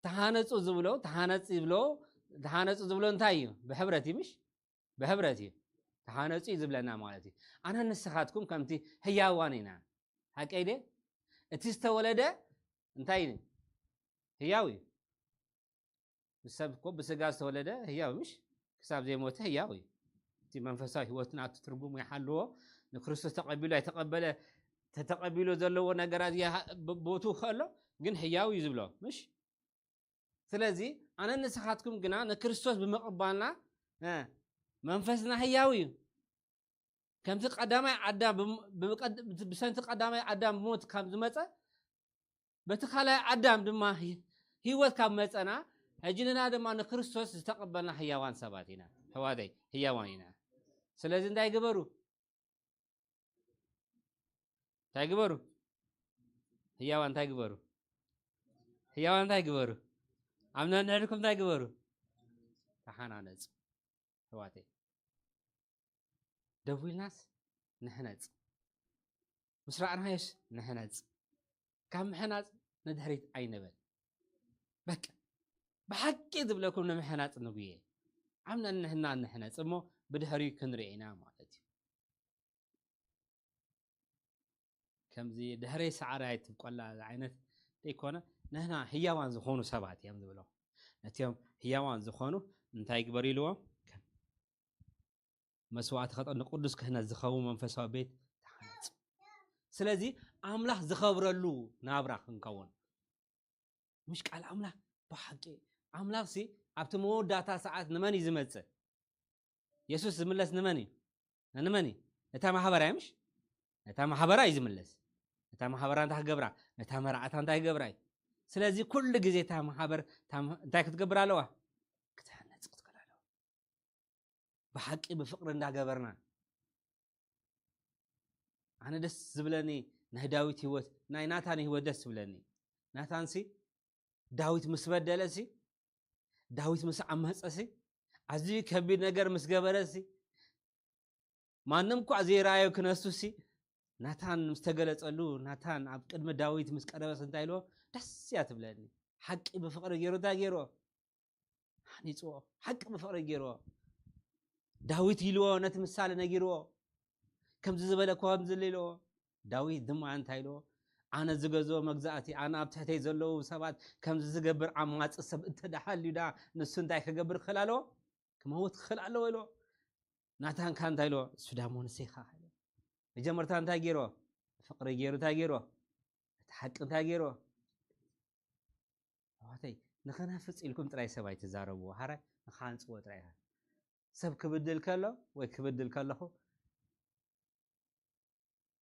ተሃነጹ ዝብሎ፣ ተሃነጽ ዝብሎ፣ ተሃነጹ ዝብሎ እንታይ እዩ? ብሕብረት እዩ ምሽ? ብሕብረት እዩ። ተሃነጹ እዩ ዝብለና ማለት እዩ። ኣነ ንስኻትኩም ከምቲ ህያዋን ኢና። ሓቀይ ድየ? እቲ ዝተወለደ እንታይ እዩ? ህያው እዩ። ብሰብ እኮ ብስጋ ዝተወለደ ህያው ምሽ? ክሳብ ዘይሞተ ህያው እዩ። እቲ መንፈሳዊ ህይወትና እቲ ትርጉሙ ይሓልዎ። ንክርስቶስ ተቐቢሉ ኣይተቐበለ፣ ተተቐቢሉ ዘለዎ ነገራት ይሃ- ብ- ቦቱ ከሎ ግን ህያው እዩ ዝብሎ ምሽ? ስለዚ ኣነ ንስኻትኩም ግና ንክርስቶስ ብምቕባልና እ፣ መንፈስና ህያው እዩ። ከምቲ ቀዳማይ ኣዳም ብም- ብቀድ- ብሰንቲ ቀዳማይ ኣዳም ብሞት ካብ ዝመፀ፣ በቲ ካልኣይ ኣዳም ድማ ሂ- ህይወት ካብ መፀና፣ ሕጂ ንና ድማ ንክርስቶስ ዝተቐበልና ህያዋን ሰባት ኢና። ኣሕዋተይ፣ ህያዋን ኢና። ስለዚ እንታይ ግበሩ? እንታይ ግበሩ? ህያዋ እንታይ ግበሩ? ህያዋ እንታይ ግበሩ? ኣብ ነንሕድኩም እንታይ ግበሩ? ተሓናነጹ። ኣሕዋተይ፣ ደዊልናስ ንሕነጽ፣ ምስ ረኣናዮስ ንሕነጽ። ካብ ምሕናጽ ንድሕሪት ኣይንበል። በቃ ብሓቂ ዝብለኩም ንምሕናጽ ንጉየ። ኣብ ነንሕና ንሕነጽ እሞ ብድሕሪኡ ክንርኢ ኢና ማለት እዩ። ከምዚ ድሕረይ ሰዓረ ኣይትብቆላ ዓይነት ዘይኮነ፣ ንሕና ህያዋን ዝኾኑ ሰባት እዮም ዝብሎ። ነቲኦም ህያዋን ዝኾኑ እንታይ ይግበሩ ኢልዎም? መስዋዕቲ ከጠ-፣ ንቅዱስ ክህነት ዝኸውን መንፈሳዊ ቤት ተሃነጹ። ስለዚ ኣምላኽ ዝኸብረሉ ናብራ ክንከውን፣ ምሽ ቃል ኣምላኽ ብሓቂ፣ ኣምላኽሲ ኣብቲ መወዳእታ ሰዓት ንመን እዩ ዝመጽእ? የሱስ ዝምለስ ንመን እዩ? ንመን እዩ? ነታ ማሕበራ እዩ፣ ምሽ? ነታ ማሕበራ እዩ ዝምለስ። ነታ ማሕበራ እንታይ ክገብራ? ነታ መርዓታ እንታይ ክገብራ እዩ? ስለዚ ኩሉ ግዜ እታ ማሕበር እታ ማ-፣ እንታይ ክትገብር ኣለዋ? ክትሕነጽ ክትክእል ኣለዋ። ብሓቂ ብፍቕሪ እንዳገበርና፣ ኣነ ደስ ዝብለኒ ናይ ዳዊት ህይወት፣ ናይ ናታን ህይወት ደስ ዝብለኒ። ናታንሲ ዳዊት ምስ በደለሲ፣ ዳዊት ምስ ዓመጸሲ፣ ኣዝዩ ከቢድ ነገር ምስ ገበረሲ፣ ማንም እኳ ዘይረኣዮ ክነሱሲ፣ ናታን ምስ ተገለጸሉ፣ ናታን ኣብ ቅድሚ ዳዊት ምስ ቀረበስ እንታይ ኢልዎ? ደስ እያ ትብለኒ። ሓቂ ብፍቕሪ ገይሩ እንታይ ገይርዎ? ሃኒጽዎ። ሓቂ ብፍቕሪ ገይርዎ። ዳዊት ኢልዎ፣ ነቲ ምሳሌ ነጊርዎ። ከምዚ ዝበለ እኮ ከምዚ ኢልዎ። ዳዊት ድማ እንታይ ኢልዎ? ኣነ ዝገዝኦ መግዛእቲ፣ ኣነ ኣብ ትሕተይ ዘለዉ ሰባት ከምዚ ዝገብር ዓማጺ ሰብ እንተ ደኣ ሃልዩ ደኣ ንሱ እንታይ ክገብር ክኽእል ኣለዎ? ክመውት ክኽእል ኣለዎ ኢልዎ። ናታን ከኣ እንታይ ኢልዎ? እሱ ዳሞ ንሰይ ኢኻ ኢልዎ። መጀመርታ እንታይ ገይርዎ? ፍቕሪ ገይሩ እንታይ ገይርዎ? እቲ ሓቂ እንታይ ገይርዎ? ኣሕዋተይ፣ ንኸነፍጽ ኢልኩም ጥራይ ሰብ ኣይትዛረብዎ። ሓራይ ንኻንጽዎ ጥራይ ኢኻ። ሰብ ክብድል ከሎ ወይ ክብድል ከለኹ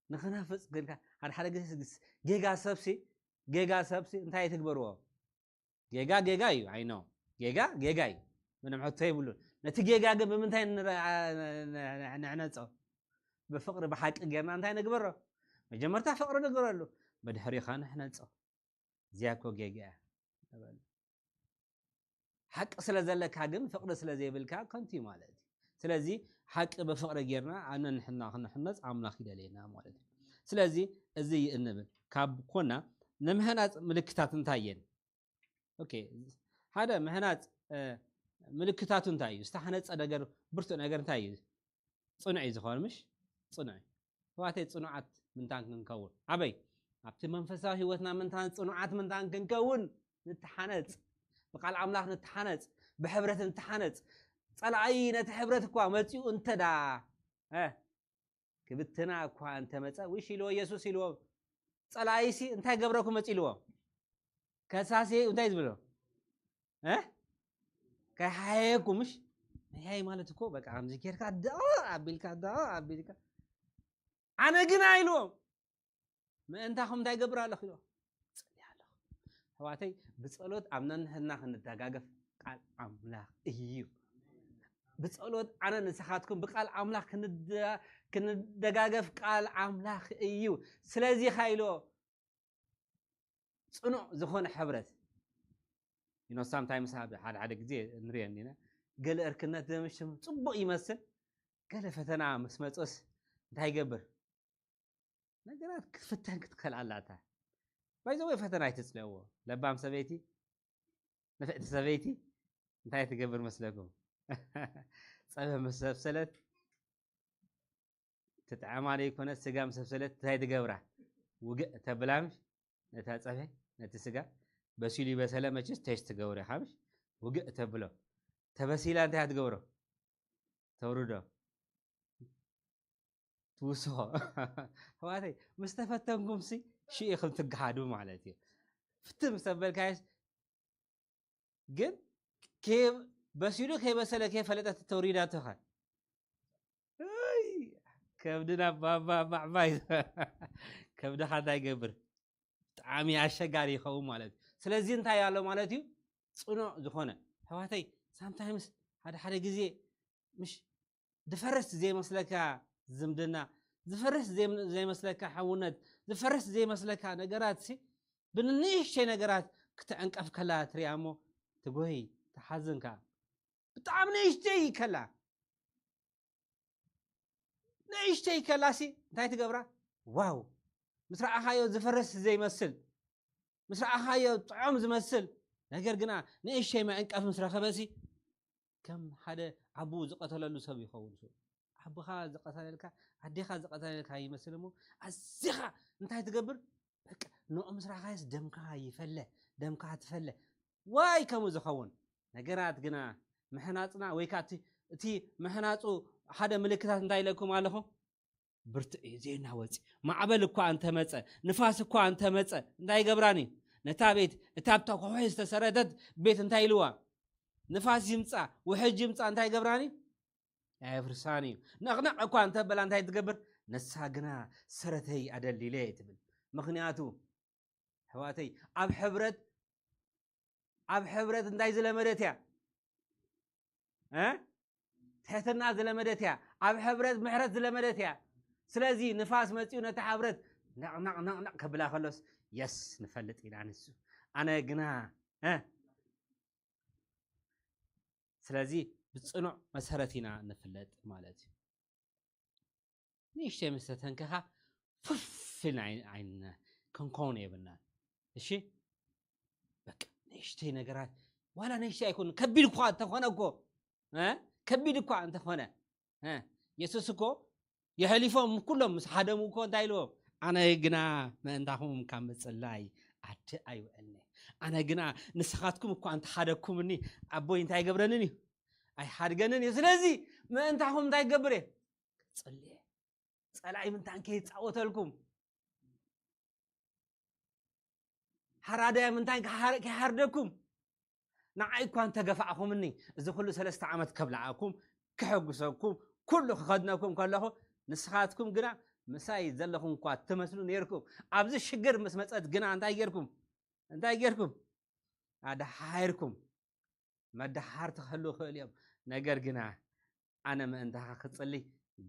ንኸነፍጽ ግን ከ-፣ ሓደ ሓደ ግዜ ጌጋ ሰብሲ፣ ጌጋ ሰብሲ እንታይ ትግበርዎ? ጌጋ ጌጋ እዩ፣ ኣይ ኖ። ጌጋ ጌጋ እዩ። ምንም ሕቶ የብሉን። ነቲ ጌጋ ግን ብምንታይ ንረ-፣ ን-፣ ን-፣ ንሕነጾ? ብፍቕሪ ብሓቂ ጌርና እንታይ ንግበሮ? መጀመርታ ፍቕሪ ንግበረሉ፣ ብድሕሪኡ ኸኣ ንሕነጾ። እዚኣ እኮ ጌጋ እያ ንበል። ሓቂ ስለ ዘለካ ግን ፍቕሪ ስለ ዘይብልካ ከንቱ እዩ ማለት እዩ። ስለዚ ሓቂ ብፍቕሪ ጌርና ኣነ ንሕና ክንሕነጽ ኣምላኽ ይደልየና ማለት እዩ። ስለዚ እዚ እዩ እንብል። ካብ ኮና ንምህናጽ ምልክታት እንታይ እየን? ኦኬ፣ ሓደ ምህናጽ፣ እ፣ ምልክታቱ እንታይ እዩ? ዝተሃነጸ ነገር፣ ብርቱዕ ነገር እንታይ እዩ? ጽኑዕ እዩ ዝኾን፣ ምሽ? ጽኑዕ እዩ። ኣሕዋተይ፣ ጽኑዓት ምንታን ክንከውን። ኣበይ? ኣብቲ መንፈሳዊ ህይወትና ምንታን ጽኑዓት ምንታን ክንከውን ንተሓነጽ። ብቃል ኣምላኽ ንተሓነጽ። ብሕብረት ንተሓነጽ። ጸላኢ ነቲ ሕብረት እኳ መጺኡ እንተ ደኣ፣ እ፣ ክብትና እኳ እንተመጸ፣ ውሽ ኢልዎ፣ የሱስ ኢልዎ። ጸላኢሲ እንታይ ገብረኩም መጺ ኢልዎ? ከሳሲ እንታይ ዝብሎ? እ? ከይሓየኩም፣ ምሽ? ምሕያይ ማለት እኮ በቃ ከምዚ ጌርካ ደኣ ኣቢልካ፣ ደኣ ኣቢልካ። ኣነ ግና ኢልዎም፣ ምእንታኹም እንታይ ገብር ኣለኹ ኢልዎም። ጽልይ ኣለኹ። ኣሕዋተይ፣ ብጸሎት ኣብ ነንሕድና ክንደጋገፍ ቃል ኣምላኽ እዩ። ብጸሎት ኣነ ንስኻትኩም ብቃል ኣምላኽ ክንደ-፣ ክንደጋገፍ ቃል ኣምላኽ እዩ። ስለዚ ኢኻ ኢልዎ፣ ጽኑዕ ዝኾነ ሕብረት። You know, sometimes ሓደ፣ ሓደ፣ ሓደ ግዜ ንሪኦ እንዲና፣ ገለ እርክነት ዘምሽም ጽቡቕ ይመስል፣ ገለ ፈተና ምስ መጾስ እንታይ ይገብር? ነገራት ክትፍተን ክትክእል ኣላታ። ባይ ዘ ወይ ፈተና ኣይትጽልእዎ። ለባም ሰበይቲ፣ ንፍዕቲ ሰበይቲ እንታይ ትገብር መስለኩም? ጸበ ምስ ሰብሰለት፣ ትጥዕማ ዘይኮነ ስጋ ምስ ሰብሰለት እንታይ ትገብራ? ውግእ ተብላ፣ ምሽ? ነታ ጸበ፣ ነቲ ስጋ በሲሉ ይበሰለ መችስ ቴስት ትገብሮ ኢኻ፣ ምሽ? ውግእ ተብሎ። ተበሲላ እንታይ ትገብሮ? ተውርዶ። ትውስኾ። ኣሕዋተይ፣ ምስ ተፈተንኩምሲ ሽዑ ኢኹም ትገሃዱ ማለት እዩ። ፍትም ምስ ተበልካዮስ ግን ከይ-፣ በሲሉ ከይበሰለ ከይፈለጠት ተውሪዳቶኻ። እይ፣ ከብድና ባባ ባዕባይ። ከብድኻ እንታይ ይገብር? ብጣዕሚ ኣሸጋሪ ይኸውን ማለት እዩ። ስለዚ እንታይ ኣሎ ማለት እዩ? ጽኑዕ ዝኾነ። ኣሕዋተይ፣ ሳምታይምስ ሓደ ሓደ ግዜ ምሽ ድፈረስ ዘይመስለካ ዝምድና፣ ዝፈርስ ዘይም- ዘይመስለካ ሕውነት፣ ዝፈርስ ዘይመስለካ ነገራት ሲ ብንንእሽተይ ነገራት ክትዕንቀፍ ከላ ትሪኣ እሞ ትጎይ፣ ትሓዝን ከኣ። ብጣዕሚ ንእሽተይ ከላ፣ ንእሽተይ ከላሲ እንታይ ትገብራ? ዋው፣ ምስ ረኣኻዮ ዝፈርስ ዘይመስል፣ ምስ ረኣኻዮ ጥዑም ዝመስል ነገር ግና ንእሽተይ መዕንቀፍ ምስ ረኸበሲ ከም ሓደ ኣቦኡ ዝቐተለሉ ሰብ ይኸውን። ኣቦኻ ዝቐተለልካ፣ ኣዴኻ ዝቐተለልካ ይመስል እሞ ኣዚኻ እንታይ ትገብር? በቃ ንኡ ምስ ረኣኻዮስ ደምካ ይፈለ፣ ደምካ ትፈለ። ዋይ ከምኡ ዝኸውን ነገራት ግና ምሕናጽና ወይ ከዓ እቲ እቲ ምሕናጹ ሓደ ምልክታት እንታይ ኢለኩም ኣለኹ? ብርቱዕ እዩ፣ ዘይናወጽ እዩ። ማዕበል እኳ እንተመጸ፣ ንፋስ እኳ እንተመጸ እንታይ ይገብራን እዩ? ነታ ቤት፣ እታ ኣብታ ከውሒ ዝተሰረተት ቤት እንታይ ኢልዋ? ንፋስ ይምጻ፣ ውሕጅ ይምጻ እንታይ ይገብራን እዩ? ኣየፍርሳን እዩ። ነቕነቕ እኳ እንተበላ እንታይ ትገብር? ንሳ ግና ሰረተይ ኣደልዲለ እየ ትብል። ምኽንያቱ ኣሕዋተይ ኣብ ሕብረት ኣብ ሕብረት እንታይ ዝለመደት እያ? እ? ትሕትና ዝለመደት እያ። ኣብ ሕብረት ምሕረት ዝለመደት እያ። ስለዚ ንፋስ መፂኡ ነታ ሕብረት ነቕነቕ ነቕነቕ ከብላ ከሎስ የስ ንፈልጥ ኢና ንሱ ኣነ ግና እ? ስለዚ ብፅኑዕ መሰረት ኢና ንፍለጥ ማለት እዩ። ንእሽተይ ምስ ተተንከኻ ፍፍ ኢልና ኣይን- ኣይን- ክንከውን የብልናን። እሺ በቃ ንእሽተይ ነገራት ዋላ ንእሽተይ ኣይኮን ከቢድ እኳ እንተኾነ እኮ እ? ከቢድ እኳ እንተኾነ እ? የሱስ እኮ የሕሊፎም ኩሎም ምስ ሓደሙ እኮ እንታይ ኢልዎም? ኣነ ግና ምእንታኹም ካብ ምጽላይ ዓዲ ኣይውዕልኒ። ኣነ ግና ንስኻትኩም እኳ እንተሓደግኩምኒ ኣቦይ እንታይ ይገብረንን እዩ? ኣይሓድገንን እዩ። ስለዚ ምእንታኹም እንታይ ይገብር እየ? ክጽሊ እየ። ጸላኢ ምንታን ከይጻወተልኩም፣ ሓራዳያ ምንታን ከይሓርደኩም፣ ንዓይ እኳ እንተገፋዕኹምኒ፣ እዚ ኩሉ ሰለስተ ዓመት ከብልዓኩም፣ ክሕጉሰኩም፣ ኩሉ ክኸድነኩም ከለኹ፣ ንስኻትኩም ግና ምሳይ ዘለኹም እኳ ትመስሉ ነይርኩም። ኣብዚ ሽግር ምስ መጸት ግና እንታይ ጌርኩም? እንታይ ጌርኩም? ኣድሓርኩም። መድሓር ትኸሉ ይኽእል እዮም። ነገር ግና ኣነ ምእንታኻ ክጽሊ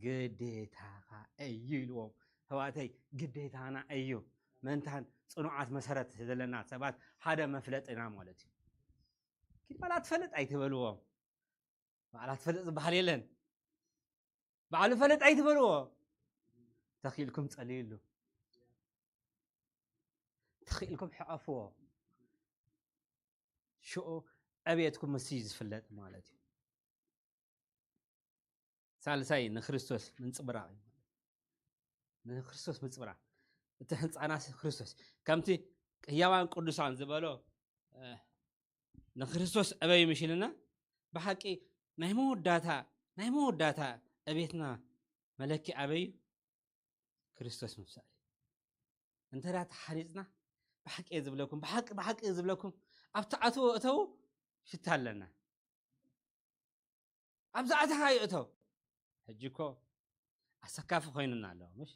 ግዴታኻ እዩ ኢልዎም። ኣሕዋተይ ግዴታና እዩ። ምእንታን ጽኑዓት መሰረት ዘለና ሰባት ሓደ መፍለጥና ማለት እዩ። ኪድ ባላ ትፈልጥ ኣይትበልዎም። ባዕላ ትፈልጥ ዝበሃል የለን። ባዕሉ ፈልጥ ኣይትበልዎ። ተኽኢልኩም ጸልይሉ። ተኽኢልኩም ሕቐፍዎ። ሽኡ ዕብየትኩም ምስ ዝፍለጥ ማለት እዩ። ሳልሳይ ንክርስቶስ ምንጽብራቕ እዩ። ንክርስቶስ ምንጽብራቕ እቲ ህንጻና ክርስቶስ ከምቲ ህያዋን ቅዱሳን ዝበሎ ንክርስቶስ ዕበዩ ምሽልና ብሓቂ ናይ መወዳታ ናይ መወዳታ ዕቤትና መለኪ ኣበዩ ክርስቶስ ምምሳል እዩ። እንተ ተሓሪፅና ብሓቂ እየ ዝብለኩም ብሓቂ ብሓቂ እየ ዝብለኩም ኣብቲ ኣትዎ እተው ሽታ ኣለና። ኣብዚ ኣተኻ ይእቶ። ሕጂ እኮ ኣሰካፊ ኮይኑና ኣሎ ምሽ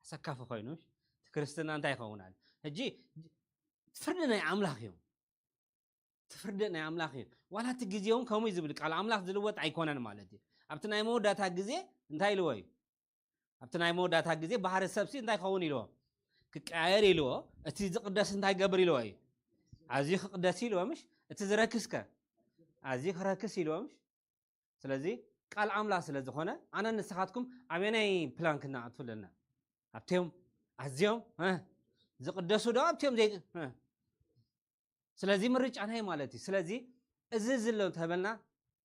ኣሰካፊ ኮይኑ ምሽ እቲ ክርስትና እንታይ ይኸውን ኣሎ? ሕጂ ፍርዲ ናይ ኣምላኽ እዩ። እቲ ፍርዲ ናይ ኣምላኽ እዩ። ዋላ እቲ ግዜ እውን ከምኡ እዩ ዝብል ቃል ኣምላኽ ዝልወጥ ኣይኮነን ማለት እዩ። ኣብቲ ናይ መወዳእታ ግዜ እንታይ ኢልዎ እዩ? ኣብቲ ናይ መወዳእታ ግዜ ባህሪ ሰብሲ እንታይ ክኸውን ኢልዎ? ክቀያየር ኢልዎ። እቲ ዝቕደስ እንታይ ገብር ኢልዎ እዩ? ኣዝዩ ክቕደስ ኢልዎ ምሽ? እቲ ዝረክስከ ኣዝዩ ክረክስ ኢልዎ ምሽ? ስለዚ ቃል ኣምላኽ ስለ ዝኾነ ኣነ ንስኻትኩም ኣበናይ ፕላን ክነኣትፍለና ኣብትዮም ኣዝዮም ዝቕደሱ ዶ ኣብትዮም ዘይ ስለዚ ምርጫ ናይ ማለት እዩ። ስለዚ እዚ ዝሎ ተበልና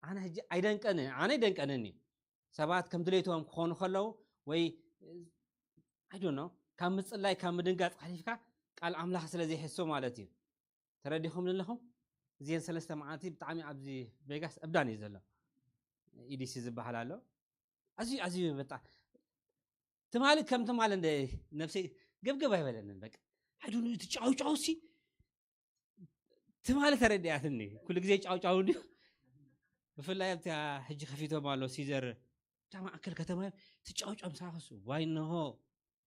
ኣነ ሕጂ ኣይደንቀንን ኣነ ይደንቀንን እዩ። ሰባት ከም ድሌቶም ክኾኑ ከለዉ ወይ ኣይዶ ነው ካብ ምፅላይ ካብ ምድንጋፅ ሓሊፍካ ቃል ኣምላኽ ስለ ዘይሕሱ ማለት እዩ። ተረዲኹም ኣለኹም? እዚን ሰለስተ መዓልቲ ብጣዕሚ ኣብዚ ቬጋስ እብዳን እዩ ዘሎ። ኢዲሲ ዝበሃል ኣሎ። ኣዝዩ ኣዝዩ በጣ ትማሊ ከም ትማሊ እንደ ነብሰይ ገብገብ ኣይበለንን። በቃ ሓዱ እቲ ጫውጫው ሲ ትማሊ ተረዲኣትኒ። ኩሉ ግዜ ጫውጫው እንዲሁ ብፍላይ ኣብታ ሕጂ ከፊቶም ኣሎ ሲዘር እታ ማእከል ከተማ ትጫውጫው ምሳኸሱ ዋይ ነሆ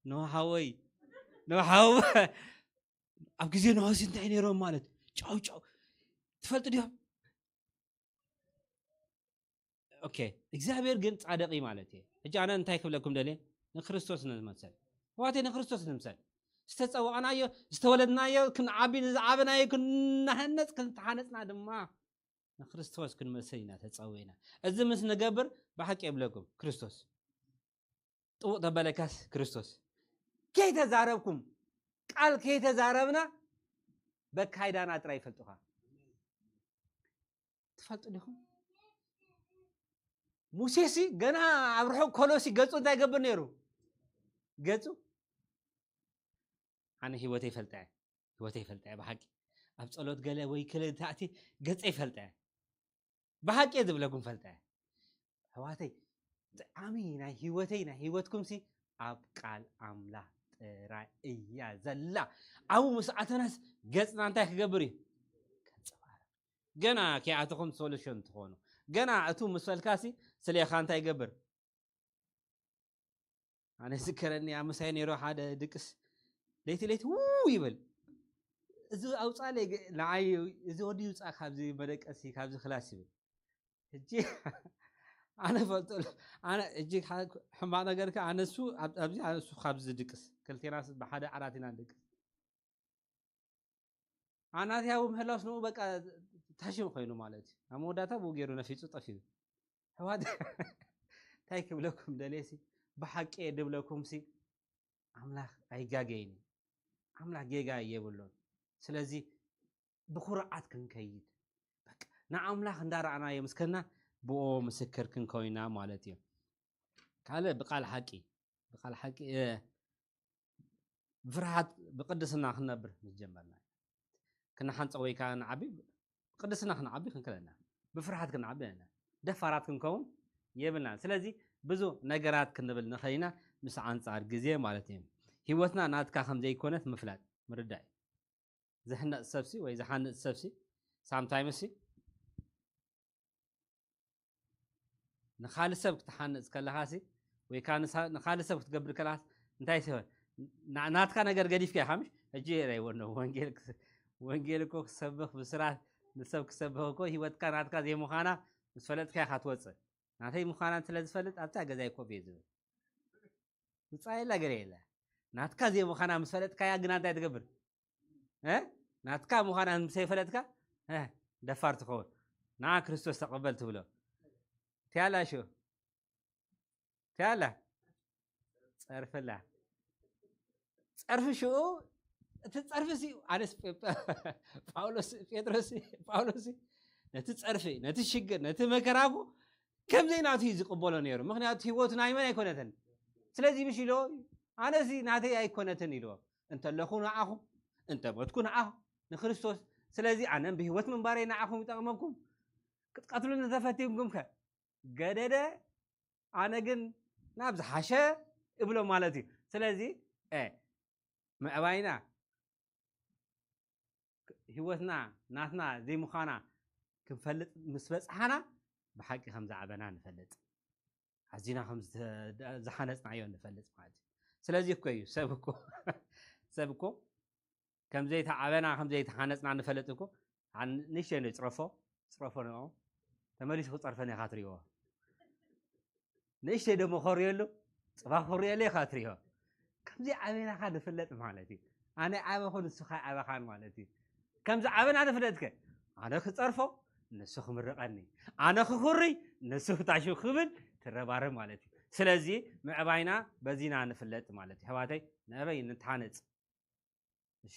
ነሆ ሓወይ ነሆ ሓወ ኣብ ግዜ ነሆሲ እንታይ ነይሮም ማለት ጫው ጫው ትፈልጡ ዲዮም? ኦኬ እግዚኣብሔር ግን ጻደቂ ማለት እዩ። ሕጂ ኣነ እንታይ ክብለኩም ደልየ ንክርስቶስ ንምሰል። ኣሕዋተይ፣ ንክርስቶስ ንምሰል። ዝተጸዋዕናዮ፣ ዝተወለድናዮ ክንዓቢ፣ ንዝዓበናዮ ክንናሃነጽ፣ ክንተሓነጽና ድማ ንክርስቶስ ክንመስል ኢና ተጸዊዕና። እዚ ምስ ንገብር ብሓቂ የብለኩም ክርስቶስ ጥቡቕ ተበለካስ ክርስቶስ። ከይተዛረብኩም፣ ቃል ከይተዛረብና በካይዳና ጥራይ ይፈልጡኻ። ትፈልጡ ዲኹም? ሙሴሲ ገና ኣብ ርሑቕ ከሎሲ ገጹ እንታይ ይገብር ነይሩ? ገጹ ኣነ ህይወተይ ይፈልጣ እየ። ህይወተይ ይፈልጣ እየ ብሓቂ። ኣብ ጸሎት ገለ ወይ ክለ ተኣቲ ገጸይ ይፈልጣ እየ። ብሓቂ እየ ዝብለኩም ፈልጣ እየ። ኣሕዋተይ፣ ጥዓሚ ናይ ህይወተይ ናይ ህይወትኩምሲ ኣብ ቃል ኣምላኽ ጥራይ እያ ዘላ። ኣብኡ ምስ ኣተናስ ገጽና እንታይ ክገብር እዩ? ከንጸባርቕ። ገና ከይኣተኹም ሶሉሽን ትኾኑ። ገና እቱ ምስ በልካሲ ስሌኻ እንታይ ይገብር? ኣነ ዝከረኒ ኣብ ምሳይ ነይሩ ሓደ ድቅስ ለይቲ ለይቲ ውው ይብል። እዚ ኣውፃለይ ገ-፣ ንዓይ እዚ ወዲ ይውፃእ ካብዚ መደቀሲ ካብዚ ክላስ ይብል። ሕጂ ኣነ ፈልጠሉ ኣነ ሕጂ ሓ-፣ ሕማቕ ነገር ከ ኣነሱ ኣብ-፣ ኣብዚ ኣነሱ ካብዚ ድቅስ ክልቴና ስ-፣ ብሓደ ዓራት ኢና ንድቅስ። ኣናትያዊ ምህላውስ ንኡ በቃ ታሽም ኮይኑ ማለት እዩ። ኣብ መወዳእታ ብኡ ገይሩ ነፊፁ ጠፊኡ። ኣሕዋት እንታይ ክብለኩም ደልየሲ ብሓቂ ድብለኩምሲ ኣምላኽ ኣይጋገይን እዩ። ኣምላኽ ጌጋ የብሉን። ስለዚ ብኩርዓት ክንከይድ በቃ ንኣምላኽ እንዳረኣናዮ ምስ ከድና ብኦ ምስክር ክንኮይና ማለት እዩ። ካልእ ብቃል ሓቂ ብቃል ሓቂ እ፣ ብፍርሃት ብቅድስና ክንነብር ምስ ጀመርና ክንሓንፀ ወይ ከዓ ንዓቢ ብቅድስና ክንዓቢ ክንክለና ብፍርሃት ክንዓቢ ኣለና። ደፋራት ክንከውን የብልናን። ስለዚ ብዙ ነገራት ክንብል ንኽእል ኢና ምስ ኣንጻር ግዜ ማለት እዩ። ህይወትና ናትካ ከም ዘይኮነት ምፍላጥ ምርዳእ እዩ። ዝሕነጽ ሰብሲ ወይ ዝሓንጽ ሰብሲ ሳምታይምስ ንኻልእ ሰብ ክትሓንጽ ከለኻሲ ወይ ከዓ ንሳ-፣ ንኻልእ ሰብ ክትገብር ከለኻስ እንታይ ሲሆን ና-፣ ናትካ ነገር ገዲፍካ ኢኻ ምሽ? ሕጂ የረይዎ ነው ወንጌል ክስ-፣ ወንጌል እኮ ክሰብኽ ብስራት ንሰብ ክሰብኽ እኮ ህይወትካ ናትካ ዘይምዃና ምስ ፈለጥካ ኢኻ ትወጽእ። ናተይ ምዃና ስለ ዝፈልጥ ኣብታ ገዛይ ኮፍ እየ ዝብል። ውፃእ የላ ገለ የለ። ናትካ ዘይምዃና ምስ ፈለጥካያ ግና እንታይ ትገብር? እ? ናትካ ምዃና ምስ ዘይፈለጥካ እ፣ ደፋር ትኸውን። ንዓ ክርስቶስ ተቐበል ትብሎ። ትያላ ሽኡ። ትያላ። ጸርፍላ። ጸርፊ ሽኡ፣ እቲ ጸርፊ ሲ፣ ኣነስ ጴ-፣ ጳውሎስ፣ ጴጥሮስ፣ ጳውሎስ ነቲ ጸርፊ፣ ነቲ ሽግር፣ ነቲ መከራ እኮ ከም ዘይናቱ እዩ ዝቕበሎ ነይሩ። ምኽንያቱ ህይወቱ ናይ መን ኣይኮነትን። ስለዚ ምሽ ኢልዎ፣ ኣነሲ ናተይ ኣይኮነትን ኢልዎ። እንተለኹ ንዓኹም፣ እንተ ሞትኩ ንዓኹም፣ ንክርስቶስ። ስለዚ ኣነም ብህይወት ምንባረይ ንዓኹም ይጠቕመኩም። ክትቀትሉኒ ተፈቲንኩም ከ? ገደደ፣ ኣነ ግን ናብ ዝሓሸ እብሎ ማለት እዩ። ስለዚ፣ እ፣ ምዕባይና፣ ህይወትና ናትና ዘይምዃና ክንፈልጥ ምስ በጽሓና፣ ብሓቂ ከም ዝዓበና ንፈልጥ። ኣዚና ከም ዝተ-፣ ዝሓነጽናዮ ንፈልጥ ማለት እዩ። ስለዚ እኮ እዩ ሰብ እኮ፣ ሰብ እኮ ከም ዘይተዓበና፣ ከም ዘይተሓነጽና ንፈልጥ እኮ፣ ኣን-፣ ንእሽተይ ንጽረፎ፣ ጽረፎ ንዕኡ፣ ተመሊሱ ክጸርፈኒ ኢኻ ትርእይዎ። ንእሽተይ ደሞ ከርየሉ፣ ጽባሕ ክርየሉ ኢኻ ትርእዮ። ከምዚ ዓበናኻ ንፍለጥ ማለት እዩ። ኣነ ዓበኹ ንስኻ ዓበኻን ማለት እዩ። ከምዚ ዓበና ንፍለጥከ፣ ኣነ ክጸርፎ፣ ንሱ ክምርቐኒ። ኣነ ክኹርይ፣ ንሱ ክታሽው ክብል ትረባረብ ማለት እዩ። ስለዚ ምዕባይና በዚና ንፍለጥ ማለት እዩ። ኣሕዋተይ፣ ንዕበይ ንተሓነጽ። እሺ?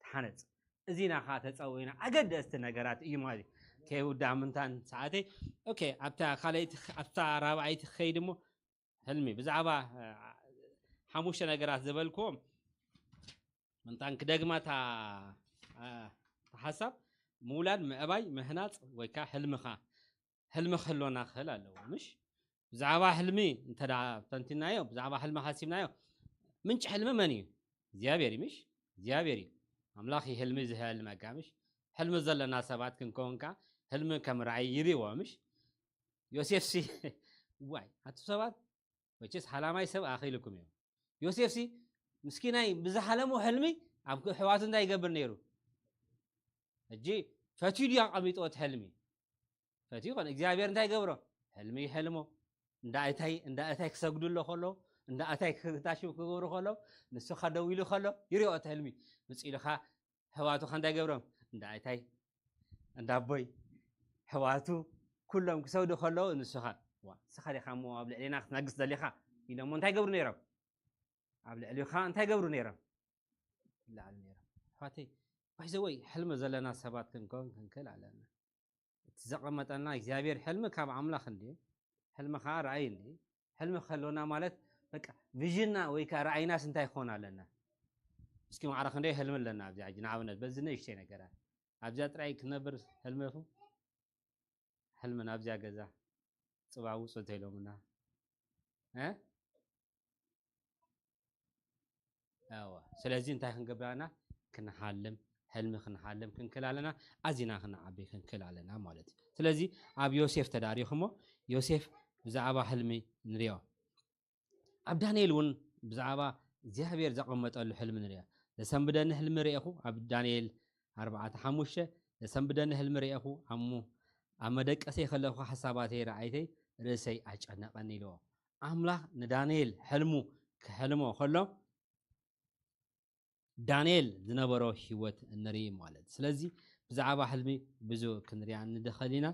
ተሓነጽ። እዚና ኸኣ ተጸዊዕና ኣገደስቲ ነገራት እዩ ማለት እዩ። ከይውዳእ ምንታን ሰዓተይ። ኦኬ፣ ኣብታ ካልኣይቲ፣ ኣብታ ራብዓይቲ ክኸይድ እሞ፣ ህልሚ። ብዛዕባ፣ እ፣ ሓሙሽተ ነገራት ዝበልክዎም፣ ምንታን ክደግማ እታ፣ እ፣ እታ ሓሳብ፣ ምውላድ፣ ምዕባይ፣ ምህናጽ ወይ ከኣ ህልምኻ። ህልሚ ክህልወና ክኽእል ኣለዎ፣ ምሽ? ብዛዕባ ህልሚ እንተ ደኣ ተንቲናዮ፣ ብዛዕባ ህልሚ ሓሲብናዮ፣ ምንጪ ህልሚ መን እዩ? እግዚኣብሔር እዩ፣ ምሽ? እግዚኣብሔር እዩ። ኣምላኽ እዩ ህልሚ ዝህልመካ፣ ምሽ? ህልሚ ዘለና ሰባት ክንከውን ከኣ ህልሚ ከም ራእይ ይርእይዎ፣ ምሽ? ዮሴፍሲ፣ ዋይ፣ ኣቱ ሰባት፣ መቸስ ሓላማይ ሰብ ኣኺልኩም እዮም። ዮሴፍሲ፣ ምስኪናይ ብዝሓለሞ ህልሚ ኣብ ኣሕዋቱ እንታይ ይገብር ነይሩ? ሕጂ ፈትዩ ድዩ ኣቐሚጥዎ እቲ ሕልሚ? ፈትዩ ይኾን። እግዚኣብሔር እንታይ ይገብሮ? ሕልሚ ይሕልሞ። እንዳ እታይ፣ እንዳ እታይ ክሰግዱ ኣሎ ከሎ፣ እንዳ ኣታይ ክታሽም ክገብሩ ከለዉ ንሱ ኸ ደው ኢሉ ከሎ ይሪኦ እቲ ህልሚ። ምጽእ ኢሉ ኸ ኣሕዋቱ ኸ እንታይ ገብሮም? እንዳ ኣታይ፣ እንዳ ኣቦይ፣ ኣሕዋቱ ኩሎም ክሰግዱ ከለዉ ንሱ ኸ፣ "ዋ፣ ንስኻ ዲኻ እሞ ኣብ ልዕሌና ክትነግስ ደሊኻ?" ኢሎሞ እንታይ ገብሩ ነይሮም? ኣብ ልዕሊኻ እንታይ ገብሩ ነይሮም? ይለዓሉ ነይሮም። ኣሕዋተይ፣ ባይዘወይ ሕልሚ ዘለና ሰባት ክንከውን ክንክእል ኣለና። እቲ ዘቐመጠልና እግዚኣብሔር ሕልሚ ካብ ኣምላኽ እንድዩ። ሕልሚ ኸዓ ራእይ እንድዩ። ሕልሚ ከህልወና ማለት በቃ ቪዥንና ወይ ከዓ ራእይናስ እንታይ ክኾን ኣለና? እስኪ ማዕረ ክንደይ ሕልሚ ኣለና ኣብዚኣ ሕጂ ንኣብነት በዚ ንእሽተይ ነገራት ኣብዚኣ ጥራይ ክነብር ሕልምኹ ሕልሚ ናብዚኣ ገዛ ጽባ ውጹ እንተኢሎምና እ? እወ። ስለዚ እንታይ ክንገብር ኣለና? ክንሓልም፣ ሕልሚ ክንሓልም ክንክእል ኣለና። ኣዚና ክንዓቢ ክንክእል ኣለና ማለት እዩ። ስለዚ ኣብ ዮሴፍ ተዳሪኹሞ ዮሴፍ ብዛዕባ ሕልሚ ንሪኦ። ኣብ ዳንኤል እውን ብዛዕባ እግዚኣብሔር ዘቐመጠሉ ሕልሚ ንሪኦ። ዘሰንብደኒ ሕልሚ ርኤኹ ኣብ ዳንኤል ኣርባዕተ ሓሙሽተ ዘሰንብደኒ ሕልሚ ርኤኹ ኣሞ ኣብ መደቀሰይ ከለኹ ሓሳባተይ ረኣይተይ ርእሰይ ኣጨነቐኒ ኢልዎ። ኣምላኽ ንዳንኤል ሕልሙ ክሕልሞ ከሎ ዳንኤል ዝነበሮ ህይወት ንርኢ ማለት። ስለዚ ብዛዕባ ሕልሚ ብዙ ክንሪኣ ንደኸል ኢና።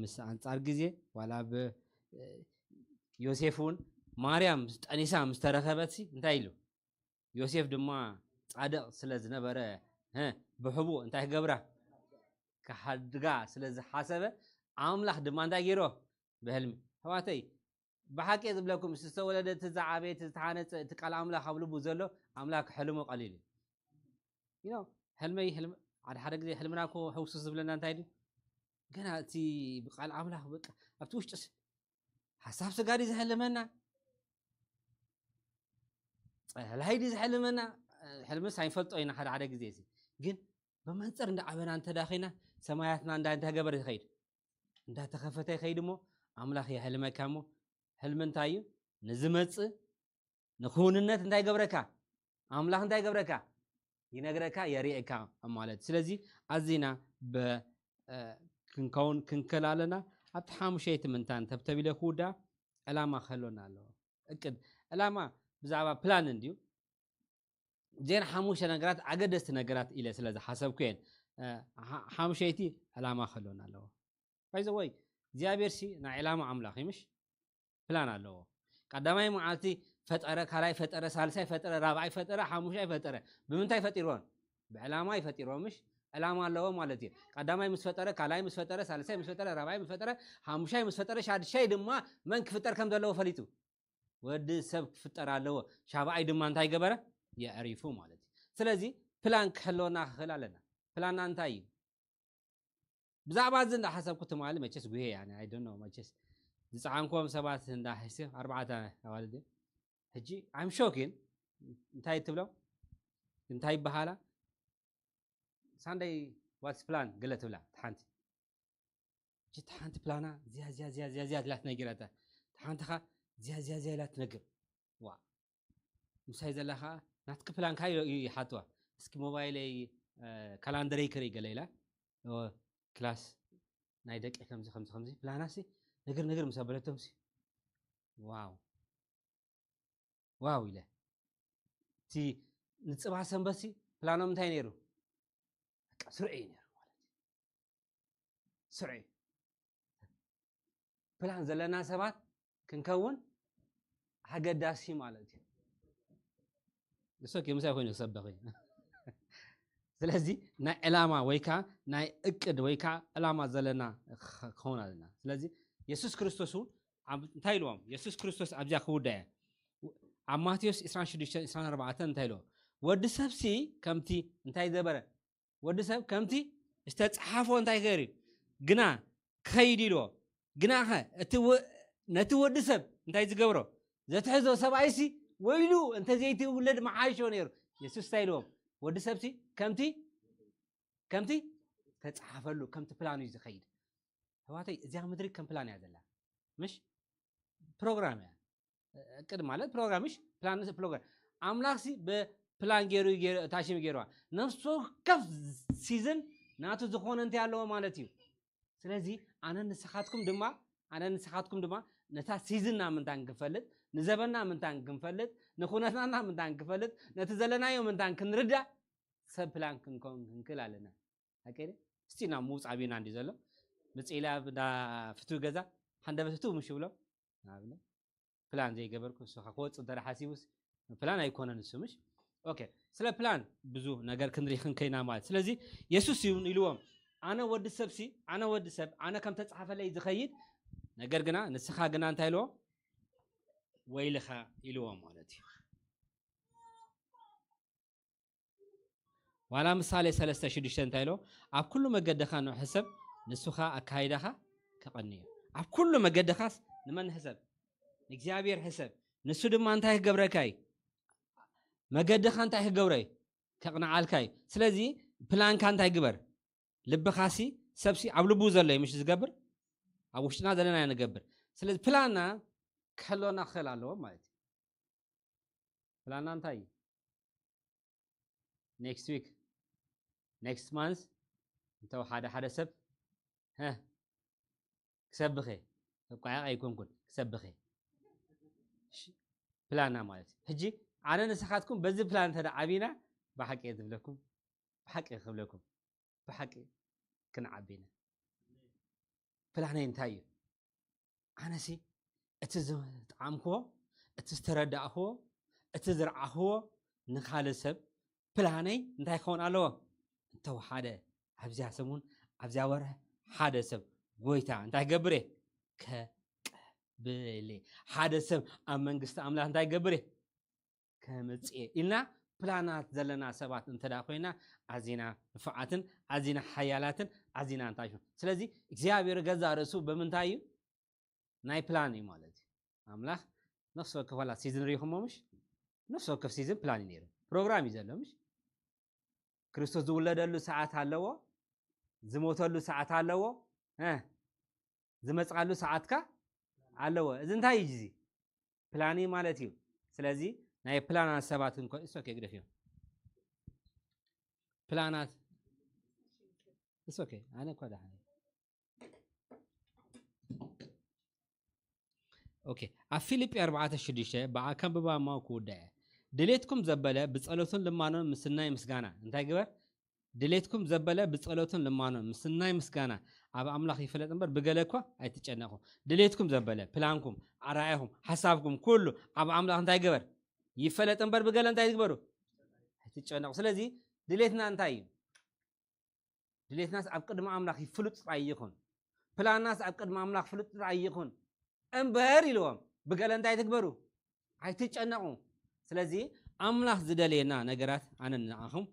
ምስ ኣንጻር ግዜ ዋላ ብ ዮሴፍ እውን ማርያም ጠኒሳ ምስ ተረኸበት ሲ እንታይ ኢሉ? ዮሴፍ ድማ ጻድቕ ስለ ዝነበረ እ፣ ብሕቡ እንታይ ክገብራ? ክሓድጋ ስለ ዝሓሰበ ኣምላኽ ድማ እንታይ ገይሮ? ብሕልሚ። ኣሕዋተይ ብሓቂ እየ ዝብለኩም፣ ምስ ዝተወለደ እቲ ዝዓበየ እቲ ዝተሓነፀ እቲ ቃል ኣምላኽ ኣብ ልቡ ዘሎ ኣምላኽ ክሕልሞ ቀሊል እዩ። You know፣ ሕልመይ ሕልም ሓደ ሓደ ግዜ ሕልምና እኮ ሕውስውስ ዝብለና እንታይ ድዩ? ገና እቲ ብቃል ኣምላኽ በቃ ኣብቲ ውሽጥስ ሓሳብ ስጋ ድዩ ዝሕልመና? ጸላኢ ድዩ ዝሕልመና? ሕልምስ ኣይንፈልጦ ኢና ሓደ ሓደ ግዜ እዚ። ግን ብመንጽር እንዳ ዓበና እንተዳኺና ሰማያትና እንዳ እንታይ ገበር ይኸይድ? እንዳተኸፈተ ይኸይድ እሞ ኣምላኽ የሕልመካ እሞ ሕልሚ እንታይ እዩ? ንዝመጽእ ንክውንነት እንታይ ገብረካ? ኣምላኽ እንታይ ገብረካ? ይነግረካ፣ የርእየካ ማለት። ስለዚ ኣዚና ብ-፣ እ፣ ክንከውን ክንክእል ኣለና። ኣብቲ ሓሙሸይቲ ምንታን ተብተቢለ ክውዳ ዕላማ ክህልወና ኣለዎ። እቅድ፣ ዕላማ ብዛዕባ ፕላን እንድዩ። እዚአን ሓሙሽተ ነገራት ኣገደስቲ ነገራት ኢለ ስለ ዝሓሰብኩ እየን። እ፣ ሓ-፣ ሓሙሸይቲ ዕላማ ክህልወና ኣለዎ። ባይዘወይ እግዚኣብሔር ሲ ናይ ዕላማ ኣምላኽ እዩ፣ ምሽ? ፕላን ኣለዎ። ቀዳማይ መዓልቲ ፈጠረ፣ ካልኣይ ፈጠረ፣ ሳልሳይ ፈጠረ፣ ራብዓይ ፈጠረ፣ ሓሙሻይ ፈጠረ። ብምንታይ ፈጢርዎን? ብዕላማ እዩ ፈጢርዎ፣ ምሽ? ዕላማ ኣለዎ ማለት እዩ። ቀዳማይ ምስ ፈጠረ፣ ካልኣይ ምስ ፈጠረ፣ ሳልሳይ ምስ ፈጠረ፣ ራብዓይ ምስ ፈጠረ፣ ሓሙሻይ ምስ ፈጠረ፣ ሻድሻይ ድማ መን ክፍጠር ከም ዘለዎ ፈሊጡ። ወዲ ሰብ ክፍጠር ኣለዎ። ሻብዓይ ድማ እንታይ ገበረ? የዕሪፉ ማለት እዩ። ስለዚ ፕላን ክህልወና ክኽእል ኣለና። ፕላንና እንታይ እዩ? ብዛዕባ እዚ እንዳሓሰብኩ ትማሊ መቸስ ጉሄ ያኒ፣ I don't know፣ መቸስ ዝጸዓንክዎም ሰባት እንዳሕስብ ኣርባዕተ ኣዋልድ እዮም። ሕጂ I'm shocking፣ እንታይ ትብሎም? እንታይ ይበሃላ? Sunday what's plan ገለ ትብላ። እቲ ሓንቲ፣ ሕጂ እቲ ሓንቲ ፕላና ዝያ ዝያ ዝያ ዝያ ዝያ ኢላ ትነግር፣ እታ ሓንቲ ኸ ዝያ ዝያ ዝያ ኢላ ትነግር። ዋ፣ ምሳይ ዘላ ኸዓ ናትኪ ፕላን ከ ይሓትዋ። እስኪ ሞባይለይ፣ እ፣ ካላንደረይ ክርኢ ገለ ኢላ። ኦ፣ ክላስ ናይ ደቂ ከምዚ ከምዚ ከምዚ ፕላናሲ ነገር ነገር ምስ ኣበለቶምሲ፣ ዋው ዋው ኢለ። እቲ ንጽባሕ ሰንበትሲ ፕላኖም እንታይ ነይሩ? በቃ ስሩዕ እዩ ነይሩ ማለት እዩ። ስሩዕ እዩ። ፕላን ዘለና ሰባት ክንከውን ኣገዳሲ ማለት እዩ። ንሶ ምሳይ ኮይኑ ክሰበኽ እዩ። ስለዚ ናይ ዕላማ ወይ ከዓ ናይ እቅድ ወይ ከዓ ዕላማ ዘለና ኽ-፣ ክኸውን ኣለና። ስለዚ የሱስ ክርስቶስ እውን ኣብ-፣ እንታይ ኢልዎም? የሱስ ክርስቶስ ኣብዚኣ ክውዳ እያ። ኣብ ማቴዎስ ዕስራን ሽዱሽተን ዕስራን ኣርባዕተን እንታይ ኢልዎም? ወዲ ሰብሲ ከምቲ እንታይ ገበረ? ወዲ ሰብ ከምቲ ዝተጻሓፎ እንታይ ገይሩ? ግና ክኸይድ ኢልዎ። ግናኸ እቲ ወ-፣ ነቲ ወዲ ሰብ እንታይ ዝገብሮ? ዘትሕዞ ሰብኣይሲ ወይሉ እንተዘይትውለድ መሓሾ ነይሩ። የሱስ እንታይ ኢልዎም? ወዲ ሰብሲ ከምቲ፣ ከምቲ ተጻሓፈሉ፣ ከምቲ ፕላኑ እዩ ዝኸይድ። ኣሕዋተይ፣ እዚኣ ምድሪ ከም ፕላን እያ ዘላ። ምሽ? ፕሮግራም እያ። እቅድ ማለት ፕሮግራም፣ ምሽ? ፕላን፣ ፕሮግራም። ኣምላኽሲ ብፕላን ገይሩ፣ ገይሩ፣ ታሽም ገይሩዋ። ነፍሲ ወከፍ ሲዝን ናቱ ዝኾነ እንታይ ኣለዎ ማለት እዩ። ስለዚ ኣነ ንስኻትኩም ድማ፣ ኣነ ንስኻትኩም ድማ ነታ ሲዝንና ምንታን ክንፈልጥ፣ ንዘበንና ምንታን ክንፈልጥ፣ ንኹነታትና ምንታን ክንፈልጥ፣ ነቲ ዘለናዮ ምንታን ክንርዳእ ሰብ ፕላን ክንከውን ክንክእል ኣለና። ኣከለ እስቲ ናብ ምውፃእ ቢና እንዲ ዘሎ ምፅኢላ እንዳ ፍትው ገዛ ሓንደበት ፍትው ምሽ ብሎ ንኣብነት ፕላን ዘይገበርኩ ንስኻ ክወፅእ እንተ ሓሲቡስ ፕላን ኣይኮነን ንሱ ምሽ። ኦኬ፣ ስለ ፕላን ብዙ ነገር ክንርኢ ክንከይና ማለት። ስለዚ የሱስ እውን ኢልዎም ኣነ ወዲ ሰብ ሲ ኣነ ወዲ ሰብ ኣነ ከም ተጻሓፈለይ ዝኸይድ ነገር ግና ንስኻ ግና እንታይ ኢልዎ? ወይልኻ ኢልዎ ማለት እዩ። ዋላ ምሳሌ ሰለስተ ሽዱሽተ እንታይ ኢሎ? ኣብ ኩሉ መገድኻ ንሕሰብ፣ ንሱ ኸኣ ኣካይዳኻ ከቐንዮ። ኣብ ኩሉ መገድኻስ ንመን ሕሰብ? ንእግዚኣብሔር ሕሰብ። ንሱ ድማ እንታይ ክገብረካ እዩ? መገድኻ እንታይ ክገብረ እዩ? ከቕንዓልካ እዩ። ስለዚ ፕላንካ እንታይ ግበር? ልብኻሲ ሰብሲ ኣብ ልቡ ዘሎ እዩ ምሽ ዝገብር? ኣብ ውሽጥና ዘለና ንገብር። ስለዚ ፕላንና ክህልወና ክኽእል ኣለዎ ማለት እዩ። ፕላንና እንታይ እዩ? ኔክስት ዊክ፣ ኔክስት ማንስ እንተው ሓደ ሓደ ሰብ ሀ ክሰብኸ ተቋያቕ ኣይኮንኩን ክሰብኸ ፕላና ማለት እዩ። ሕጂ ኣነ ንስኻትኩም በዚ ፕላን እንተ ዓቢና ብሓቂ እየ ዝብለኩም፣ ብሓቂ ክብለኩም ብሓቂ ክንዓቢ ኢና። ፕላነይ እንታይ እዩ? ኣነሲ እቲ ዝጠዓምክዎ፣ እቲ ዝተረዳእክዎ፣ እቲ ዝረዓኽዎ ንኻልእ ሰብ ፕላነይ እንታይ ክኸውን ኣለዎ? እንተወሓደ ኣብዚያ ሰሙን ኣብዚያ ወርሒ ሓደ ሰብ ጎይታ እንታይ ክገብር እየ? ከቀብል እየ። ሓደ ሰብ ኣብ መንግስቲ ኣምላኽ እንታይ ክገብር እየ? ከምጽእ እየ ኢልና ፕላናት ዘለና ሰባት እንተ ደኣ ኮይና ኣዚና ንፉዓትን ኣዚና ሓያላትን ኣዚና እንታይ እዩ? ስለዚ እግዚኣብሔር ገዛ ርእሱ ብምንታይ እዩ? ናይ ፕላን እዩ ማለት እዩ። ኣምላኽ ነፍሲ ወከፍ ዋላ ሲዝን ርኢኹሞ ምሽ? ነፍሲ ወከፍ ሲዝን ፕላን እዩ ነይሩ። ፕሮግራም እዩ ዘሎ ምሽ? ክርስቶስ ዝውለደሉ ሰዓት ኣለዎ፣ ዝሞተሉ ሰዓት ኣለዎ፣ እ ዝመጽኣሉ ሰዓትካ ኣለዎ። እዚ እንታይ እዩ እዚ? ፕላን እዩ ማለት እዩ። ስለዚ ናይ ፕላናት ሰባት እንኮ እሶ ግደፍ እዮም ፕላናት እሶ ኣነ እኳ ደሓን ኦኬ። ኣብ ፊልጲ ኣርባዕተ ሽዱሽተ ብኣካን ብባማው ክውዳእ እየ። ድሌትኩም ዘበለ ብጸሎትን ልማኖን ምስናይ ምስጋና እንታይ ግበር? ድሌትኩም ዘበለ ብጸሎትን ልማኖን ምስናይ ምስጋና ኣብ ኣምላኽ ይፈለጥ እምበር ብገለ እኳ ኣይትጨነቑ። ድሌትኩም ዘበለ ፕላንኩም፣ ኣራእያኹም፣ ሓሳብኩም ኩሉ ኣብ ኣምላኽ እንታይ ግበር? ይፈለጥ እምበር ብገለ እንታይ ትግበሩ? ኣይትጨነቑ። ስለዚ ድሌትና እንታይ እዩ? ድሌትናስ ኣብ ቅድሚ ኣምላኽ ፍሉጥ ጥራይ ይኹን። ፕላንናስ ኣብ ቅድሚ ኣምላኽ ፍሉጥ ጥራይ ይኹን። እምበር ኢልዎም ብገለ እንታይ ትግበሩ? ኣይትጨነቑ። ስለዚ ኣምላኽ ዝደልየና ነገራት ኣነ ንዓኹም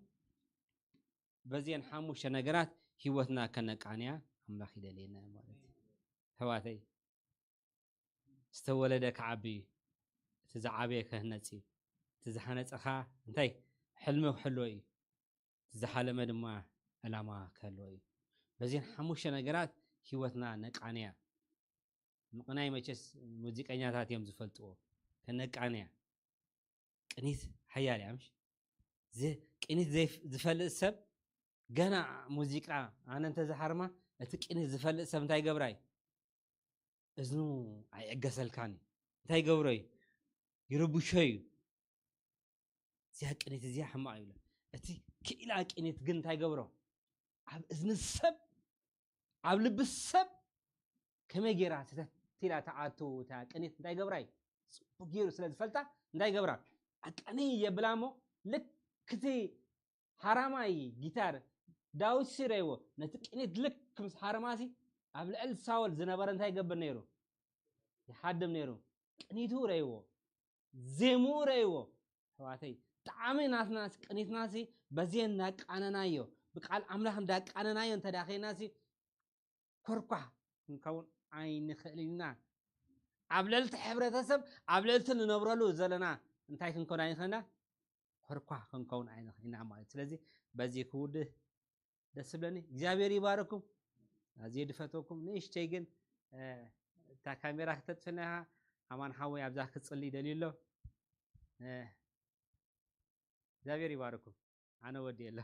በዚአን ሓሙሽተ ነገራት ህይወትና ከነቃንያ ኣምላኽ ይደልየና ማለት እዩ። ኣሕዋተይ ዝተወለደ ክዓቢ እዩ። እቲ ዝዓበየ ክህነጽ እዩ። እቲ ዝሃነጸ ኸኣ እንታይ ሕልሚ ክሕልዎ እዩ። እቲ ዝሓለመ ድማ ዕላማ ክህልዎ እዩ። በዚን ሓሙሽተ ነገራት ህይወትና ነቃንያ። ምቕናይ መቸስ ሙዚቀኛታት እዮም ዝፈልጥዎ። ከነቃንያ ቅኒት ሓያል እያ ምሽ? ዝ- ቅኒት ዘይፍ- ዝፈልጥ ሰብ ገና ሙዚቃ ኣነ እንተዝሃርማ እቲ ቅኒት ዝፈልጥ ሰብ እንታይ ገብራ እዩ? እዝኑ ኣይዕገሰልካን እዩ። እንታይ ይገብሮ እዩ? ይርብሾ እዩ። እዚኣ ቅኒት እዚኣ ሕማቕ ይብሎ። እቲ ክኢላ ቅኒት ግን እንታይ ገብሮ? ኣብ እዝኒ ሰብ ኣብ ልቢ ሰብ ከመይ ገይራ ሰተት ኢላ ትኣቱ እታ ቅኒት እንታይ ገብራ እዩ? ጽቡቅ ገይሩ ስለ ዝፈልጣ እንታይ ገብራ? ኣቃኒ የብላ እሞ ልክቲ ሃራማይ ጊታር ዳዊት ሲረይዎ ነቲ ቅኒት ልክ ምስ ሃረማሲ ኣብ ልዕል ሳወል ዝነበረ እንታይ ይገብር ነይሩ? ይሓድም ነይሩ። ቅኒቱ ረይዎ ዜምኡ ረይዎ ኣሕዋተይ ጣዕሚ ናትናስ ቅኒትናሲ በዜ እንዳቃነናዮ ብቃል ኣምላኽ እንዳቃነናዮ እንተዳኸይናሲ ኮርኳ ክንከውን ኣይንኽእል ኢና። ኣብ ልዕልቲ ሕብረተሰብ ኣብ ልዕልቲ ንነብረሉ ዘለና እንታይ ክንከውን ኣይንኽእልና ኮርኳ ክንከውን ኣይንኽእል ኢና ማለት ስለዚ በዚ ክውድእ ደስ ዝብለኒ እግዚኣብሔር ይባረኩም ኣዝየ ድፈተኩም ንእሽተይ ግን እታ ካሜራ ክተጥፍና ኢኻ ኣማን ሓወይ ኣብዛ ክፅሊ ደልዩ ኣሎ እግዚኣብሔር ይባረኩም ኣነ ወዲ የለ